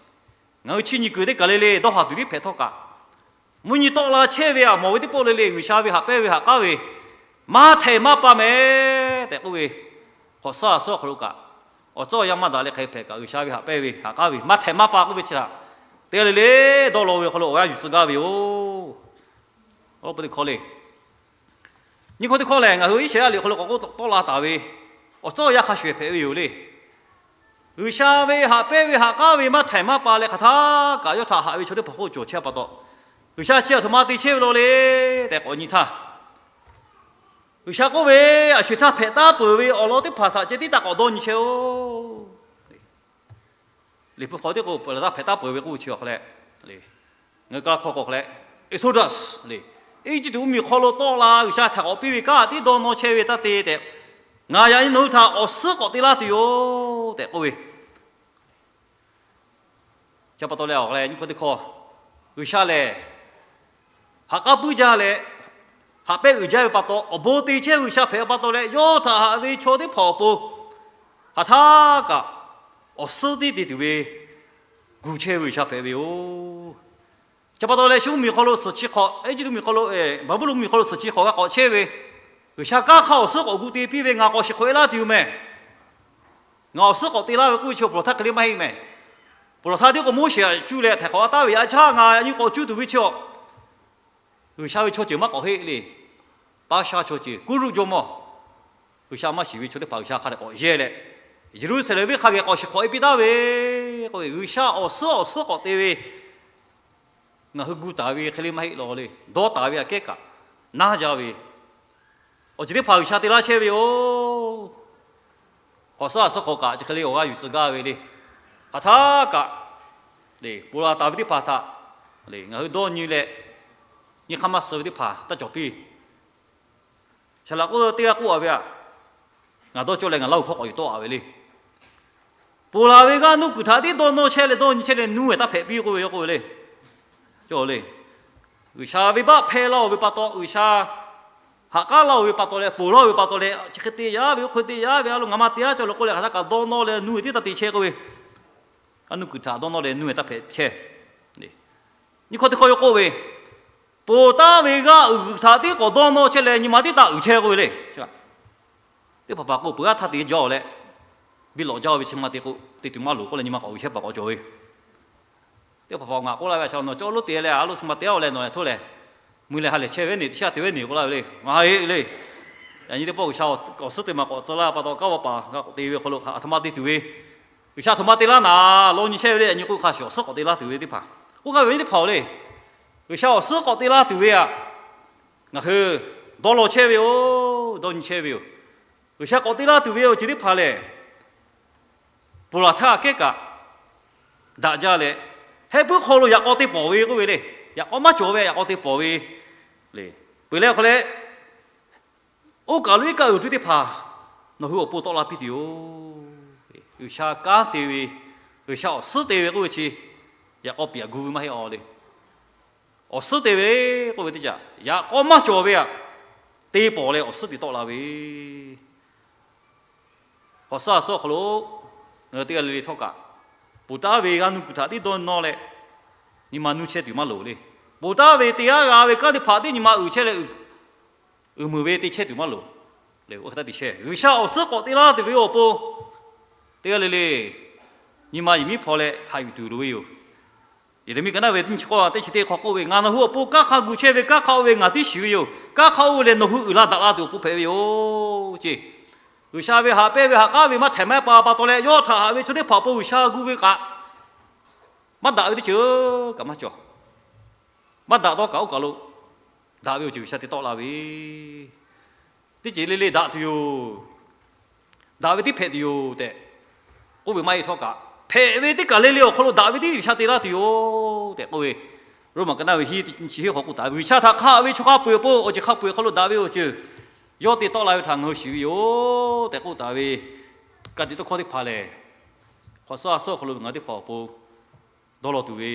Ngaˬ hui chi nyi kuiˬ teˇ kaˬ le le dawˇ haˍ tuˬ tiˉ hpehꞈ htawˇ kaꞈ, mvuhˇ nyi tawˆ la chehˇ ve a mawˬ ve teˇ pawˆ le le G'uiˬsha ve haꞈ pehnˇ ve haꞈ k'aˉ ve maˇ htehꞈ maˇ pa mehˍ tehꞈ k'oˆ ve, awˬ suhˉ a suhˉ awˬ hk'aw lo kaꞈ awˬ tcuhˉ awˬ yanˇ maˇ daꞈ leh hk'e hpehꞈ kaꞈ, G'uiˬsha ve haꞈ pehnˇ ve haꞈ k'aˉ ve maˇ htehꞈ maˇ pa k'oˆ ve chi htaꞈ teˇ g'aˇ le le dawˇ law ve awˬ hk'aw lo awˬ g'aˇ yuˬ tcuh gaˇ ve yoˬ. Oˇ peuˬ teˇ hkawˇ le, nyiˇ hkawˇ teˇ hkawˇ lehˬ, ngaˬ hui Iˉsaˍreˍlaˆ liꞈ hk'aw lo k'awꞈ k'oˆ tawˆ la taˍ ve awˬ tcuhˉ awˬ yanˇ hk'a shuˍ hpehꞈ ve yoˬ le. G'uiˬsha ve haꞈ pehnˇ ve haꞈ k'aˉ ve maˇ htehꞈ maˇ pa leh hk'aˬ htaˇ kaꞈ yawˇ htaꞈ haꞈ ve chaw teˇ hpaˍ hk'oˆ cawˬ chehˇ pa taw, G'uiˬsha chi aˬ htoꞈ ma te chehˇ ve law le tehꞈ k'awꞈ nyi htaˇ, G'uiˬsha k'oˆ ve, a sho-eˬ htaˇ hpehꞈ taˉ peuˬ ve awˬ lawn teˇ hpaˍ htaꞈ ceh tiˉ taˇ k'awꞈ dawˇ nyi chehˇ-oˬ. Liꞈ hpu hk'aw tiˉ k'o, peuˬ laˬ htaˇ hpehꞈ taˉ peuˬ ve k'oˆ chi awˬ hk'a leh, ngaˬ hui ka hk'aw k'awꞈ hk'a leh, Exodus le, Eˇjiˇtuꞈ mvuhˇmiˬ hk'aw lo tawˆ la G'uiˬsha htaꞈ k'awꞈ piˇ ve kanˉ tiˉ dawˇ nawˇ chehˇ ve taˇ te tehꞈ, ngaˬ yaꞈ nyi nawˬ hui htaꞈ awˬ suhˉ k'awꞈ te laˇ tuˬ yoˬ tehꞈ k'oˆ ve. Chi pa taw leh awˬ hk'a leh nyiˇ hkawˇ teˇ hkawˇ, G'uiˬsha lehˬ haꞈ k'aˉ puiˉ jaˇ leh haꞈ pehnˇ uiˍ jaˇ ve pa taw, awˬ bon te chehˇ G'uiˬsha hpehꞈ ve pa taw leh, yawˇ htaꞈ haꞈ ve chaw teˇ hpaˍ awˬ pon hk'aˬ htaˇ kaꞈ awˬ suhˉ tiˉ te tuˬ ve gu chehˇ ve G'uiˬsha hpehꞈ ve yoˬ. Chi pa taw leh shu mvuhˇmiˬ hk'aw lo suhˍ chi hk'awꞈ, Eˇjiˇtuꞈ mvuhˇmiˬ hk'aw lo, Baˍbuˍlonˍ mvuhˇmiˬ hk'aw lo suhˍ chi hk'awꞈ g'a k'awꞈ chehˇ ve, G'uiˬsha kanˉ hk'aˇ awˬ suhˉ k'awꞈ gu te piˇ ve, ngaˬ k'awꞈ shiˍ hk'awꞈ e laˇ tuˬ yoˬ mehˍ. Ngaˬ awˬ suhˉ k'awꞈ te laˇ ve k'oˆ ve chi, ponˬ laˬ htaˇ hk'e le maˇ heˆ mehˍ. Ponˬ laˬ htaˇ tiˉ k'o Moˉseˍ htaꞈ cuˇ leh htaiˍ hk'awꞈ a taˉ ve yaꞈ hk'aˇ, ngaˬ yaꞈ nyi k'awꞈ cuˇ tuˬ ve chi a, G'uiˬsha ve chaw ceuˬ maˇ k'awꞈ heˆ le. Paˉ shaˉ chaw ceuˬ kuˇ ruˆ jawˇmawˇ, G'uiˬsha maˇ shiˍ ve chaw teˇ hpaˍ G'uiˬsha hk'a dehꞈ k'awꞈ yehˇ leh, Yeˍruˆsaˍlehnˍ venˇ hk'a geh k'awꞈ shiˍ hk'awꞈ e piˇ taˉ ve k'oˆ ve, G'uiˬsha awˬ suhˉ awˬ suhˉ k'awꞈ te ve, ngaˬ hui gu taˍ ve hk'e le maˇ heˆ law le. Dawˇ taˍ ve aꞈ kehˉ kaꞈ naˇ jaˇ ve, awˬ ceuˬ teˇ hpaˍ G'uiˬsha te laˇ chehˇ ve yoˬ. K'awꞈ suhˉ a suhˉ hk'awꞈ kaꞈ chi hk'e le awˬ g'aˇ yuˬ tcuh gaˇ ve le. Hk'aˬ htaˇ kaꞈ, ponˬ laˬ taˍ ve teˇ hpaˍ htaꞈ Ngaˬ hui dawˇ nyi leh nyi hk'aˇ maˇ suh ve teˇ hpaˍ taˇ cawˬ piˇ. Saˍ laꞈ k'oˆ teˇ g'aˇ k'oˆ a ve aꞈ, ngaˬ dawˇ cawˇ leh ngaˬ Laˇ huˍ hkawˇ k'awꞈ yuˬ tawˆ a ve le. Ponˬ laˬ ve g'aˇ nuˇ kuiˬ htaꞈ tiˉ dawˇ nawˇ chehˇ leh dawˇ nyi chehˇ leh nuˇ ehˬ taˇ hpehꞈ piˇ k'oˆ ve yoˬ k'oˆ ve le. Cawˬ le. G'uiˬsha venˇbaˆ hpehˇ laˇ-oˬ ve pa taw, G'uiˬsha haꞈ k'aˉ laˇ-oˬ ve pa taw leh, ponˬ laˇ-oˬ ve pa taw leh, chi hk'e te yaˇ ve oˇ hk'e te yaˇ ve a lo ngaˬ ma te aˉ cawˬ lo k'oˆ leh hk'aˬ htaˇ kaꞈ dawˇ nawˇ leh nuˇ ehˬ tiˉ taˇ te chehˇ k'oˆ ve. G'aˇ nuˇ kuiˬ htaꞈ dawˇ nawˇ leh nuˇ ehˬ taˇ hpehꞈ chehˇ. Nyi hkawˇ teˇ hkawˇ yawˇ k'oˆ ve, ponˬ taˍ ve g'aˇ uiˍ htaꞈ tiˉ k'awꞈ dawˇ nawˇ chehˇ leh nyi ma tiˉ taˇ uiˍ chehˇ k'oˆ ve le. Teˇ hpaˍ hpaˍ k'o peuˬ aˉ htaˇ te jaw leh, biˇ lawꞈ jaˇ ve chi ma te k'o te tuˬ maˇ loˍ k'oˆ leh nyi ma k'awꞈ uiˍ chehˇ paˍ k'awꞈ cawˬ ve. Teˇ hpaˍ hpaˍ ngaˬ k'oˆ laˇ ve a shaꞈ nawˬ cawˇ lonˉ te leh a lo chi ma te a leh nawˬ leh htoˇ leh, mui leh ha lehˬ chehˇ ve neˬ teˇ shaˉ te ve neˬ k'oˆ laˇ ve le. Ngaˬ ha heˆ le. Yaꞈ nyi teˇ pawˆ G'uiˬsha awˬ suhˉ teˇ maˬ k'awꞈ tcuh laˇ pa taw, kanˉ va paˍ g'a k'awꞈ te ve hk'aw lo a htoꞈ ma te tuˬ ve, G'uiˬsha a htoꞈ ma te laˇ naˍ law nyi chehˇ ve le. Yaꞈ nyi k'oˆ hk'a shuˍ awˬ suhˉ k'awꞈ te laˇ tuˬ ve teˇ hpaˍ k'oˆ gaˇ ve nyi teˇ hpaˍ-oˬ le. G'uiˬsha awˬ suhˉ k'awꞈ te laˇ tuˬ ve aꞈ, ngaˬ hui dawˇ law chehˇ ve yoˬ, dawˇ nyi chehˇ ve yoˬ. G'uiˬsha k'awꞈ te laˇ tuˬ ve awˬ ceuˬ teˇ hpaˍ lehˬ, ponˬ laˬ htaˇ kehˉ kaꞈ daꞈ jaˇ leh, heh puiˉ hk'aw lo yaꞈ k'aw te pawˍ ve k'oˆ ve le. Yaꞈ k'aw maˇ cawˬ ve yaꞈ k'aw te pawˍ ve le. Peuˬ leh awˬ hk'aw leh, oˇ kaˬ lo iˉ kaˆ uiˍ tuˬ teˇ hpaˍ nawˬ hui awˬ pon tawˆ la piˇ tuˬ yoˬ. G'uiˬsha kanˉ te ve, G'uiˬsha awˬ suhˉ te ve k'oˆ ve chi yaꞈ k'aw piˍ aꞈ gu ve maˇ heˆ a le. Awˬ suhˉ te ve k'oˆ ve teˇ caꞈ yaꞈ k'aw maˇ cawˬ ve aꞈ, te pawˍ leh awˬ suhˉ te tawˆ la ve. Hk'awꞈ suhˉ a suhˉ awˬ hk'aw lo ngaˬ hui teˇ g'aˇ le le htawˇ kaꞈ, ponˬ taˍ ve g'aˇ nuˇ kuiˬ htaꞈ tiˉ dawˇ nawˇ leh nyi ma nuˇ chehˇ tuˬ maˇ loˍ le. Ponˬ taˍ ve te aˉ g'a ve kanˉ teˇ hpaˍ tiˉ nyi ma uiˍ chehˇ leh uiˍ meuˍ ve te chehˇ tuˬ maˇ loˍ le. Oˇ hk'e taˇ te chehˇ. G'uiˬsha awˬ suhˉ k'awꞈ te laˇ tuˬ ve awˬ pon teˇ g'aˇ le le nyi ma yehˬ miˉ hpaw leh haꞈ yuˬ tuˬ loˍ ve yoˬ. Yeˍraˍmiˆ ka naˇ ve teˇ nyi chi k'awˇ teˇ chi teˇ hk'aw k'oˆ ve, Ngaˬ nawˬ hui awˬ pon kanˉ hk'a gu chehˇ ve kanˉ hk'a oˇ ve ngaˬ tiˉ shiˍ ve yoˬ. Kanˉ hk'a oˇ ve lehˬ nawˬ hui uiˍ la daꞈ la tuˬ awˬ pon hpehꞈ ve yoˬ ceˇ. G'uiˬsha ve haꞈ pehnˇ ve haꞈ k'aˉ ve maˇ htehꞈ maˇ pa pa taw leh, yawˇ htaꞈ haꞈ ve chaw teˇ hpaˍ awˬ pon G'uiˬsha gu ve kaꞈ, maˇ daꞈ ve teˇ ceuˬ kaꞈ maˇ cawˬ. Maˇ daꞈ dawˇ kaꞈ oˇ kaˬ lo daꞈ ve awˬ ceuˬ G'uiˬsha te tawˆ la ve teˇ ceuˬ le le daꞈ tuˬ yoˬ. Daꞈ ve tiˉ hpehꞈ tuˬ yoˬ tehꞈ k'oˆ ve maˇ heˆ htawˇ kaꞈ, hpehꞈ ve teˇ kaˬ le le awˬ hk'aw lo daꞈ ve tiˉ G'uiˬsha te laˇ tuˬ yoˬ tehꞈ k'oˆ ve, Roˉmaꞈ ka naˇ ve hiˉ chi hiˉ hk'aw k'oˆ taˍ ve, G'uiˬsha htaꞈ hk'aˆ ve chaw hk'a peu-eˬ awˬ pon awˬ ceuˬ hk'a peu-eˬ hk'aw lo daꞈ ve awˬ ceuˬ yawˇ te tawˆ la ve htaꞈ ngaˬ hui shiˍ ve yoˬ tehꞈ k'oˆ taˍ ve, ka tiꞈ tawˇ hkawˇ teˇ hpaˍ lehˬ, hk'awꞈ suhˉ a suhˉ awˬ hk'aw lo ngaˬ hui teˇ hpaˍ awˬ pon dawˇ law tuˬ ve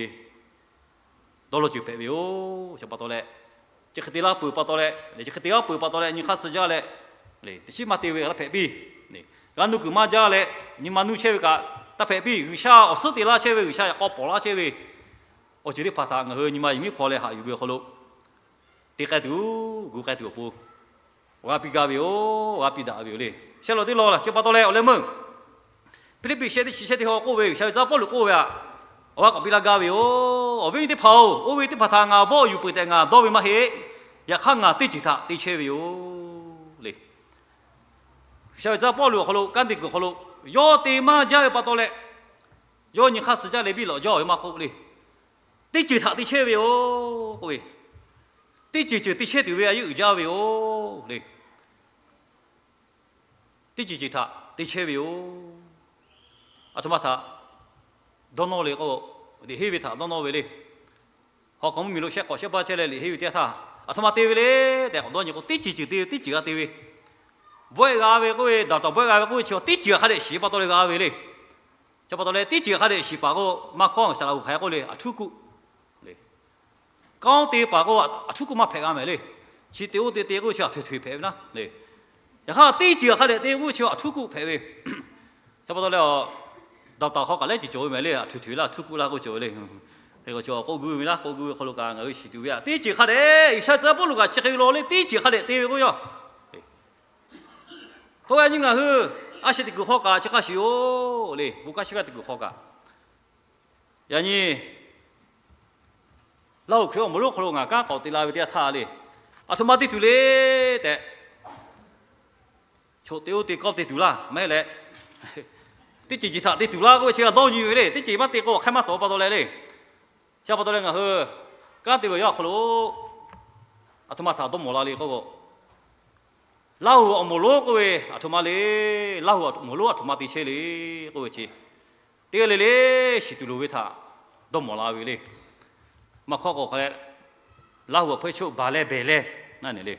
dawˇ law ceuˬ hpehꞈ ve yoˬ. Chi pa taw leh, chi hk'e te laˇ peuˬ pa taw leh, chi hk'e te g'aˇ peuˬ pa taw leh nyi hk'aˇ suh jaˇ leh, teꞈ chiˉ maˇ te ve kaꞈ taˇ hpehꞈ piˇ. G'aˇ nuˇ kuiˬ maˇ jaˇ leh nyi ma nuˇ chehˇ ve kaꞈ taˇ hpehꞈ piˇ. G'uiˬsha awˬ suhˉ te laˇ chehˇ ve, G'uiˬsha yaꞈ k'aw pawˍ laˇ chehˇ ve awˬ ceuˬ teˇ hpaˍ htaꞈ ngaˬ hui nyi ma yehˬ miˉ hpaw leh haꞈ yuˬ ve awˬ hk'aw lo te k'ai tuˬ, gu k'ai tuˬ awˬ pon g'a piˇ gaˇ ve yoˬ. G'a piˇ daꞈ ve yoˬ le. Shehˆ law teˇ law laˬ chi pa taw leh awˬ leh meuˇ Hpiˇliˇpiˆ shehˆ teˇ chi shehˆ teˇ hk'aw k'oˆ ve, G'uiˬsha ve tcuh yaˇ Pawˇluꞈ k'oˆ ve aꞈ, awˬ g'aˇ k'awꞈ piˇ laˇ gaˇ ve yoˬ. Awˬ viˉ nyi teˇ hpaˍ-oˬ, oˇ ve teˇ hpaˍ htaꞈ ngaˬ vawˆ yuˬ peuˬ tehꞈ ngaˬ dawˇ ve maˇ heˆ. Yaꞈ hk'aˇ ngaˬ teˇ ceuˬ htaꞈ te chehˇ ve yoˬ le. G'uiˬsha ve tcuh yaˇ Pawˇluꞈ awˬ hk'aw lo kanˉ te kuiˬ awˬ hk'aw lo yawˇ te maˇ jaˇ ve pa taw leh, yawˇ nyi hk'aˇ suh jaˇ leh biˇ lawꞈ jaˇ ve maˇ k'oˆ le. Teˇ ceuˬ htaꞈ te chehˇ ve yoˬ k'oˆ ve, teˇ ceuˬ ceuˬ te chehˇ tuˬ ve a yeˇ uiˍ jaˇ ve yoˬ le. Teˇ ceuˬ ceuˬ htaꞈ te chehˇ ve yoˬ. Aˬ htoꞈ ma htaꞈ dawˇ nawˇ le k'o, liꞈ henˇ ve htaꞈ dawˇ nawˇ ve le. Hawˉ hk'aw mvuhˇmiˬ lo shehˆ k'awꞈ shehˆ baˆ chehˇ leh liꞈ henˇ ve teˇ yanˇ htaˇ, aˬ htoꞈ ma te ve le tehꞈ k'awꞈ dawˇ nyi k'o, teˇ ceuˬ ceuˬ te ve, teˇ ceuˬ g'a te ve. Bawehˆ g'a ve k'oˆ ve, daꞈ taˍ bawehˆ g'a ve k'oˆ ve chi teˇ ceuˬ hk'a dehꞈ shiˍ pa taw leh g'a ve le. Chi pa taw leh teˇ ceuˬ hk'a dehꞈ shiˍ paˍ k'o, maˇ hkawˇ saˍ laꞈ g'uˬ hk'aˬ hk'e k'oˆ le, aˬ htuˉ kuˆ le. Kanˉ te paˍ k'o, aˬ htuˉ kuˆ maˇ hpehꞈ g'a mehˍ le. Chi te oˇ te te k'oˆ ve chi aˬ htoꞈ htoꞈ hpehꞈ ve naˉ le. Yaꞈ hk'aˇ teˇ ceuˬ hk'a dehꞈ te k'oˆ ve chi aˬ htuˉ kuˆ hpehꞈ ve. Chi pa taw leh, daꞈ taˍ hk'aw kaꞈ lehˉ ceuˬ cawˬ ve mehˍ le, aˬ htoꞈ htoꞈ laˇ aˬ htuˉ kuˆ laˇ k'oˆ cawˬ ve le. Hk'e k'o chi k'oˆ guˇ ve naˉ, k'oˆ guˇ ve hk'aw lo kaꞈ ngaˬ hui shiˍ tuˬ ve aꞈ, teˇ ceuˬ hk'a dehꞈ G'uiˬsha tcuh yaˇ Pawˇluꞈ kaꞈ chi hk'e ve law le, teˇ ceuˬ hk'a dehꞈ te ve k'oˆ yaˇ. Hk'e k'o yaꞈ nyi ngaˬ hui a sheh teꞈ kuiˬ hk'aw kaꞈ chi hk'a shuˍ yoˬ le, bon kanˉ shiˉ g'aˇ teꞈ kuiˬ hk'aw kaꞈ, yaꞈ nyi Laˇ huˍ Hkriꞈ awˬ moˍ lonˉ hk'aw lo ngaˬ kanˉ k'awꞈ te la ve teˇ yanˇ htaˇ le, aˬ htoꞈ ma te tuˬ le tehꞈ, chaw te oˇ te kawˇ te tuˬ laˇ maˇ heˆ leh, teˇ ceuˬ ceuˬ htaꞈ te tuˬ laˇ k'oˆ ve chi g'a dawˇ nyi ve le. Teˇ ceuˬ maˇ te k'o awˬ hk'aˇ maˇ tawˍ pa taw leh le. Chi pa taw leh ngaˬ hui kanˉ te ve awˬ yanˇ awˬ hk'aw lo aˬ htoꞈ ma htaꞈ dawˇ mawˬ la le k'oˆ k'o, Laˇ huˍ awˬ moˍ lonˉ k'oˆ ve aˬ htoꞈ ma le. Laˇ huˍ awˬ moˍ lonˉ aˬ htoꞈ ma te chehˇ le k'oˆ ve chi, teˇ g'aˇ le le shiˍ tuˬ loˍ ve htaꞈ dawˇ mawˬ la ve le. Maˇ hkawˇ k'o hk'a leh, Laˇ huˍ awˬ hpawˇ choˆ baˬ leh behˬ leh naˆ nyi le.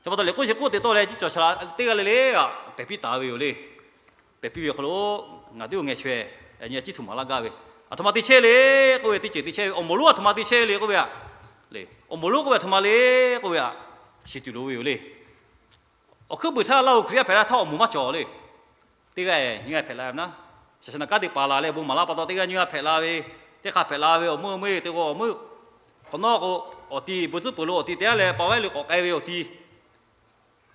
Chi pa taw liꞈ k'oˆ chi k'oˆ te tawˆ leh, ciˉ cawˬ shaˍ laꞈ teˇ g'aˇ le le kaꞈ pehˬ piˇ taˍ ve yoˬ le. Pehˬ piˇ ve awˬ hk'aw lo, ngaˬ teˇ g'aˇ ngeh chaweh, yaꞈ nyi a ciˉ htoꞈ maˍ laˇ gaˇ ve, aˬ htoꞈ ma te chehˇ le k'oˆ ve, teˇ ceuˬ te chehˇ ve, awˬ moˍ lonˉ aˬ htoꞈ ma te chehˇ le k'oˆ ve aꞈ, awˬ moˍ lonˉ k'oˆ ve aˬ htoꞈ ma le k'oˆ ve aꞈ, shiˍ tuˬ loˍ ve yoˬ le. Awˬ hkuiˉ puiˍ htaˇ Laˇ huˍ Hkriꞈ yaˇ hpehꞈ la htaˇ awˬ moˍ maˇ cawˬ le. Teˇ g'aˇ nyiˇ g'aˇ hpehꞈ la ve naˆ, shaˍ shaˍ naꞈ kanˉ te paˍ laˬ leh bon maˍ laˇ pa taw, teˇ g'aˇ nyiˇ g'aˇ hpehꞈ la ve, teˇ hk'aˇ hpehꞈ la ve awˬ meuˇ meuˇ te k'o awˬ meuˇ, hk'awꞈ nawˉ k'o, awˬ ti bon tcuhˉ peuˬ lo awˬ ti te aˉ leh pa vaiˉ lo k'awꞈ k'ai ve awˬ ti,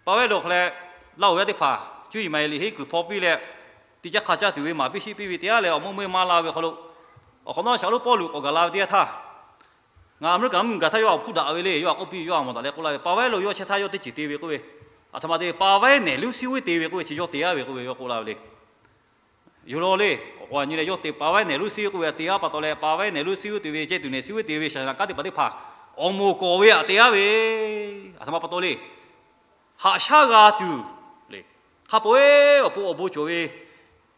pa vaiˉ lo hk'a leh, Laˇ huˍ yaˇ teˇ hpaˍ cuˇ yiˍ maˍ yiˍ liꞈ henˉ kuiˬ hpaw piˇ leh, teˇ caˉ hk'a caˇ tuˬ ve maˍ piˇ shiˆ piˇ ve te aˉ leh awˬ meuˇ meuˇ maˇ la ve hk'aw lo, awˬ hk'awꞈ nawˉ shaˍ lonˉ Pawˇluꞈ k'awꞈ gaˬ la ve teˇ yanˇ htaˇ, ngaˬ Aˍmeˍriˆkaꞈ mvuhˇ miˬ gaˬ htaˇ yawˇ htaꞈ hpuˇ daꞈ ve le. Yawˇ htaꞈ k'oˆ piˇ ve, yawˇ htaꞈ mawˬ daꞈ leh k'oˆ laˇ ve, pa vaiˉ lo yawˇ chehˇ htaˇ yawˇ teˇ ceuˬ te ve k'oˆ ve, aˬ htoꞈ ma te ve, pa vaiˉ nehˬ lonˉ siˉ g'uiˇ te ve k'oˆ ve chi yawˇ te aˉ ve k'oˆ ve yawˇ k'oˆ laˇ ve le. Yoˬ law le, awˬ k'o a nyi leh yawˇ te pa vaiˉ nehˬ lonˉ siˉ g'uiˇ k'oˆ ve te aˉ pa taw leh, pa vaiˉ nehˬ lonˉ siˉ g'uiˇ te ve, ceh tuˬ nehˬ siˉ g'uiˇ te ve shaˍ shaˍ naꞈ kanˉ te paˍ teˇ hpaˍ awˬ moˍ k'awꞈ ve aꞈ te aˉ ve, aˬ htoꞈ ma pa taw le. Haꞈ shaˉ g'a tuˬ le. Hk'a peu-eˬ awˬ pon awˬ bon cawˬ ve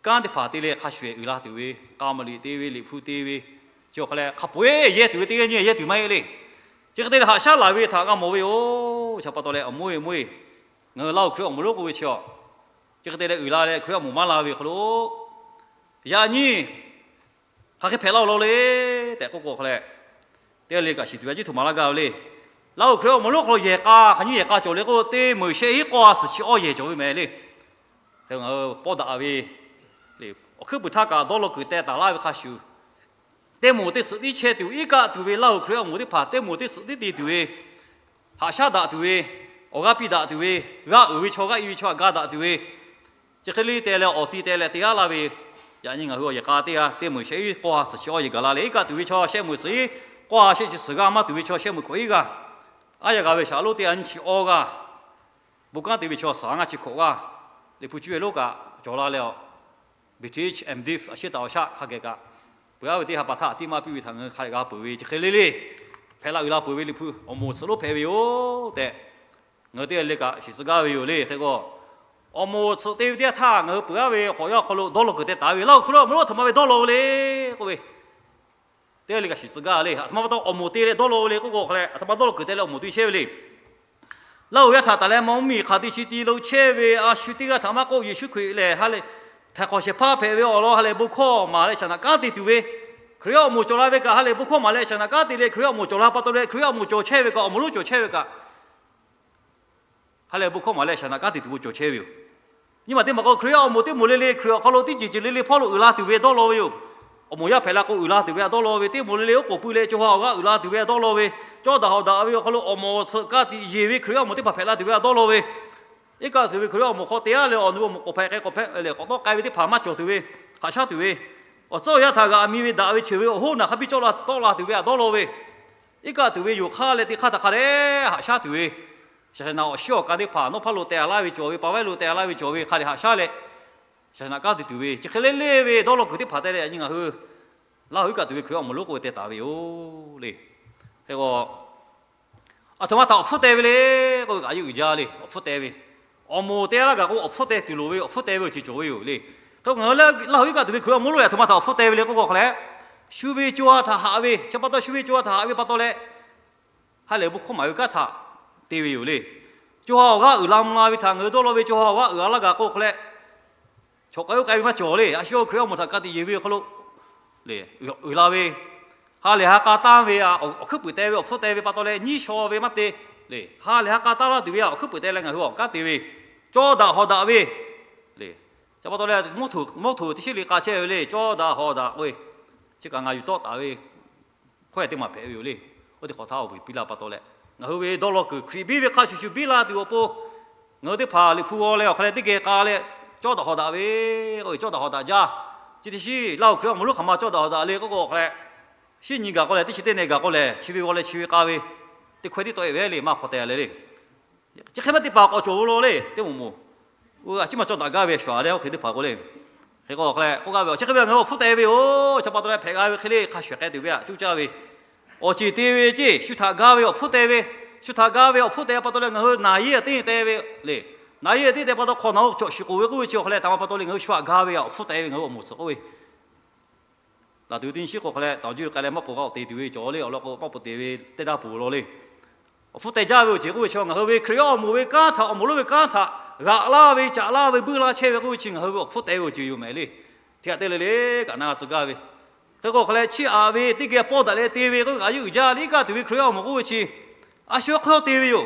kanˉ teˇ hpaˍ te leh hk'a shuˍ uiˍ la tuˬ ve, k'a maˍ liꞈ te ve, liꞈ hpu te ve, chi awˬ hk'a leh hk'a peu-eˬ yehˇ tuˬ ve teˇ g'aˇ nyiˇ g'aˇ yehˇ tuˬ maˇ heˆ le. Chi hk'e te leh haꞈ shaˉ laˬ ve htaꞈ g'a mawˬ ve yoˬ. Chi pa taw leh awˬ moˇ e moˇ e, ngaˬ hui Laˇ huˍ Hkriꞈ awˬ moˍ lonˉ k'oˆ ve chi a, chi hk'e te leh uiˍ la leh Hkriꞈ awˬ moˍ maˇ la ve hk'aw lo, yaꞈ nyi hk'aˬ hk'e hpehꞈ la-o law le tehꞈ k'oˆ k'o hk'a leh, teˇ g'aˇ le kaꞈ shiˍ tuˬ ve a ciˉ htoꞈ maˍ laˇ gaˇ ve le. Laˇ huˍ Hkriꞈ awˬ moˍ lonˉ hk'aw lo yehˬ k'a hk'aˬ nyiˇ yehˬ k'a cawˬ le k'oˆ, teˇ meunˍ shehˆ hiˉ k'awˇ ha suhˍ chi awˇ yehˬ cawˬ ve meh le. Hk'e ngaˬ hui pawˇ daꞈ ve le, awˬ hkuiˉ puiˍ htaˇ kaꞈ dawˇ law kuiˬ teh taˍ laˇ ve hk'a shuˍ, teˇ moˍ teˇ suhˍ tiˉ chehˇ tuˬ, iˉ kaˆ tuˬ ve Laˇ huˍ Hkriꞈ awˬ moˍ teˇ hpaˍ teˇ moˍ teˇ suhˍ tiˉ te tuˬ ve, haꞈ shaˉ daꞈ tuˬ ve, awˬ g'aˇ piˇ daꞈ tuˬ ve, g'aˇ uiˍ ve chaw g'aˇ i ve chaw htaꞈ ga daꞈ tuˬ ve, chi hk'e le teh leh awˬ ti teh leh te aˉ laˇ ve, yaꞈ nyi ngaˬ hui awˬ yehˬ k'a teˇ g'aˇ teˇ meunˍ shehˆ hiˉ k'awˇ ha suhˍ chi awˇ yehˬ gaˬ la leh, iˉ kaˆ tuˬ ve chaw shehˆ meunˍ suhˍ hiˉ k'awˇ ha shehˆ chi suhˍ g'aˇ, maˇ tuˬ ve chaw shehˆ meunˍ hkawꞈ hiˉ g'aˇ, aˉ yaˇ g'a ve shaˍ lonˉ teˇ g'aˇ nyiˇ chi awˇ g'aˇ, bon kanˉ te ve chaw suhˍ g'aˇ ngaˇ chi hkawꞈ g'aˇ, liꞈ hpu cuˇ ve lonˉ kaꞈ cawˬ la leh a, British and British a shehˉ taˍ awˬ shaˆ hk'a geh kaꞈ, peuˬ aˉ ve teˇ ha pa htaˇ tiˇ maˇ piˇ ve htaꞈ ngaˬ hui hk'a leh g'a peuˬ ve chi hk'e le le, hpehꞈ la uiˍ la peuˬ ve liꞈ hpu awˬ moˍ tsuhꞈ lonˉ hpehꞈ ve yoˬ tehꞈ, ngaˬ hui teˇ g'aˇ le kaꞈ shiˍ tcuh gaˇ ve yoˬ le. Hk'e k'o, awˬ moˍ tsuhꞈ te ve teˇ yanˇ htaˇ ngaˬ hui peuˬ aˉ ve hk'awꞈ yaˇ awˬ hk'aw lo dawˇ law kuiˬ teh taˍ ve, Laˇ huˍ Hkriꞈ awˬ moˍ lonˉ aˬ htoꞈ ma ve dawˇ law ve le k'oˆ ve, teˇ g'aˇ le kaꞈ shiˍ tcuh gaˇ le. Aˬ htoꞈ ma pa taw awˬ moˍ te leh dawˇ law ve le k'oˆ k'o hk'a leh, aˬ htoꞈ ma dawˇ law kuiˬ te leh awˬ moˍ te chehˇ ve le. Laˇ huˍ yaˇ htaꞈ taˍ leh mvuhˇ miˬ hk'aˬ te chi ti lo chehˇ ve a shu teˇ g'aˇ htaꞈ maˇ k'oˆ, Yeˍsuˆ Hkriꞈ lehˬ ha lehˬ htaiˍ hk'awꞈ shehˍ hpaˇ hpehꞈ ve awˬ lawn ha lehˬ bon hkawˇ maˍ leh shaˍ naꞈ kanˉ te tuˬ ve, Hkriꞈ awˬ moˍ cawˬ la ve kaꞈ ha lehˬ bon hkawˇ maˍ leh shaˍ naꞈ kanˉ te leh Hkriꞈ awˬ moˍ cawˬ la pa taw leh Hkriꞈ awˬ moˍ cawˬ chehˇ ve kaꞈ awˬ moˍ lonˉ cawˬ chehˇ ve kaꞈ ha lehˬ bon hkawˇ maˍ leh shaˍ naꞈ kanˉ te tuˬ ve cawˬ chehˇ ve yoˬ. Nyi ma teˇ maˬ k'o Hkriꞈ yaˇ awˬ moˍ teˇ moˍ le le Hkriꞈ awˬ hk'aw lo teˇ ceuˬ ceuˬ le le hpawˇ lo uiˍ la tuˬ ve dawˇ law ve yoˬ. Awˬ moˍ yaˇ hpehꞈ la k'o uiˍ la tuˬ ve a dawˇ law ve, teˇ moˍ le le oˉ k'oˍ pui leh co ha awˬ g'aˇ uiˍ la tuˬ ve a dawˇ law ve, cawˇ daꞈ hawꞈ daꞈ ve awˬ hk'aw lo awˬ moˍ awˬ tsuhꞈ ka tiꞈ yeˬ ve Hkriꞈ yaˇ awˬ moˍ teˇ hpaˍ hpehꞈ la tuˬ ve a dawˇ law ve, iˉ kaˆ tuˬ ve Hkriꞈ yaˇ awˬ moˍ hk'aw te aˉ leh awˬ nu awˬ moˍ k'awꞈ hpehꞈ k'ai k'awꞈ hpehꞈ leh k'awꞈ tawˆ k'ai ve teˇ hpaˍ maˇ cawˬ tuˬ ve, haꞈ shaˉ tuˬ ve, awˬ tcuhˉ awˬ yanˇ htaꞈ g'aꞈ mi ve daꞈ ve cheuˬ ve awˬ hoˉ naˬ hk'a biˇ cawˇ la tawˆ la tuˬ ve a dawˇ law ve, iˉ kaˆ tuˬ ve yoˬ hk'aˇ leh teˇ hk'aˇ htaꞈ hk'a dehꞈ haꞈ shaˉ tuˬ ve, shaˍ shaˍ naꞈ awˬ shiˉ awˬ ka teˇ hpaˍ nawˉ hpaˇ lo teh a laˇ ve cawˬ ve, pa vaiˉ lo teh a laˇ ve cawˬ ve hk'a dehꞈ haꞈ shaˉ leh, shaˍ shaˍ naꞈ kanˉ te tuˬ ve chi hk'e le le ve dawˇ law kuiˬ teˇ hpaˍ te leh yaꞈ nyi ngaˬ hui Laˇ huˍ iˉ kaˆ tuˬ ve Hkriꞈ yaˇ awˬ moˍ lonˉ k'oˆ ve teh taˍ ve yoˬ le. Hk'e k'o, aˬ htoꞈ ma htaꞈ awˬ hpfuhˇ teh ve le k'oˆ ve kaꞈ a yeˇ uiˍ jaˇ le. Awˬ hpfuhˇ teh ve, awˬ moˍ te laˇ gaˬ k'o awˬ hpfuhˇ teh tuˬ loˍ ve, awˬ hpfuhˇ teh ve awˬ ceuˬ cawˬ ve yoˬ le. Hk'e k'o ngaˬ hui Laˇ huˍ iˉ kaˆ tuˬ ve Hkriꞈ yaˇ awˬ moˍ lonˉ aˬ htoꞈ ma htaꞈ awˬ hpfuhˇ teh ve le k'oˆ k'o hk'a leh, shu ve co ha htaꞈ haꞈ ve, chi pa taw shu ve co ha htaꞈ haꞈ ve pa taw leh, ha lehˬ bon hkawˇ maˍ ve kanˉ htaꞈ te ve yoˬ le. Co ha awˬ g'aˇ uiˍ la mvuh la ve htaꞈ ngaˬ hui dawˇ law ve, co ha awˬ g'aˇ uiˍ la laˇ gaˬ k'o hk'a leh, chaw k'ai oˇ k'ai ve maˇ cawˬ le. A shu Hkriꞈ yaˇ awˬ moˍ htaꞈ ka tiꞈ yeˬ ve awˬ hk'aw lo le, uiˍ la ve, ha lehˬ ha k'a tanˇ ve a, awˬ hkuiˉ puiˍ teh ve awˬ hpfuhˇ teh ve pa taw leh nyiˇ shaw ve maˇ te le. Ha lehˬ ha k'a tanˇ laˇ tuˬ ve a, awˬ hkuiˉ puiˍ teh leh ngaˬ hui awˬ kanˉ te ve, cawˇ daꞈ hawꞈ daꞈ ve le. Chi pa taw leh mawˇ htoꞈ teˇ shiˉ le k'a chehˇ ve le, cawˇ daꞈ hawꞈ daꞈ k'oˆ ve, chi kaꞈ ngaˬ yuˬ tawˆ taˍ ve hkawˇ yaˇ teˇ maˬ hpehꞈ ve yoˬ le. Oˇ teˇ hk'awꞈ htaˇ awˬ vuiˬ piˇ laˇ pa taw leh, ngaˬ hui ve dawˇ law kuiˬ Hkriꞈ biˇ ve hk'a shuˍ shuˍ biˇ la tuˬ awˬ pon, ngaˬ hui teˇ hpaˍ liꞈ hpu g'aw leh awˬ hk'a leh teˇ geh k'a leh, cawˇ daꞈ hawꞈ daꞈ ve k'oˆ ve, cawˇ daꞈ hawꞈ daꞈ jaˇ. Chi teˇ shiˉ Laˇ huˍ Hkriꞈ yaˇ awˬ moˍ lonˉ hk'aˬ ma cawˇ daꞈ hawꞈ daꞈ le k'oˆ k'o hk'a leh, shinˉ nyi gaˬ k'o leh teˇ chi teˇ neh gaˬ k'o leh chi ve g'aw leh chi ve k'a ve, teˇ hkawehˇ tiˉ tawˆ e ve le maˇ hpaw teh leh le. Chi hk'e maˇ teˇ hpaˍ k'awꞈ cawˬ ve law le, teˇ moˍ moˍ. A ciˉ maˇ cawˇ daꞈ gaˇ ve shuˍ a leh oˇ hk'e teˇ hpaˍ k'o le. Hk'e k'o hk'a leh k'oˆ gaˇ ve, awˬ chi hk'e ve ngaˬ hui awˬ hpfuhˇ teh ve yoˬ. Chi pa taw leh hpehꞈ g'a ve hk'e le hk'a shuˍ k'ai tuˬ ve a cuˇ caˇ ve, awˬ ceˬ te ve ceˇ shu htaꞈ ga ve awˬ hpfuhˇ teh ve, shu htaꞈ ga ve awˬ hpfuhˇ teh pa taw leh ngaˬ hui naˍ yeˇ a teˇ teh ve le. Naˍ yeˇ a teˇ teh pa taw hk'awꞈ naˬ-o cawꞈ shiˍ k'oˍ ve k'oˆ ve chi awˬ hk'a leh htaꞈ ma pa taw le ngaˬ hui shu htaꞈ ga ve a awˬ hpfuhˇ teh ve ngaˬ hui awˬ moˍ tsuhꞈ k'oˆ ve Laˬ tuˬ ve teˇ nyi shiˉ k'o hk'a leh, taˍ juˇ k'ai leh maˇ poˬ g'a awˬ te tuˬ ve cawˬ le, awˬ lawn k'o maˇ poˬ te ve teˇ daˇ poˬ law le. Awˬ hpfuhˇ teh jaˇ ve awˬ ceuˬ k'oˆ ve chi ngaˬ hui ve Hkriꞈ yaˇ awˬ moˍ ve kanˉ htaꞈ, awˬ moˍ lonˉ ve kanˉ htaꞈ g'aꞈ laˇ ve, caꞈ laˇ ve, buiˇ laˇ chehˇ ve k'oˆ ve chi ngaˬ hui ve awˬ hpfuhˇ teh ve awˬ ceuˬ yoˬ mehˍ le. Hti htaꞈ te le le kaꞈ na g'a tcuh gaˇ ve. Hk'e k'o hk'a leh chiˇ aꞈ ve teˇ geh pawˇ daꞈ leh te ve k'oˆ ve kaꞈ yuˇ uiˍ jaˇ le. Iˉ kaˆ tuˬ ve Hkriꞈ yaˇ awˬ moˍ k'oˆ ve chi a shu hk'aw te ve yoˬ.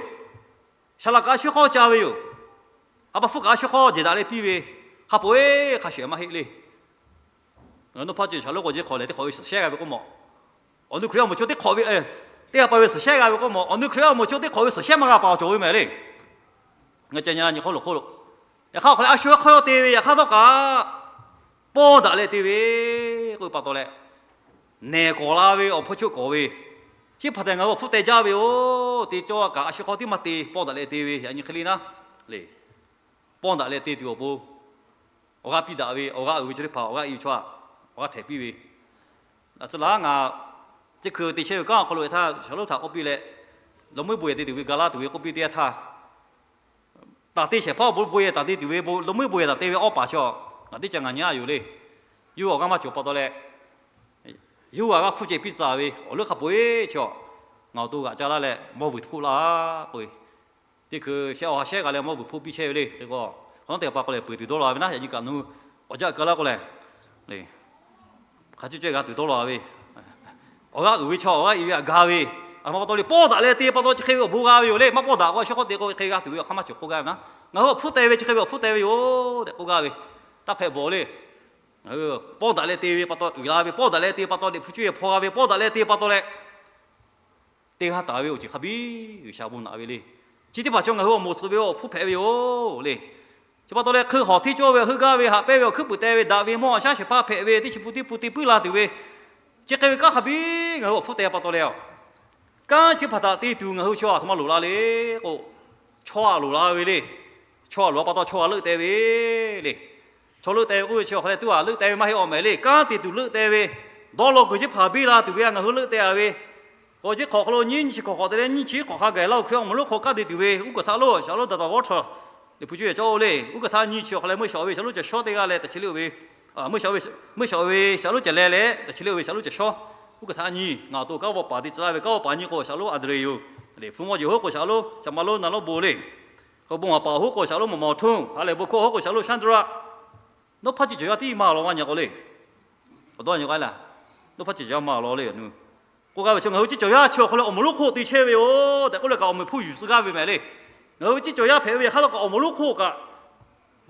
Saˍ laꞈ kaꞈ a shu hk'aw ca ve yoˬ. A pa hpfuhˇ kaꞈ a shu hk'aw jehˬ daꞈ leh piˇ ve, hk'a peu-eˬ hk'a shuˍ maˇ heˆ le. Ngaˬ hui nawˬ hpaˇ ceuˬ shaˍ lonˉ k'awꞈ jeˇ hk'awꞈ lehˬ teˇ hk'awꞈ ve suhˍ shehˉ g'a ve k'oˆ mawˬ. Awˬ nu Hkriꞈ yaˇ awˬ moˍ chaw teˇ hk'awꞈ ve, teˇ g'aˇ pa ve suhˍ shehˉ g'a ve k'oˆ mawˬ. Awˬ nu Hkriꞈ yaˇ awˬ moˍ chaw teˇ hk'awꞈ ve suhˍ shehˉ maˇ g'a paˍ awˬ cawˬ ve mehˍ le. Ngaˬ ca nyi nyi hk'aw loˬ hk'oˆ lo. Yaꞈ hk'aˇ awˬ hk'aw leh a shu hk'aw te ve yaꞈ hk'aˇ htawˇ kaꞈ pawˇ daꞈ leh te ve k'oˆ ve pa taw leh, nehˬ kawˍ la ve awˬ hpawˇ choˆ kawˍ ve, chi hpaˍ tehꞈ ngaˬ hui awˬ hpfuhˇ teh jaˇ ve yoˬ. Te cawˇ kaꞈ a shu hk'aw tiˉ maˇ te, pawˇ daꞈ leh te ve yaꞈ nyi hk'e le naˉ le. Pawˇ daꞈ leh te tuˬ awˬ pon awˬ g'aˇ piˇ daꞈ ve, awˬ g'aˇ uiˍ ve chaw teˇ hpaˍ, awˬ g'aˇ i ve chaw, awˬ g'aˇ htehˍ piˇ ve. Aˬ tcuh laˬ ngaˬ teˇ hkui te chehˇ ve kanˉ awˬ hk'aw lo htaˇ shaˍ lonˉ htaꞈ k'oˆ piˇ leh, lawˬ meuˇ bon yehˬ te tuˬ ve ga laˇ tuˬ ve k'oˆ piˇ teˇ yanˇ htaˇ, taˍ te shehˍ hpaˇ awˬ bon bon yehˬ taˍ te tuˬ ve, lawˬ meuˇ bon yehˬ taˍ te ve awˇ paˍ chaw ngaˬ teˇ ca ngaˬ nyi a yoˬ le. Yawˇ hui awˬ g'aˇ maˇ cawˬ pa taw leh, yawˇ hui awˬ g'aˇ hpfuhˇ ceh piˇ tcuh ve awˬ leuˉ hk'a peu-eˬ chaw ngaˬ awˬ to g'aꞈ ca laˇ leh mawˇ vuiˬ hpoˆ laˇ k'oˆ ve, teˇ hkui shehˆ awˬ ha shehˆ g'a leh mawˇ vuiˬ hpoˆ piˇ chehˇ ve le. Hk'e k'o, hk'awꞈ nawˉ teˇ hpaˍ k'o lehˬ peuˬ tuˬ dawˇ law ve naˉ, yaꞈ nyi kaꞈ nu awˬ jaˆ keu laˇ k'o lehˬ, hk'a cuˇ cawehˇ g'a tuˬ dawˇ law ve, awˬ g'aˇ uiˍ ve chaw awˬ g'aˇ i ve htaꞈ ga ve, a htoꞈ ma pa taw le pawˇ daꞈ leh te pa taw chi hk'e ve awˬ bon g'a ve yoˬ le. Maˇ pawˇ daꞈ k'o a shu hk'aw te k'o hk'e g'a tuˬ ve awˬ hk'aˇ maˇ cawˬ k'oˆ gaˇ ve naˉ. Ngaˬ hui awˬ hpfuhˇ teh ve chi hk'e ve awˬ hpfuhˇ teh ve yoˬ tehꞈ k'oˆ gaˇ ve, taˇ hpehꞈ bawˬ le. Ngaˬ hui pawˇ daꞈ leh te ve pa taw uiˍ la ve, pawˇ daꞈ leh te pa taw Liꞈ hpu cuˇ yehˬ hpaw g'a ve, pawˇ daꞈ leh te pa taw leh te g'a taˍ ve awˬ ceuˬ hk'a biˇ G'uiˬsha bon naꞈ ve le. Chi teˇ hpaˍ chaw ngaˬ hui awˬ moˍ tcuh ve awˬ hpfuhˇ hpehꞈ ve yoˬ le. Chi pa taw leh hkui hawˬ hteˇ cawˇ ve, heuˆ gaˇ ve, haꞈ pehnˇ ve, awˬ hkuiˉ puiˍ teh ve, daꞈ ve, mawˇ a shaˉ shehˍ hpaˇ hpehꞈ ve, teˇ chi pu teˇ pu te puiˉ la tuˬ ve, chi hk'e ve kanˉ hk'a biˇ ngaˬ hui awˬ hpfuhˇ teh pa taw leh, kanˉ chi hpaˍ htaꞈ te tuˬ ngaˬ hui chaw a htoꞈ ma loˍ la le k'o, chaw a loˍ la ve le. Chaw a loˍ la pa taw chaw a leuˆ teh ve le. Chaw leuˆ teh ve k'oˆ ve chi awˬ hk'aw leh tuˉ a leuˆ teh ve maˇ heˆ awˬ mehˍ le. Kanˉ te tuˬ leuˆ teh ve, dawˇ law kuiˬ chi hpaˍ biˇ la tuˬ ve a ngaˬ hui leuˆ teh a ve, k'awꞈ chi hk'awꞈ hk'aw lo nyiˇ chi hk'awꞈ hk'awꞈ te leh nyiˇ chi hk'awꞈ hk'a gaˬ laˇ oˬ Hkriꞈ awˬ moˍ lonˉ hk'aw kanˉ te tuˬ ve uˉ kaˬ htaˇ lo shaˍ lonˉ daꞈ taˍ g'awˇ htaw, Liꞈ hpu cuˇ yehˬ cawˇ o le. Uˉ kaˬ htaˇ nyiˇ chi awˬ hk'aw leh meuˇ shawˍ ve shaˍ lonˉ cawˬ shawˉ teˇ g'aˇ leh taˍ chi le oˬ ve, meuˇ shawˍ ve shaˍ lonˉ cawˬ leh leh taˍ chi le oˬ ve shaˍ lonˉ cawˬ shawˉ. Uˉ kaˬ htaˇ nyiˇ ngaˬ awˬ to kanˉ vawˇ paˍ te tcuh laˇ ve kanˉ vawˇ paˍ nyiˇ k'o shaˍ lonˉ Adrian yoˬ. Liꞈ hpu mawˇ jeˬ hoˉ k'o shaˍ lonˉ Shaˍ ma lonˉ na lonˉ bon le. Hk'e bon a paˍ hoˉ k'o shaˍ lonˉ Mawˬ mawˬ htuˇ, ha lehˬ bon hkawˇ hoˉ k'o shaˍ lonˉ Shantra. Nawˉ hpaˇ chi cawˬ yaˇ tiˉ maˇ law maˇ nyi k'o le. Awˬ dawˇ nyi k'o a laˇ, nawˉ hpaˇ chi cawˬ yaˇ maˇ law le. K'oˆ gaˇ ve chi ngaˬ hui chi cawˬ yaˇ chi awˬ hk'aw leh awˬ moˍ lonˉ hk'oˆ te chehˇ ve yoˬ tehꞈ k'oˆ leh kaꞈ awˬ meꞈ hpfuhˇ yuˬ tcuh gaˇ ve mehˍ le. Ngaˬ hui ve chi cawˬ yaˇ hpehꞈ ve yaꞈ hk'aˇ htawˇ kaꞈ awˬ moˍ lonˉ hk'oˆ kaꞈ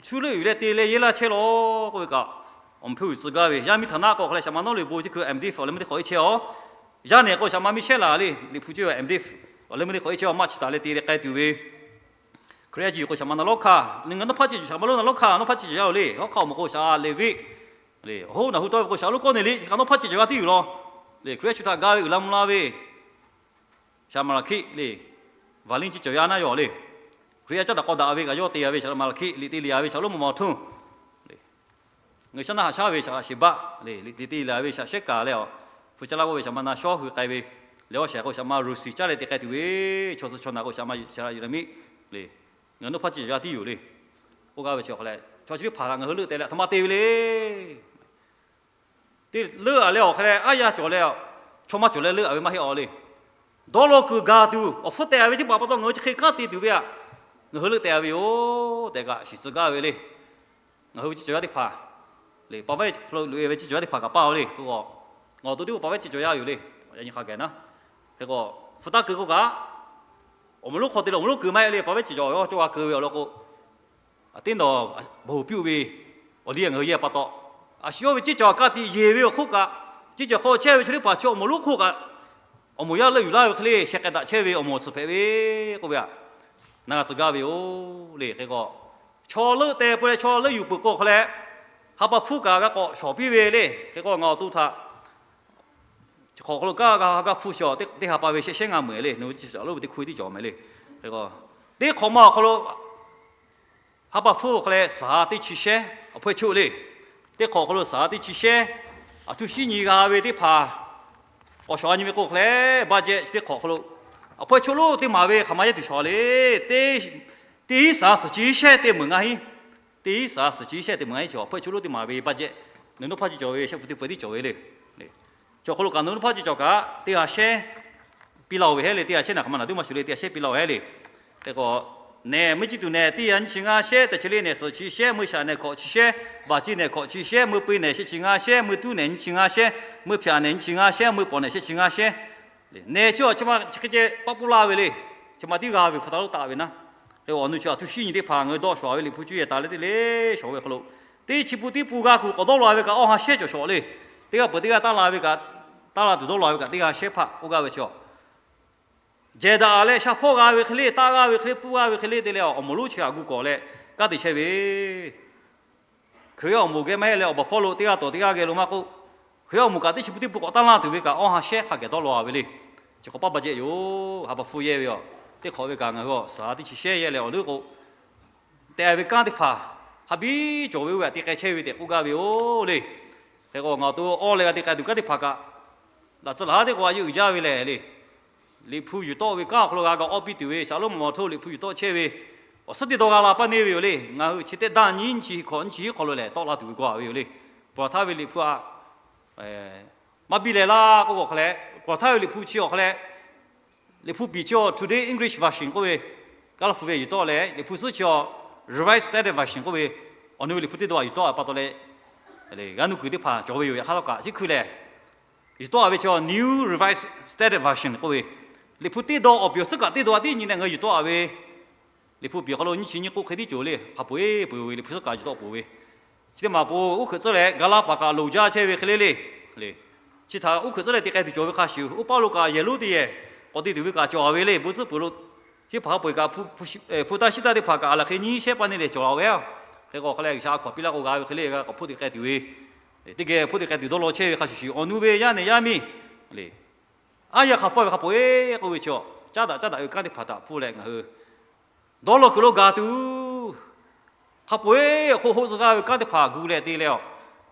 shu leuˆ yuˬ leh te leh yehˇ laˇ chehˇ law k'oˆ ve kaꞈ, awˬ meꞈ hpfuhˇ yuˬ tcuh gaˇ ve. Yaˇ miˇ htaꞈ naˆ k'o hk'a leh Shaˍ ma Nawˉ Liꞈ bon chi hkui M.Div awˬ leh meuˇ teˇ hk'awꞈ e chehˇ a. Yaˇ nehˬ k'o Shaˍ ma Miˇshehˇlaˍ le, Liꞈ hpu cuˇ yehˬ M.Div awˬ leh meuˇ teˇ hk'awꞈ e chehˇ a, March taˍ leh te leh k'ai tuˬ ve Hkriꞈ yaˇ ji k'o Shaˍ ma na lawˉ hkanˇ, ngaˬ nawˉ hpaˇ chi cawˬ Shaˍ ma lonˉ na lawˉ hkanˇ, nawˉ hpaˇ chi cawˬ yaˇ oˬ le. Hawˉ hk'aˆ awˬ moˍ k'o Shaˍ Leˍviˆ le. Awˬ hoˉ naˬ hu tawˇ ve k'o shaˍ lonˉ Kawˇneˍliˆ, chi hk'a nawˉ hpaˇ chi cawˬ yaˇ tiˉ yoˬ law le. Hkriꞈ yaˇ shu htaꞈ ga ve uiˍ la mvuh la ve Shaˍ Maˍlaˍhkiˆ le. Vaˍliˇ chi cawˬ yaˇ naˉ yoˬ le. Hkriꞈ yaˇ caˉ daꞈ k'aw daꞈ ve kaꞈ yawˇ te a ve Shaˍ lonˉ Maˍlaˍhkiˆ, liꞈ te liꞈ a ve shaˍ lonˉ Mawˬ mawˬ htuˇ le. Ngaˬ hui shaˉ naˆ haꞈ shaˉ ve shaˍ laꞈ sheˍ baˆ le, liꞈ te liꞈ a ve shaˍ shehˉ kaˍ leh a, hpu caˇ laˇ k'oˆ ve Shaˍ ma na shawˉ hui k'ai ve, leh awˬ shehˍ k'o Shaˍ ma Roˍsiˍ caˇ leh te k'ai tuˬ ve, chaw suh chaw naˬ k'o Shaˍ ma Yeˍraˍmiˆ le. Ngaˬ hui nawˉ hpaˇ chi cawˬ yaˇ tiˉ yoˬ le. K'oˆ gaˇ ve chi awˬ hk'aw leh chaw chi teˇ hpaˍ htaꞈ ngaˬ hui leuˆ teh leh a htoꞈ ma te ve le. Te leuˆ a leh awˬ hk'aw leh aˉ yaˇ cawˬ leh a, chaw maˇ cawˬ leh leuˆ a ve maˇ heˆ a le. Dawˇ law kuiˬ gaˬ tuˬ awˬ hpfuhˇ teh a ve teˇ hpaˍ pa taw ngaˬ hui chi hk'e kanˉ te tuˬ ve a, ngaˬ hui leuˆ teh a ve yoˬ tehꞈ kaꞈ shiˍ tcuh gaˇ ve le. Ngaˬ hui ve chi cawˬ yaˇ teˇ hpaˍ le, pa vehˉ hk'aw lo loꞈ e ve chi cawˬ yaˇ teˇ hpaˍ kaꞈ paˇ a le. Hk'e k'o, ngaˬ awˬ to tiˉ k'o pa vehˉ chi cawˬ yaˇ yoˬ le. Yaꞈ nyi hk'a gaˬ naˉ, hk'e k'o, hpu taˇ keu k'oˆ kaꞈ, awˬ moˍ lonˉ hk'aw te leh awˬ moˍ lonˉ keu maˇ heˆ le. Pa vehˉ chi cawˬ yaˇ cawˇ g'a keu ve awˬ lawn k'o, a teˇ nawˬ bon piˇ ve awˬ liˇ ngaˬ hui yehˇ pa taw, a shu yawˇ ve ceˇ cawˬ ka tiꞈ yeˬ ve awˬ hk'oˆ kaꞈ, ceˇ cawˬ hk'aw chehˇ ve chaw teˇ hpaˍ chi awˬ moˍ lonˉ hk'oˆ kaꞈ, awˬ moˍ yaˇ leuˆ yuˬ laˇ ve hk'e le sheh k'ai daꞈ chehˇ ve awˬ moˍ awˬ tsuhˍ hpehꞈ ve k'oˆ ve a, na g'a tcuh gaˇ ve yoˬ le. Hk'e k'o, chaw leuˆ teh peuˬ leh chaw leuˆ yuˬ peuˬ k'o hk'aw leh, ha pa hpfuhˇ kaꞈ g'a k'awꞈ shawˍ piˇ ve le. Hk'e k'o, ngaˬ awˬ to htaꞈ chi hk'awꞈ hk'aw lo kaˇ g'a ha gaˇ hpu shawˍ teˇ ha pa ve shehˆ shehˉ ngaˇ meuˍ le. Nawˬ hui chi shaˍ lonˉ ve teˇ hkui tiˉ cawˬ mehˍ le. Hk'e k'o, teˇ hk'awꞈ ma awˬ hk'aw lo ha pa hpfuhˇ hk'aw leh saˍ ha teˇ chi shehˉ awˬ hpawehˇ choˆ le. Teˇ hk'awꞈ hk'aw lo saˍ ha teˇ chi shehˉ, aˬ htoꞈ shiˉ nyi g'a ve teˇ hpaˍ k'awꞈ shawˍ a nyi ve k'o hk'aw leh, budget chi teˇ hk'awꞈ hk'aw lo awˬ hpawehˇ choˆ lonˉ teˇ maˍ ve hk'aˬ ma yehˇ tuˬ shawˍ le. Teˇ, teˇ iˉ saˍ suhˍ chi iˉ shehˉ teˇ meunˍ ngaˇ hinˉ, teˇ iˉ saˍ suhˍ chi iˉ shehˉ teˇ meunˍ ngaˇ hinˉ chi awˬ hpawehˇ choˆ lonˉ teˇ maˍ ve budget nawˬ nawˇ hpaˇ ceˇ cawˬ ve, shehˆ hpu teˇ hpu tiˉ cawˬ ve le. Chi awˬ hk'aw lo kaꞈ nawˬ nawˇ hpaˇ ceˇ cawˬ kaꞈ teˇ g'aˇ shehˉ piˇ laˇ-oˬ ve heˆ le, teˇ g'aˇ shehˉ naˬ hk'aˬ ma naˬ tuˉ maˇ shuˍ le, teˇ g'aˇ shehˉ piˇ laˇ-oˬ heˆ le. Hk'e k'o, nehˬ meuˇ chi tuˬ nehˬ teˇ g'aˇ nyiˇ chi ngaˇ shehˉ, teˇ chi le nehˬ suhˍ chi shehˉ, meuˇ shaꞈ nehˬ hkawꞈ chi shehˉ, baˬ ceˇ nehˬ hkawꞈ chi shehˉ, meuˇ pui nehˬ shehˆ chi ngaˇ shehˉ, meuˇ tuˉ nehˬ nyiˇ chi ngaˇ shehˉ, meuˇ hpaꞈ nehˬ nyiˇ chi ngaˇ shehˉ, meuˇ pawˍ nehˬ shehˆ chi ngaˇ shehˉ, nehˬ chi awˬ chi ma chi hk'e ceh paˆ pfuhˇ laˇ ve le. Chi ma tiˉ g'a ve hpu taˇ lonˉ taˆ ve naˉ. Hk'e awˬ nu chi aˬ htu shiˉ nyi teˇ hpaˍ ngaˬ hui dawˇ shawˍ ve Liꞈ hpu cuˇ yehˬ taˍ leh teˇ le shawˍ ve hk'aw lo, teˇ chi pun teˇ pun g'a kuiˬ k'awꞈ dawˇ law ve kaꞈ awˇ ha shehˉ cawˬ shawˍ le. Teˇ g'aˇ peuˬ teˇ g'aˇ taˇ la ve kaꞈ, taˇ la tuˬ dawˇ law ve kaꞈ teˇ g'aˇ shehˉ hpaˆ k'oˆ gaˇ ve chi awˬ jehˬ daꞈ leh sha hpawˇ g'a ve hk'e le, taˆ g'a ve hk'e le, pfuhˇ g'a ve hk'e le, teˇ leh awˬ moˍ lonˉ chi g'a gu kawꞈ leh kanˉ te chehˇ ve Hkriꞈ yaˇ awˬ moˍ geh maˇ heˆ leh awˬ baˬ hpawˇ lo teˇ g'aˇ tawˍ teˇ g'aˇ geh lo maˇ k'oˆ, Hkriꞈ yaˇ awˬ moˍ kaꞈ teˇ chi pun teˇ pun k'awꞈ taˇ laˇ tuˬ ve kaꞈ awˇ ha shehˉ hk'a geh dawˇ law ve le. Chi hk'awꞈ paˇ ba jehˆ yoˬ. Ha pa hpu yehˇ ve aˬ, teˇ hk'awꞈ ve kaꞈ ngaˬ hui awˬ suhˍ ha teˇ chi shehˉ yehˇ leh awˬ leuˉ k'o, tehˬ ve kanˉ teˇ hpaˍ hk'a biˇ cawˬ ve oˇ ve aꞈ te k'ai chehˇ ve tehꞈ k'oˆ gaˇ ve yoˬ le. Hk'e k'o ngaˬ awˬ to awˇ leh g'a te k'ai tuˬ kanˉ teˇ hpaˍ kaꞈ, laꞈ tcuh laˬ haˉ teˇ k'o a yeˇ uiˍ jaˇ ve lehˬ le. Liꞈ hpu yuˬ tawˆ ve kanˉ awˬ hk'aw lo g'a ga awˇ piˇ tuˬ ve Saˍlonˍ mawˬ hto Liꞈ hpu yuˬ tawˆ chehˇ ve, awˬ suhˉ teˇ dawˇ g'a la paˇ neˇ ve yoˬ le. Ngaˬ hui chi teˇ daˇ nyiˇ chi hkawꞈ nyiˇ chi hk'aw lo lehˬ tawˆ la tuˬ ve k'oˆ a ve yoˬ le. Pawˬ htaˇ ve Liꞈ hpu aꞈ maˇ biˇ leh laˇ k'oˆ k'o hk'a leh, pawˬ htaˇ ve Liꞈ hpu chi awˬ hk'a leh, Liꞈ hpu piˍ chi awˬ Today English Version k'oˆ ve, Kaˇlaˇ hpu ve yuˬ tawˆ leh, Liꞈ hpu suhˉ chi awˬ Revised Standard Version k'oˆ ve, awˬ nu ve Liꞈ hpu teˇ dawˇ a yuˬ tawˆ a pa taw leh, g'aˇ nuˇ kuiˬ teˇ hpaˍ cawˬ ve yoˬ. Yaꞈ hk'aˇ htawˇ kaꞈ chi hkui lehˬ, yuˬ tawˆ a ve chi awˬ New Revised Standard Version k'oˆ ve, Liꞈ hpu teˇ dawˇ awˬ piˍ awˬ suhˉ kaꞈ teˇ dawˇ a tiˉ nyi leh ngaˬ hui yuˬ tawˆ a ve Liꞈ hpu piˍ hk'aw lo nyiˇ chi nyiˇ k'oˆ hk'e tiˉ cawˬ le. Hk'a peu-eˬ peu-eˬ ve Liꞈ hpu suhˉ kaꞈ yuˬ tawˆ peuˬ ve, chi teˇ maˬ po uˉ hkuiꞈ tcuhˉ leh ga laˇ paˍ kaꞈ loˍ jaˇ chehˇ ve hk'e le le. Chi htaꞈ uˉ hkuiꞈ tcuhˉ leh te k'ai tuˬ cawˬ ve hk'a shuˍ, oˇ paˇ lo kaꞈ yehˬ lonˉ teˇ yehˬ k'awꞈ te tuˬ ve kaꞈ cawˬ a ve le. Bon tcuhˉ peuˬ lo, chi hpaˍ ha peu-eˬ kaꞈ hpu taˇ shiˉ taˇ teˇ hpaˍ kaꞈ a laˬ hk'e nyiˇ shehˉ paˇ neˇ leh cawˬ a ve, hk'e k'o hk'a leh G'uiˬsha a hkaw piˇ laˇ k'o g'a ve hk'e le, g'a k'awꞈ hpoˆ te k'ai tuˬ ve teˇ geh hpoˆ te k'ai tuˬ dawˇ law chehˇ ve hk'a shuˍ shuˍ, awˬ nu ve yaˇ nehˬ yaˇ miˇ le, aˉ yaˇ hk'a hpawˇ ve hk'a peu-eˬ k'oˆ ve chi, caˉ daꞈ caˉ daꞈ ve kanˉ teˇ hpaˍ htaꞈ pfuhˇ leh ngaˬ hui dawˇ law kuiˬ lo gaˬ tuˬ, hk'a peu-eˬ hk'oˆ hoˆ tcuh g'aˇ ve kanˉ teˇ hpaˍ gu leh te leh a,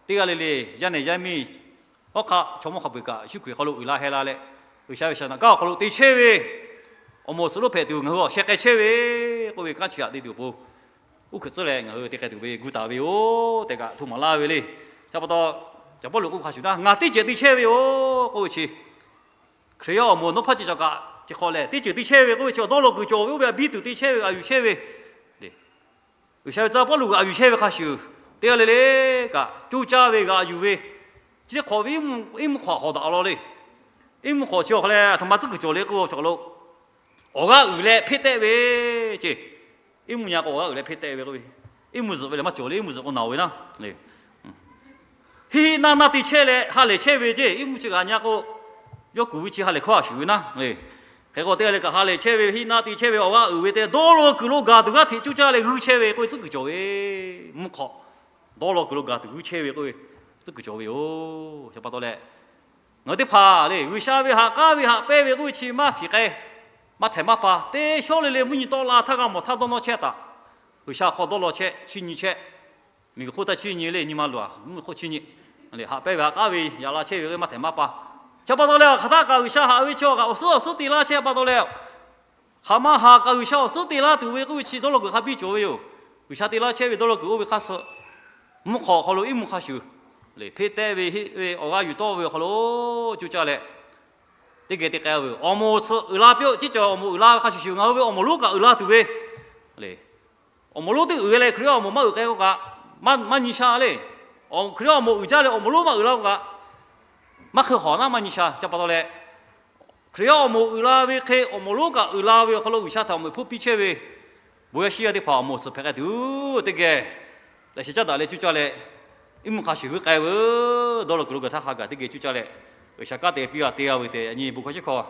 teˇ g'aˇ le le yaˇ nehˬ yaˇ miˇ hawˉ hk'aˆ chaw mawˇ hk'a peu-eˬ kaꞈ shu Hkriꞈ hk'aw lo uiˍ la heh la leh, G'uiˬsha ve shaˍ naꞈ kanˉ awˬ hk'aw lo te chehˇ ve awˬ moˍ awˬ tcuhˍ lonˉ hpehꞈ tuˬ ngaˬ hui awˬ sheh k'ai chehˇ ve k'oˆ ve kanˉ chi htaꞈ te tuˬ awˬ pon, uˉ hkeuꞈ tcuhˉ leh ngaˬ hui te k'ai tuˬ ve gu taˍ ve yoˬ tehꞈ kaꞈ hto maˍ laˇ ve le. Chi pa taw, Caˍ Pawˇluꞈ k'oˆ hk'a shuˍ naˉ, ngaˬ teˇ ceuˬ te chehˇ ve yoˬ k'oˆ ve chi, Hkriꞈ yaˇ awˬ moˍ nawˉ hpaˇ ceˇ cawˬ kaꞈ chi hk'aw lehˬ, teˇ ceuˬ te chehˇ ve k'oˆ ve chi awˬ dawˇ law kuiˬ cawˬ ve oˇ ve a biˇ tuˬ te chehˇ ve a yuˬ chehˇ ve le. G'uiˬsha ve tcuh yaˇ Pawˇluꞈ g'aꞈ yuˬ chehˇ ve hk'a shuˍ, teˇ g'aˇ le le kaꞈ coˇ caˇ ve g'aꞈ yuˬ ve, chi teˇ hk'awꞈ ve iˉ mvuhˇ hk'awꞈ hawꞈ daꞈ law le. Iˉ mvuhˇ hk'awꞈ chi awˬ hk'a lehˬ, a htoꞈ ma tcuhˉ kuiˬ cawˬ le k'oˆ ve chaw lo, awˬ g'aˇ uiˍ leh hpeˆ tehˆ ve ce. Iˉ mvuhˇ nyi k'o awˬ g'aˇ uiˍ leh hpeˆ tehˆ ve k'oˆ ve, iˉ mvuhˇ zuhꞈ ve lehˬ maˇ cawˬ le, iˉ mvuhˇ zuhꞈ k'o naˬ ve naˉ le. Hiˆ hiˆ naˇ naˇ te chehˇ leh ha lehˬ chehˇ ve ce. Iˉ mvuhˇ chi g'aꞈ nyi k'o, yawˇ kuˬ ve chi ha lehˬ hkawˇ a shuˍ ve naˉ le. Hk'e k'o teˇ g'aˇ le kaꞈ ha lehˬ chehˇ ve, hiˆ naˇ te chehˇ ve, awˬ g'aˇ uiˍ ve te leh dawˇ law kuiˬ lo gaˬ tuˬ g'aˇ hteꞈ coˇ caˇ leh g'uiˇ chehˇ ve k'oˆ ve tcuhˉ kuiˬ cawˬ ve, mvuhˇ hk'awꞈ dawˇ law kuiˬ lo gaˬ tuˬ g'uiˇ chehˇ ve k'oˆ ve tcuhˉ kuiˬ cawˬ ve yoˬ. Chi pa taw leh, ngaˬ hui teˇ hpaˍ le G'uiˬsha ve haꞈ k'aˉ ve haꞈ pehnˇ ve k'oˆ ve chi maˇ fiˍ k'ai, maˇ htehꞈ maˇ pa te shawˉ le le mvuhˇ nyi tawˆ la htaˇ g'a mawˬ htaˇ dawˇ nawˇ chehˇ taˍ. G'uiˬsha hk'aw dawˇ law chehˇ, chiˇ nyi chehˇ. Miˬguiˬ hk'oˆ taˇ chiˇ nyi le, nyi ma luˬ a mvuhˇ miˬ hk'oˆ chiˇ nyi le, haꞈ pehnˇ ve haꞈ k'aˉ ve yaꞈ la chehˇ ve k'oˆ ve maˇ htehꞈ maˇ pa. Chi pa taw leh, hk'aˬ htaˇ kaꞈ G'uiˬsha haꞈ ve chi awˬ kaꞈ awˬ suhˉ awˬ suhˉ te laˇ chehˇ pa taw leh, hk'aˬ ma haꞈ kaꞈ G'uiˬsha awˬ suhˉ te laˇ tuˬ ve k'oˆ ve chi dawˇ law kuiˬ hk'a biˇ cawˬ ve yoˬ. G'uiˬsha te laˇ chehˇ ve dawˇ law kuiˬ oˇ ve hk'a suh, mvuhˇ hk'awꞈ awˬ hk'aw lo iˉ mvuhˇ hk'a shuˍ le, hpeˆ tehˆ ve heˆ ve awˬ g'aˇ yuˬ tawˆ ve awˬ hk'aw lo coˇ caˇ leh, teˇ geh te k'ai ve awˬ moˍ awˬ tcuhˍ uiˍ la piˇ-oˆ. Chi cawˬ awˬ moˍ uiˍ la ve hk'a shuˍ shuˍ ngaˬ hui ve awˬ moˍ lonˉ kaꞈ uiˍ la tuˬ ve le. Awˬ moˍ lonˉ teˇ uiˍ leh Hkriꞈ yaˇ awˬ moˍ maˇ uiˍ k'ai k'o kaꞈ, maˇ nyi sha le. Hkriꞈ yaˇ awˬ moˍ uiˍ jaˇ leh awˬ moˍ lonˉ maˇ uiˍ la k'o kaꞈ, maˇ hk'e hawˍ naˉ maˇ nyi sha. Chi pa taw leh, Hkriꞈ yaˇ awˬ moˍ uiˍ la ve hk'e awˬ moˍ lonˉ kaꞈ uiˍ la ve awˬ hk'aw lo G'uiˬsha htaꞈ awˬ meꞈ hpoˇ piˇ chehˇ ve, bon yaˇ shiˉ yaˇ teˇ hpaˍ awˬ moˍ awˬ tcuhˍ hpehꞈ k'ai tuˬ teˇ geh, laꞈ sheh caˉ daꞈ leh coˇ caˇ leh, iˉ mvuhˇ hk'a shuˍ g'uiˇ k'ai ve, dawˇ law kuiˬ lo gaˬ htaˇ hk'a gaˬ teˇ geh coˇ caˇ leh, G'uiˬsha kanˉ te piˇ g'a te g'a ve tehꞈ yaꞈ nyi bon hkawˇ shiˉ hkawˇ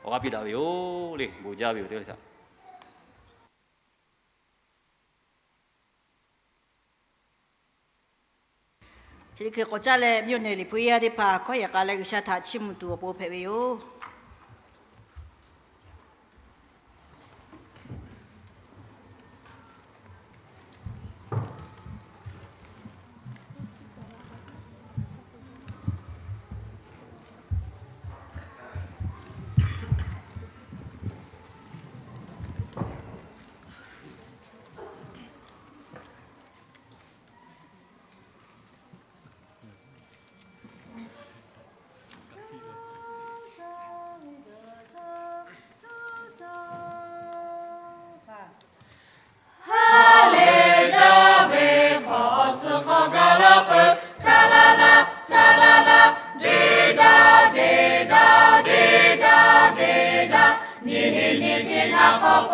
awˬ g'aˇ piˇ daꞈ ve yoˬ le. Bon jaˇ ve yoˬ teˇ g'aˇ le htaꞈ. Chi hk'e k'awꞈ caˇ leh, miˬ awˬ nehˬ Liꞈ hpu yaˇ teˇ hpaˍ hkawˉ yehˬ k'a leh G'uiˬsha htaꞈ chiˇ mvuh tuˬ awˬ pon hpehꞈ ve yoˬ.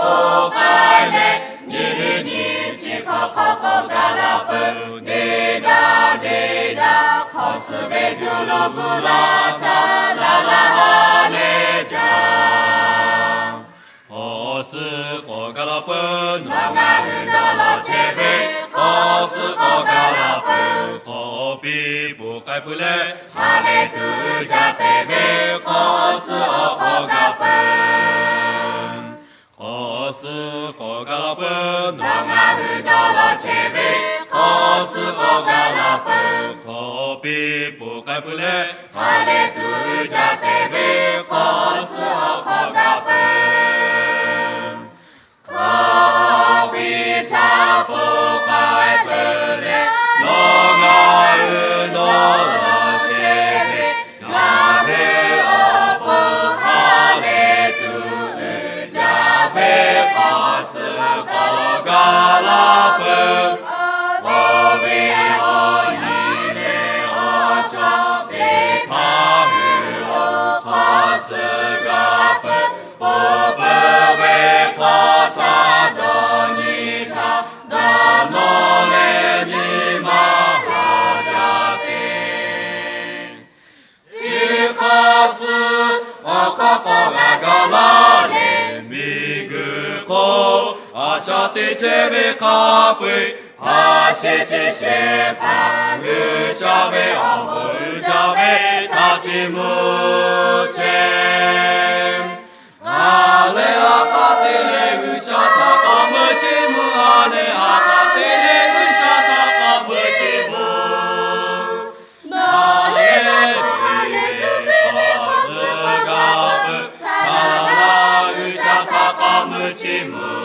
Oˇ k'ai leh nyi hui nyi chi hk'aw hk'aw k'awꞈ gaˬ la peuˬ. Deˇ daꞈ deˇ daꞈ hk'awꞈ suh ve cuˇ lo gu la htaˇ, laˇ laˇ ha lehˬ jaˇ. Hk'awꞈ suh k'awꞈ gaˬ la peuˬ. Nawˬ ngaˬ hui dawˇ law chehˇ ve hk'awꞈ suh k'awꞈ gaˬ la peuˬ. Hk'awꞈ piˇ poˬ k'ai peuˬ leh, ha lehˬ tuˬ uiˍ jaˇ tehꞈ ve hk'awꞈ suh awˬ hk'aw gaˬ peuˬ. Hk'awꞈ suh k'awꞈ gaˬ la peuˬ. Nawˬ ngaˬ hui dawˇ law chehˇ ve hk'awꞈ suh k'awꞈ gaˬ la peuˬ. Hk'awꞈ piˇ poˬ k'ai peuˬ leh, ha lehˬ tuˬ uiˍ jaˇ tehꞈ ve hk'awꞈ suh awˬ hk'aw gaˬ peuˬ. Hk'awꞈ piˇ htaˇ poˬ k'ai peuˬ leh, nawˬ ngaˬ hui dawˇ law chehˇ ve ngaˬ hui awˬ pon ha lehˬ tuˬ uiˍ jaˇ ve hk'awꞈ suh k'awꞈ gaˬ la peuˬ. Awˬ viˉ awˬ nyi ve awˬ chawˇ teˇ hpaˍ hui awˬ hk'awꞈ suh gaˬ peuˬ. Poˬ peuˬ ve hk'aw htaˇ dawˇ nyi htaˇ, dawˇ nawˇ leh nyi ma la jaˇ ve chi hk'awꞈ suh awˬ hk'aw k'awꞈ gaˬ gaˬ la leh, miˬguiˬ hk'oˆ a shaꞈ teꞈ chehˇ ve hk'a peu-eˬ, a sheˍ chi shehˍ hpaˇ G'uiˬsha ve awˬ bon uiˍ jaˇ ve htaꞈ chiˇ mvuh chehˇ. A leh a k'a te leh G'uiˬsha htaꞈ k'awꞈ meuˇ chiˇ mvuh, a leh a k'a te leh G'uiˬsha htaꞈ k'awꞈ meuˇ chiˇ mvuh. Nawˬ leh nawˬ ha lehˬ tuˬ ve hk'awꞈ suh k'awꞈ gaˬ peuˬ. Htaꞈ laˇ laˇ G'uiˬsha htaꞈ k'awꞈ meuˇ chiˇ mvuh.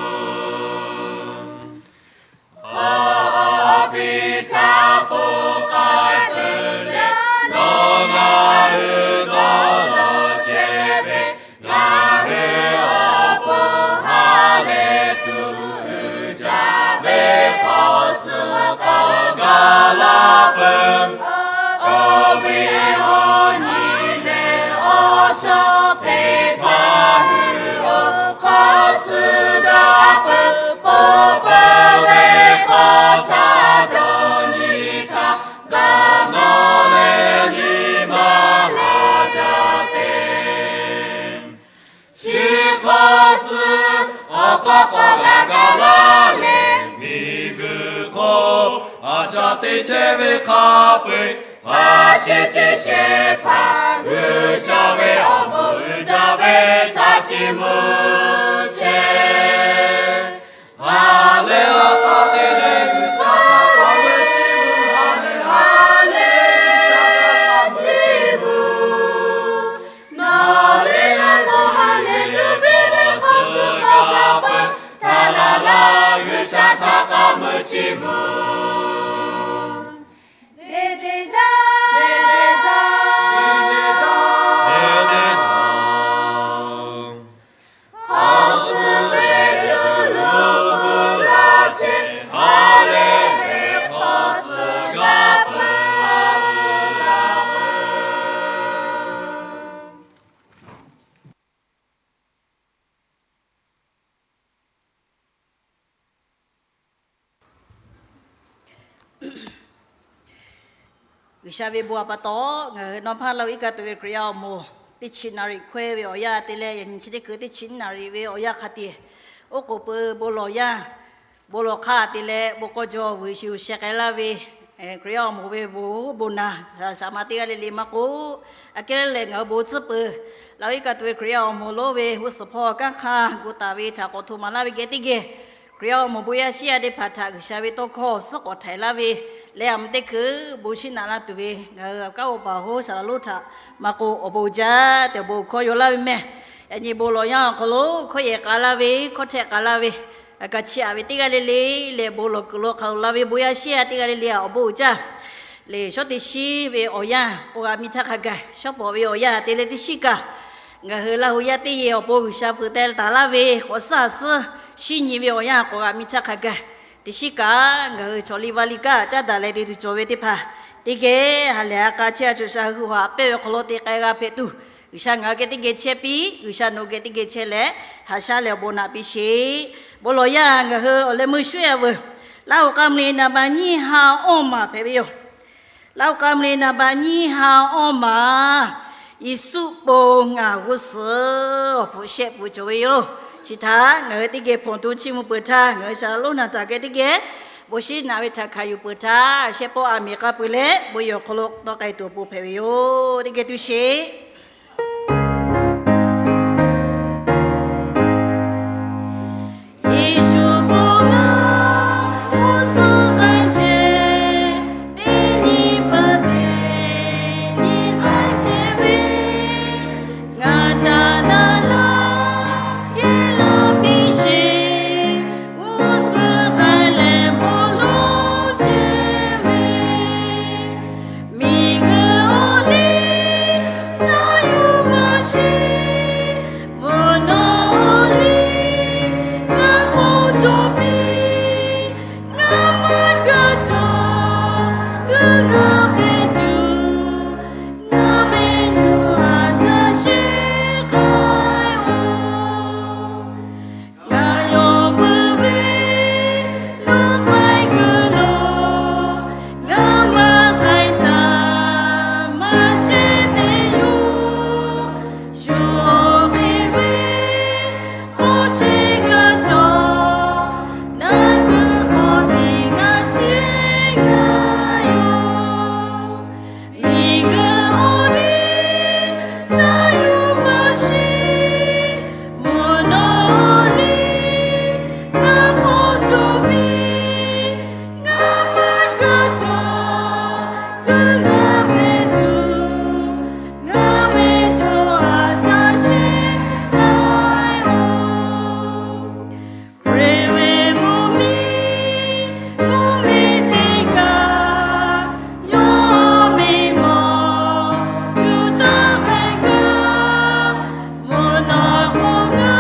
Hk'awꞈ piˇ htaˇ poˬ k'ai peuˬ leh, nawˬ ngaˬ hui dawˇ law chehˇ ve ngaˬ hui awˬ pon ha lehˬ tuˬ uiˍ jaˇ ve hk'awꞈ suh k'awꞈ gaˬ la peuˬ. Awˬ viˉ awˬ nyi leh awˬ chawˇ teˇ hpaˍ hui awˬ hk'awꞈ suh gaˬ peuˬ. Poˬ peuˬ ve hk'aw htaˇ dawˇ nyi htaˇ, dawˇ nawˇ leh nyi ma la jaˇ ve chi hk'awꞈ suh awˬ hk'aw k'awꞈ gaˬ gaˬ la leh, miˬguiˬ hk'oˆ a shaꞈ teꞈ chehˇ ve hk'a peu-eˬ, a sheˍ chi shehˍ hpaˇ G'uiˬsha ve awˬ bon uiˍ jaˇ ve htaꞈ chiˇ mvuh chehˇ. Ha lehˬ a k'a te leh G'uiˬsha htaꞈ k'awꞈ meuˇ chiˇ mvuh, ha lehˬ a k'a te leh G'uiˬsha htaꞈ k'awꞈ meuˇ chiˇ mvuh. Nawˬ leh nawˬ ha lehˬ tuˬ ve hk'awꞈ suh k'awꞈ gaˬ peuˬ. Htaꞈ laˇ laˇ G'uiˬsha htaꞈ k'awꞈ meuˇ chiˇ mvuh. Deˇ deˇ daꞈ, deˇ deˇ daꞈ, deˇ deˇ daꞈ. Hk'awꞈ suh ve cuˇ lo gu la chehˇ, ha lehˬ ve hk'awꞈ suh gaˬ peuˬ, hk'awꞈ suh gaˬ peuˬ. G'uiˬsha ve bon a pa taw, ngaˬ hui nawˇ hpaˇ laˇ ve iˉ kaˆ tuˬ ve Hkriꞈ yaˇ awˬ moˍ teˇ chi naˍ riˍ hkawehˇ ve awˬ yanˇ te leh, yaꞈ nyi chi teˇ hkui teˇ chi naˍ riˍ ve awˬ yanˇ hk'a tiꞈ oˉ k'oˍ pui bon lawˬ yanˇ, bon lawˬ hk'aˇ te leh bon k'aw jaw vuiˬ shiˍ uˬ sheh k'ai laˇ ve Hkriꞈ yaˇ awˬ moˍ ve bon bon naˍ shaˍ ma teˇ g'aˇ le le maˇ k'oˆ, aꞈ kehˉ lehˬ ngaˬ hui bon tcuhˉ peuˬ. Laˇ ve iˉ kaˆ tuˬ ve Hkriꞈ yaˇ awˬ moˍ lonˉ ve g'uˇ suhˍ hpawˇ kanˉ hk'aˇ gu taˍ ve htaꞈ k'awꞈ hto maˍ laˇ ve geh teˇ geh, Hkriꞈ yaˇ awˬ moˍ bon yaˇ shiˉ yaˇ teˇ hpaˍ htaꞈ G'uiˬsha ve tawˇ hkawˇ suhˉ k'awꞈ htaiˍ laˇ ve leh, aˬ mvuh teˇ hkui bon shiˉ naꞈ laˇ tuˬ ve ngaˬ hui kanˉ o paˍ hoˉ saˍ laˍ lonˉ htaꞈ maˇ k'oˆ, awˬ bon uiˍ jaˇ tehꞈ awˬ bon hkawˇ yaw laˇ ve mehˬ. Yaꞈ nyi bon lawˬ yanˇ awˬ hk'aw lo hkawˇ yehˬ k'a laˇ ve, hkawˇ htehˆ k'a laˇ ve, ka chiˇ aꞈ ve teˇ g'aˇ le le leh bon lawˬ kuiˬ lo hk'aˬ lo la ve bon yaˇ shiˉ yaˇ teˇ g'aˇ le le aꞈ awˬ bon uiˍ jaˇ. Lehˬ, shawˉ teˇ shiˉ ve awˬ yanˇ k'o g'a miˇ htaˇ hk'a gaˬ, shawˉ pawˍ ve awˬ yanˇ te leh teˇ shiˉ kaꞈ, ngaˬ hui Laˇ huˍ yaˇ teˇ yehˬ awˬ pon G'uiˬsha feu teh taˍ laˇ ve k'awꞈ suhˉ a suhˉ shinˉ nyi ve awˬ yanˇ k'o g'a miˇ htaˇ hk'a gaˬ, teˇ shiˉ kaꞈ ngaˬ hui chaw liˇ vaˇ liˇ kaˇ caˉ daꞈ leh te tuˬ cawˬ ve teˇ hpaˍ teˇ geh ha lehˬ ha k'a chehˇ a cawˬ sha hui haꞈ pehˇ ve hk'aw lo te k'ai g'a hpehꞈ tuˬ, G'uiˬsha ngaˬ hui geh teˇ geh chehˇ piˇ, G'uiˬsha nawˬ geh teˇ geh chehˇ leh, haꞈ shaˉ leh awˬ bon naꞈ piˇ sheˍ. Bon lawˬ yaˇ ngaˬ hui awˬ leh meuˇ shuˉ yaˇ veuˬ, Laˇ huˍ k'a mvuh le naˍ baꞈ nyiˇ ha awˇ maˬ hpehꞈ ve yoˬ. Laˇ huˍ k'a mvuh le naˍ baꞈ nyiˇ ha awˇ maˬ, Yeˍsuˆ pon ngaˬ g'uˇ suhˍ awˬ hpfuhꞈ shehˆ pfuhꞈ cawˬ ve yoˬ. Chi htaꞈ ngaˬ hui teˇ geh hpawnˬ tuˬ chiˇ mvuh peuˬ htaˇ, ngaˬ hui shaˍ laꞈ lonˉ naˬ htaꞈ geh teˇ geh bon shinˉ naꞈ ve htaꞈ hkanˍ yuˬ peuˬ htaˇ, shehˆ pawˆ a miˍ k'aˇ peuˬ leh bon yehˬ awˬ hk'aw lo tawˆ k'ai tuˬ awˬ pon hpehꞈ ve yoˬ. Teˇ geh tu sheˍ. Yeˍsuˆ pon ngaˬ g'uˇ suhˍ k'ai chehˇ, teˇ nyi peuˬ teˇ nyi k'ai chehˇ ve, ngaˬ htaꞈ na laˇ kehˉ laˇ piˇ sheˍ. G'uˇ suhˍ k'ai leh bon lonˉ chehˇ ve, miˬguiˬ awˬ liˇ caˇ yuˬ maˇ sheˍ. Mvuhˇ naw awˬ liˇ ngaˬ hk'oˆ cawˬ piˇ, ngaˬ maˇ gaˬ cawˬ, kuiˬ ngaˬ hpehꞈ tuˬ, ngaˬ ve nuˇ haꞈ htaˇ sheˉ k'ai-oˬ. Ngaˬ yawˇ peuˬ ve lonˉ k'ai kuiˬ lo, ngaˬ maˇ k'ai taˍ maˇ chehˇ ve yoˬ. Shu awˬ hk'e ve k'oˆ chehˇ g'a cawˬ, naˉ kuiˬ hk'aw tiꞈ ngaˬ chehˇ g'a yoˬ. Miˬguiˬ awˬ liˇ caˇ yuˬ maˇ sheˍ. Mvuhˇ naw awˬ liˇ ngaˬ hk'oˆ cawˬ piˇ, ngaˬ maˇ gaˬ cawˬ, kuiˬ ngaˬ hpehꞈ tuˬ, ngaˬ ve co ha htaˇ sheˉ k'ai-oˬ. Hkriꞈ ve mvuhˇmiˬ mvuhˇmiˬ teˇ kaˬ, yawˇ ve mawˬ tuˬ taˇ hk'e gaˇ, mvuhˇ naw k'o ngaˬ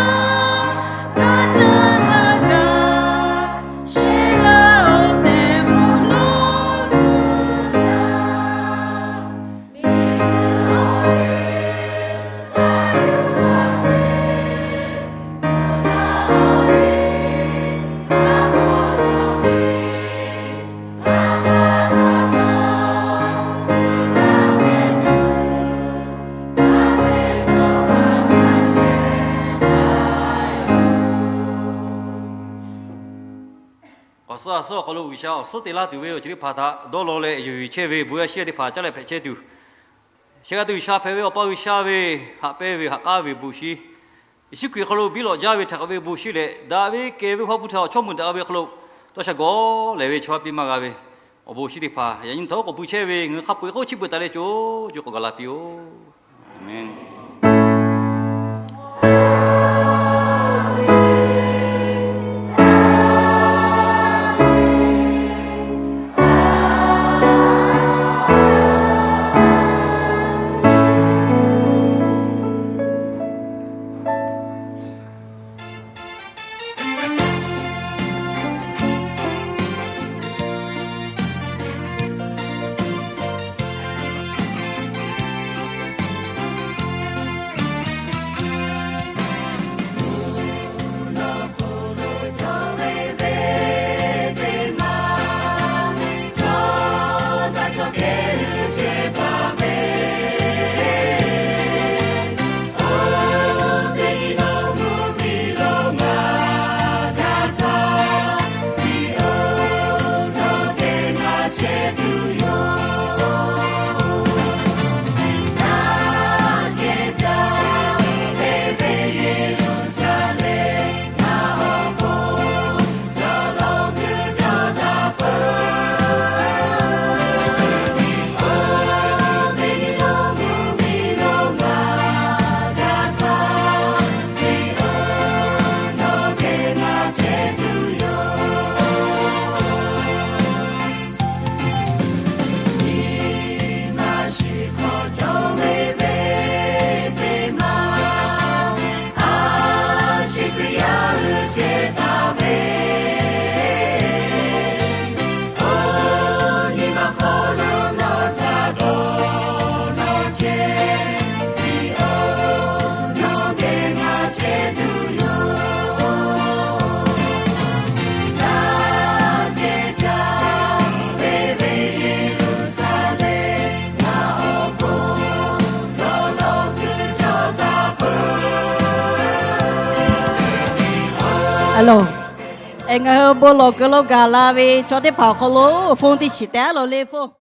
htaˇ caˇ htaˇ kaꞈ, sheˉ laˇ-oˬ tehꞈ mvuhˇ naw tcuh taˍ. Awˬ suhˉ awˬ suhˉ awˬ hk'aw lo G'uiˬsha awˬ suhˉ te laˇ tuˬ ve awˬ ceuˬ teˇ hpaˍ htaꞈ dawˇ law leh yonˍ yuˬ chehˇ ve bon yaˇ shiˉ yaˇ teˇ hpaˍ caˉ leh hpehꞈ chehˇ tuˬ, shehˍ g'aˇ tuˬ G'uiˬsha hpehꞈ ve Awˬ pa G'uiˬsha ve haꞈ pehnˇ ve haꞈ k'aˉ ve bon shinˉ, Yeˍsuˆ Hkriꞈ hk'aw lo biˇ lawꞈ jaˇ ve htaꞈ k'oˆ ve bon shinˉ leh, daꞈ ve kehˬ ve Awˬ ha hpu htaꞈ awˬ chawˇ meuꞈ daꞈ ve hk'aw lo dawˇ sha gawˬ lehˬ ve chaw haˉ piˇ maˇ g'a ve awˬ bon shinˉ teˇ hpaˍ yaꞈ nyi htaꞈ k'awꞈ pui chehˇ ve ngaˬ hui hk'a peu-eˬ k'oˆ chiˇ peuˬ taˍ leh co co k'awꞈ gaˬ la piˇ-oˆ. Aˍmenˍ. Lo, ngaˬ hui bon lawˬ kuiˬ lo gaˬ la ve chaw teˇ hpaˍ awˬ hk'aw lo phone teˇ shiˍ teh lo le phone.